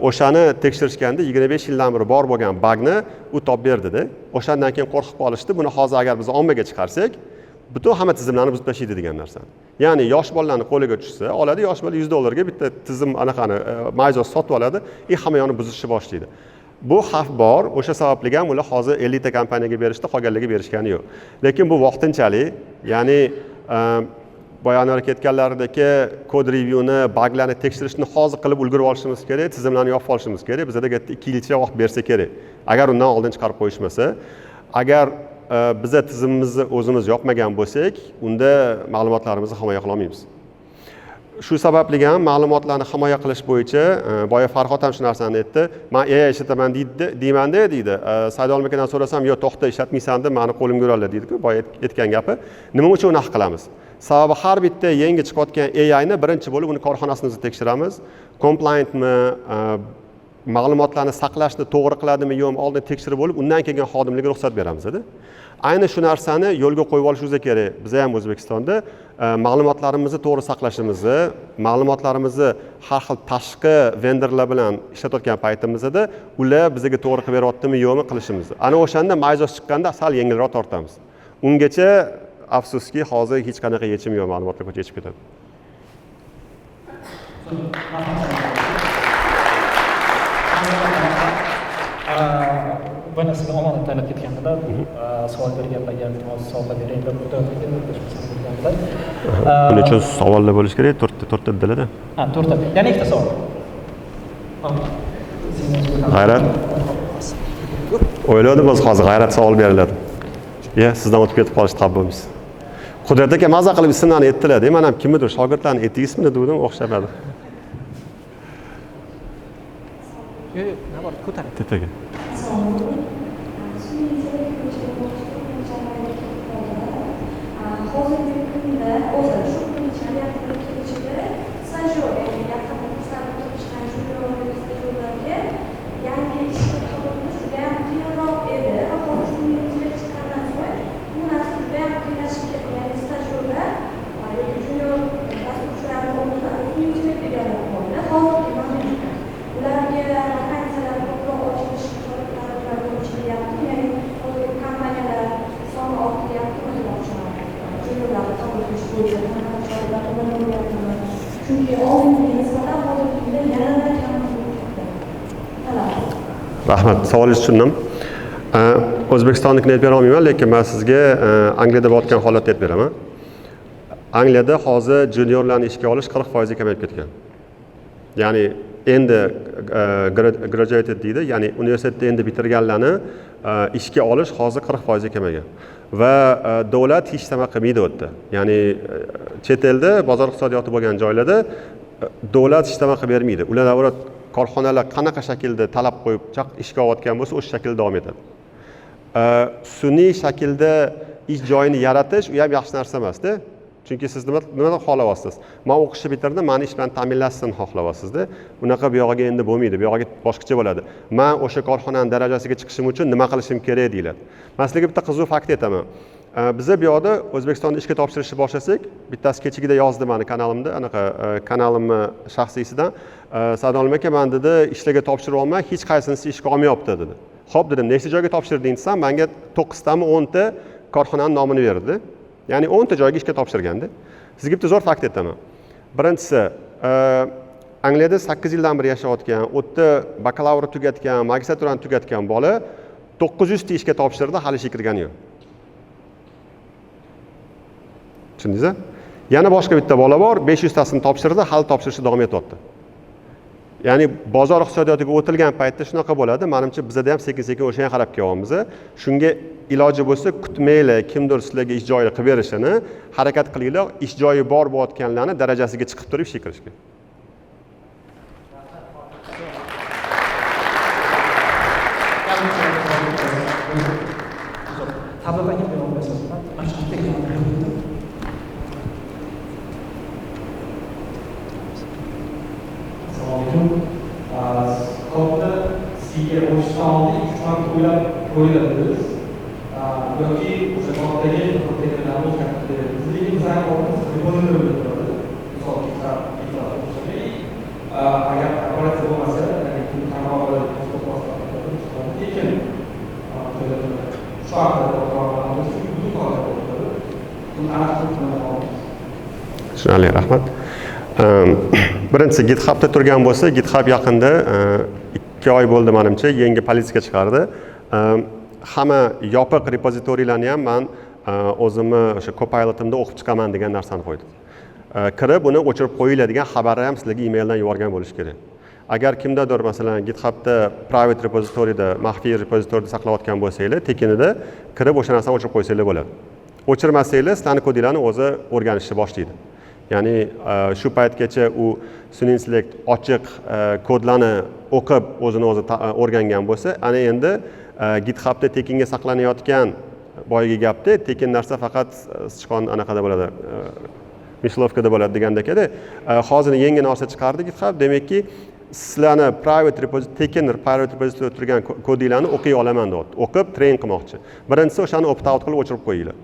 O'shani tekshirishganda 25 yildan beri bor bo'lgan bagni u topib berdida. O'shandan keyin qo'rqib qolishdi. Buni hozir agar biz ommaga chiqarsak, butun hamma tizimlarni buzib tashlaydi degan narsani. Ya'ni yosh bolalarni qo'liga tushsa, oladi, yosh bola $100 ga bitta tizim anaqani Myzos sotib oladi, hamma yoqni buzishni boshlaydi. Bu xavf bor, o'sha sababli ham ular hozir 50 ta kompaniyaga berishdi, qolganlarga berishgani yo'q. Lekin bu vaqtinchalik, ya'ni boya Anvar aytganlaridagi kod reviewni, baglarni tekshirishni hozir qilib ulgurib olishimiz kerak, tizimlarni yopib olishimiz kerak. Bizada 2 yilcha vaqt bersa kerak. Agar undan oldin chiqarib qo'yishmasa, agar biza tizimimizni o'zimiz yopmagan bo'lsak, unda ma'lumotlarimizni himoya qila olmaymiz. Shu sababli ham ma'lumotlarni himoya qilish bo'yicha boya Farhod ham shu narsani aytdi. Men AI ishlataman deydi, deymanda deydi. Saidolom akadan so'rasam, yo'q, to'xta, ishlatmaysan deb meni qo'limga uradilar deydi-ku, boya aytgan gapi. Nima uchun unaqa qilamiz? Sababi har bitta yangi chiqayotgan AI ni birinchi bo'lib uni korxonasini tekshiramiz. Compliantmi, ma'lumotlarni saqlashni to'g'ri qiladimi yo'qmi oldin tekshirib bo'lib, undan keyin xodimlarga ruxsat beramiz dedi. Ayni shu narsani yo'lga qo'yib olishimiz kerak. Biz ham O'zbekistonda ma'lumotlarimizni to'g'ri saqlashimizni, ma'lumotlarimizni har xil tashqi vendorlar bilan ishlatayotgan paytimizda ular bizga to'g'ri qilib beryaptimi yo'qmi qilishimizni. Ana o'shanda Myzos chiqqanda sal yengilroq tortamiz. Ungacha afsuski hozir hech qanaqa yechim yo'q, ma'lumotlar ko'cha yechib ketadi. Buni sizga omonat taylab ketganida savol berganlarga iltimos savollar bering deb o'tayotganlar. Buning uchun savollar bo'lishi kerak, to'rtta dedilar-da. Ha, to'rtta. Yana ikkita savol. G'ayrat. O'yladim biz hozir G'ayrat savol beriladi. Ya, sizdan o'tib ketib qolish xavf bo'lmaysiz. Qudrat aka maza qilib ismlarni aytdilar-da, men ham kimnidir shogirdlarni aytdingizmi dedim, o'xshamadi. Yo'q, nima bor, ko'taring. Tepaga. Hozirgi kunda o'zi shu kungacha yaqin kelishida stajyor, ya'ni yaqin kurslarni bitirib chiqqan juniorlarga yangi ishga qabul qilish juda ham qiyinroq edi va hozir sun'iy intellekt chiqqandan so'ng bu narsa juda ham qiyinlashib ketdi. Ya'ni stajyorlar yoki junior dasturchilarni o'rnini sun'iy intellekt egallab qoldi. Hozirgi momentda ularga vakansiyalar ko'proq ochilishi ochilyapti, ya'ni hozirgi kompaniyalar soni ortyaptimi demoqchiman. Juniorlarni qabul qilish bo'yicha qanaqa choralar qo'llanilyaptimi? Chunki oldingiga nisbatan hozirgi kunda yanada kam bo'lib ketdi. Rahmat, savolingizni tushundim. O'zbekistonnikini aytib bera olmayman, lekin men sizga Angliyada bo'layotgan holatni aytib beraman. Angliyada hozir juniorlarni ishga olish 40% ga kamayib ketgan. Ya'ni endi graduated deydi, ya'ni universitetda endi bitirganlarni ishga olish hozir 40% ga kamaygan. Va davlat hech nima qilmaydi u yerda. Ya'ni chet elda bozor iqtisodiyoti bo'lgan joylarda davlat hech nima qilib bermaydi. Ular avval korxonalar qanaqa shaklda talab qo'yib ishga olayotgan bo'lsa, o'sha shaklda davom etadi. Sun'iy shaklda ish joyini yaratish u ham yaxshi narsa emas-da. Chunki siz nimadan xohlayapsiz? Men o'qishni bitirdim, meni ish bilan ta'minlashsin xohlayapsiz-da. Unaqa bu yog'iga endi bo'lmaydi, bu yog'iga boshqacha bo'ladi. Men o'sha korxonaning darajasiga chiqishim uchun nima qilishim kerak deyiladi. Men sizlarga bitta qiziq fakt aytaman. Biza bu yoqda O'zbekistonda ishga topshirishni boshlasak, bittasi kechagida yozdi meni kanalimda, anaqa kanalimni shaxsiysidan, Sa'dolom aka, men dedi, ishlarga topshirib olman, hech qaysinisi ishga olmayapti dedi. Xo'p dedim, nechta joyga topshirding desam, menga 9 tami 10 ta korxonaning nomini berdi. Ya'ni 10 ta joyga ishga topshirganda. Sizga bitta zo'r fakt aytaman. Birinchisi, Angliyada 8 yildan beri yashayotgan, u yerda bakalavr tugatgan, magistraturani tugatgan bola 900 ta ishga topshirdi, hali ishga kirgani yo'q. Tushundingizmi? Yana boshqa bitta bola bor, 500 tasini topshirdi, hali topshirishda davom etyapti. Ya'ni bozor iqtisodiyotiga o'tilgan paytda shunaqa bo'ladi. Menimcha bizada ham sekin-sekin o'shanga qarab kelyapmiz. Shunga iloji bo'lsa kutmanglar, kimdir sizlarga ish joyi qilib berishini, harakat qilinglar, ish joyi bor bo'layotganlarni darajasiga chiqib turib ishga kirishga. Tadbirdan keyin javob berasiz. Mana shu Assalomu alaykum. Kodni C'ga qo'shishdan oldin 2-3 marta o'ylab qo'yiladi. Yoki o'sha koddagi konteynerlarni o'zgartirib beramiz. Lekin bizning kodimiz repozitoriyda turadi. Misol GitHub qo'shsak, agar korporatsiya bo'lmasa, ya'ni pul tarmog'i lekin shu haqida butun kodlar bo'ladi. Buni aniq qilib olamiz. Tushunarli, rahmat. Birinchisi GitHubda turgan bo'lsa, GitHub yaqinda 2 oy bo'ldi menimcha, yangi politika chiqardi. Hamma yopiq repozitoriylarni ham men o'zimni o'sha Copilot'imda o'qib chiqaman degan narsani qo'ydim. Kirib uni o'chirib qo'yinglar degan xabarni ham sizlarga emaildan yuborgan bo'lishi kerak. Agar kimdadir masalan GitHubda private repozitoriyda, maxfiy repozitoriyda saqlayotgan bo'lsanglar, tekinida kirib o'sha narsani o'chirib qo'ysanglar bo'ladi. O'chirmasanglar, sizlarning kodinglarni o'zi o'rganishni boshlaydi. Ya'ni shu paytgacha u sun'iy intellekt ochiq kodlarni o'qib o'zini o'zi o'rgangan bo'lsa, ana endi GitHubda tekinga saqlanayotgan boyagi gapda tekin narsa faqat sichqon anaqada bo'ladi, mishlovkada bo'ladi degandek-da, hozir yangi narsa chiqardi GitHub, demakki sizlarni private repository, tekin private repository turgan kodinglarni o'qiy olaman deyapti. O'qib train qilmoqchi. Birinchisi o'shani opt out qilib o'chirib qo'yinglar.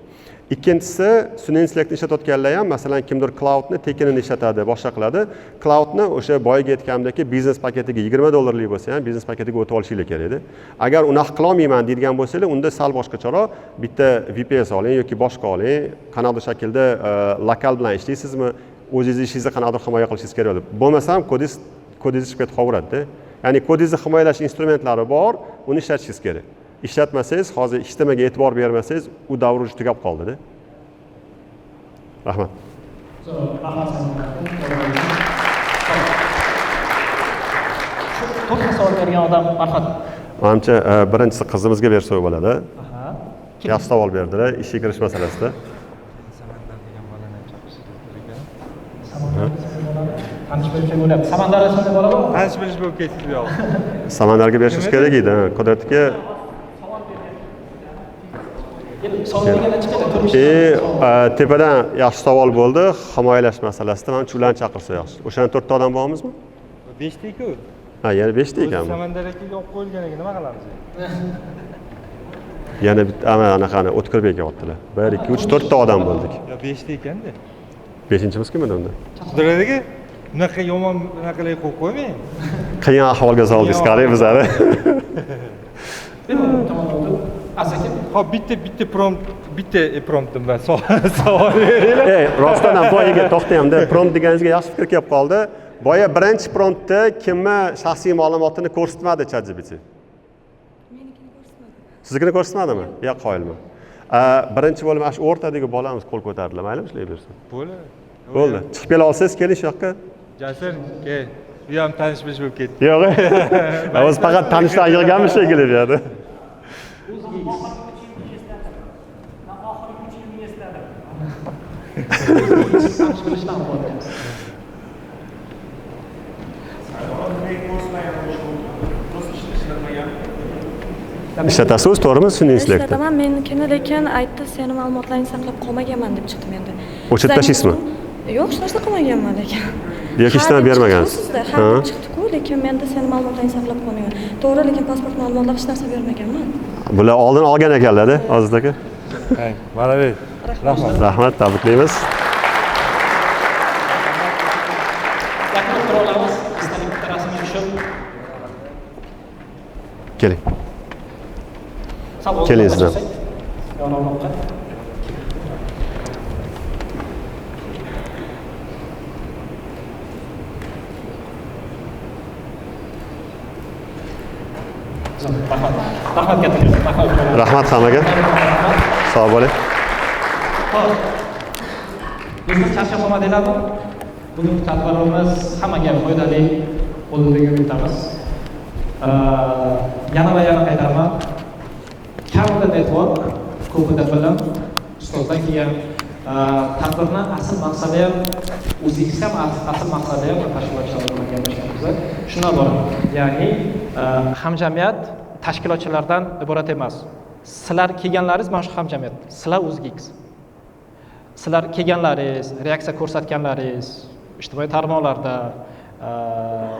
Ikkinchisi, sun'iy intellektni ishlatayotganlar ham, masalan, kimdir cloudni tekinini ishlatadi, boshqa qiladi. Cloudni o'sha boyagi aytganimdek biznes paketiga $20 bo'lsa ham biznes paketiga o'tib olishinglar kerak edi. Agar unaqa qila olmayman deydigan bo'lsanglar, unda sal boshqacharoq bitta VPS oling yoki boshqa oling. Qanaqadir shaklda lokal bilan ishlaysizmi, o'zingizni ishingizni qanaqadir himoya qilishingiz kerak bo'ladi. Bo'lmasam kodingiz chiqib ketib qolaveradi-da. Ya'ni kodingizni himoyalash instrumentlari bor, uni ishlatishingiz kerak. Ishlatmasangiz, hozir hech nimaga e'tibor bermasangiz, u davr уже tugab qoldi-da. Rahmat. Rahmat. Shu to'rtta savol bergan odam marhamat. Manimcha, birinchisi qizimizga bersak bo'ladi. Yaxshi savol berdilar, ishga kirish masalasida. Tanish bilishga bo'lyapti. Samandar ismli bola bormi? Tanish bilish bo'lib ketdi bu yoq. Samandarga berishingiz kerak edi, Qudratga. Tepadan yaxshi savol bo'ldi, himoyalash masalasida manimcha ularni chaqirsa yaxshi. O'shani 4 ta odam bormizmi? 5 ta-ku. Ha, yana 5 ta ekanmi? Samandar akaga olib qo'yilgan ekan, nima qilamiz? Yana bitta anaqani O'tkirbek otdilar. 1 2 3 4 ta odam bo'ldik. Yo, 5 ta ekanda. 5-inchimiz kim edi unda? Qudrat aka, bunaqa yomon bunaqalarga qo'yib qo'ymang. Qiyin ahvolga soldingiz, qarang bizani. Xo'p, bitta prompt, bitta promptim bilan savol beringlar. Rostdan ham boyaga to'xtayam-da, prompt deganingizga yaxshi fikr kelib qoldi. Boya birinchi promptda kimni shaxsiy ma'lumotini ko'rsatmadi ChatGPT? Menikini ko'rsatmadi. Siznikini ko'rsatmadimi? Yo'q, qoyilman. Birinchi bo'lib mana shu o'rtadagi bolamiz qo'l ko'tardilar. Maylimi, shunday bersin. Bo'ldi. Bo'ldi. Chiqib kela olsangiz, keling shu yoqqa. Jasur, kel. Bu ham tanish bilish bo'lib ketdi. Yo'q. O'zi faqat tanishlar yig'ganmish shekilli bu yerda. Oxirgi 3 yilni esladim. Tanish bilishdan bo'lyapti. Ishlatasiz, to'g'rimi? Sun'iy intellektni. Ishlataman, menikini lekin aytdi, seni ma'lumotlaringni saqlab qolmaganman deb chiqdi menda. O'chirib tashlaysizmi? Yo'q, hech narsa qilmaganman lekin. Yoki hech nima bermagansiz. Ha, chiqdi-ku, lekin menda seni ma'lumotlaringni saqlab qolmagan. To'g'ri, lekin pasport ma'lumotlar hech narsa bermaganman. Bular oldin olgan ekanlar-da, Aziz aka. Молодец. Rahmat. Rahmat, tabriklaymiz. Yaqin o'tira olamiz. Esdalik bitta rasmga tushib. Keling. Keling sizlar. Yonroqqa. Rahmat. Rahmat katta. Rahmat. Rahmat hammaga. Sog' bo'ling. Xo'p. Do'stlar, charchab qolmadinglarmi? Bugungi tadbirimiz hammaga foydali bo'ldi degan umiddamiz. Yana va yana qaytaraman. Kamida network, ko'pida bilim, ustozdan kelgan tadbirni asl maqsadi ham, o'zingiz ham asl maqsadi ham tashkilotchilar bilan gaplashganimizda shundan iborat. Ya'ni hamjamiyat tashkilotchilardan iborat emas. Sizlar kelganlaringiz mana shu hamjamiyat, sizlar UzGeeks. Sizlar kelganlaringiz, reaksiya ko'rsatganlaringiz, ijtimoiy tarmoqlarda,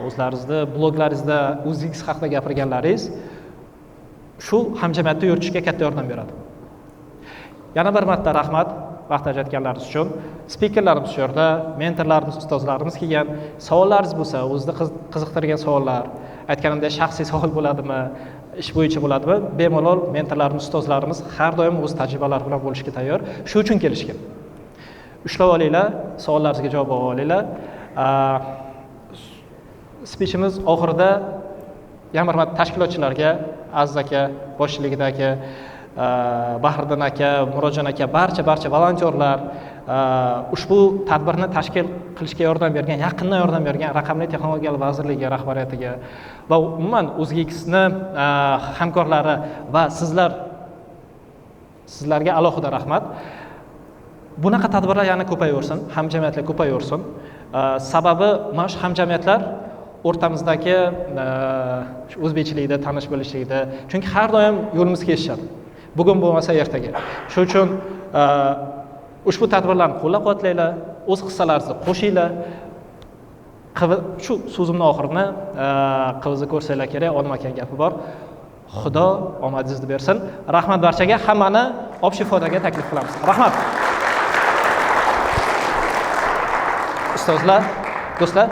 o'zlaringizni bloglaringizda UzGeeks haqida gapirganlaringiz shu hamjamiyatni yuritishga katta yordam beradi. Yana bir marta rahmat vaqt ajratganlaringiz uchun. Spikerlarimiz shu yerda, mentorlarimiz, ustozlarimiz kelgan. Savollaringiz bo'lsa, o'zizni qiziqtirgan savollar, aytganimdek shaxsiy savol bo'ladimi, ish bo'yicha bo'ladimi, bemalol mentorlarimiz, ustozlarimiz har doim o'z tajribalari bilan bo'lishga tayyor. Shu uchun kelishgan. Ushlab olinglar, savollaringizga javob olib olinglar. Speechimiz oxirida yana bir marta tashkilotchilarga, Aziz aka boshchiligidagi, Bahriddin aka, Murodjon aka, barcha volontyorlar, ushbu tadbirni tashkil qilishga yordam bergan, yaqindan yordam bergan Raqamli texnologiyalar vazirligi rahbariyatiga va umuman UzGeeksni hamkorlari va sizlarga alohida rahmat. Bunaqa tadbirlar yana ko'payaversin, hamjamiyatlar ko'payaversin. Sababi mana shu hamjamiyatlar o'rtamizdagi o'zbekchilikda, tanish bilishlikda, chunki har doim yo'limiz kesishadi. Bugun bo'lmasa ertaga. Shuning uchun ushbu tadbirlarni qo'llab-quvvatlanglar, o'z hissalaringizni qo'shinglar. Shu so'zimni oxirini qilib ko'rsanglar kerak, Olim aka gapi bor. Xudo omadingizni bersin. Rahmat barchaga, hammani общий foydaga taklif qilamiz. Rahmat. Ustozlar, do'stlar.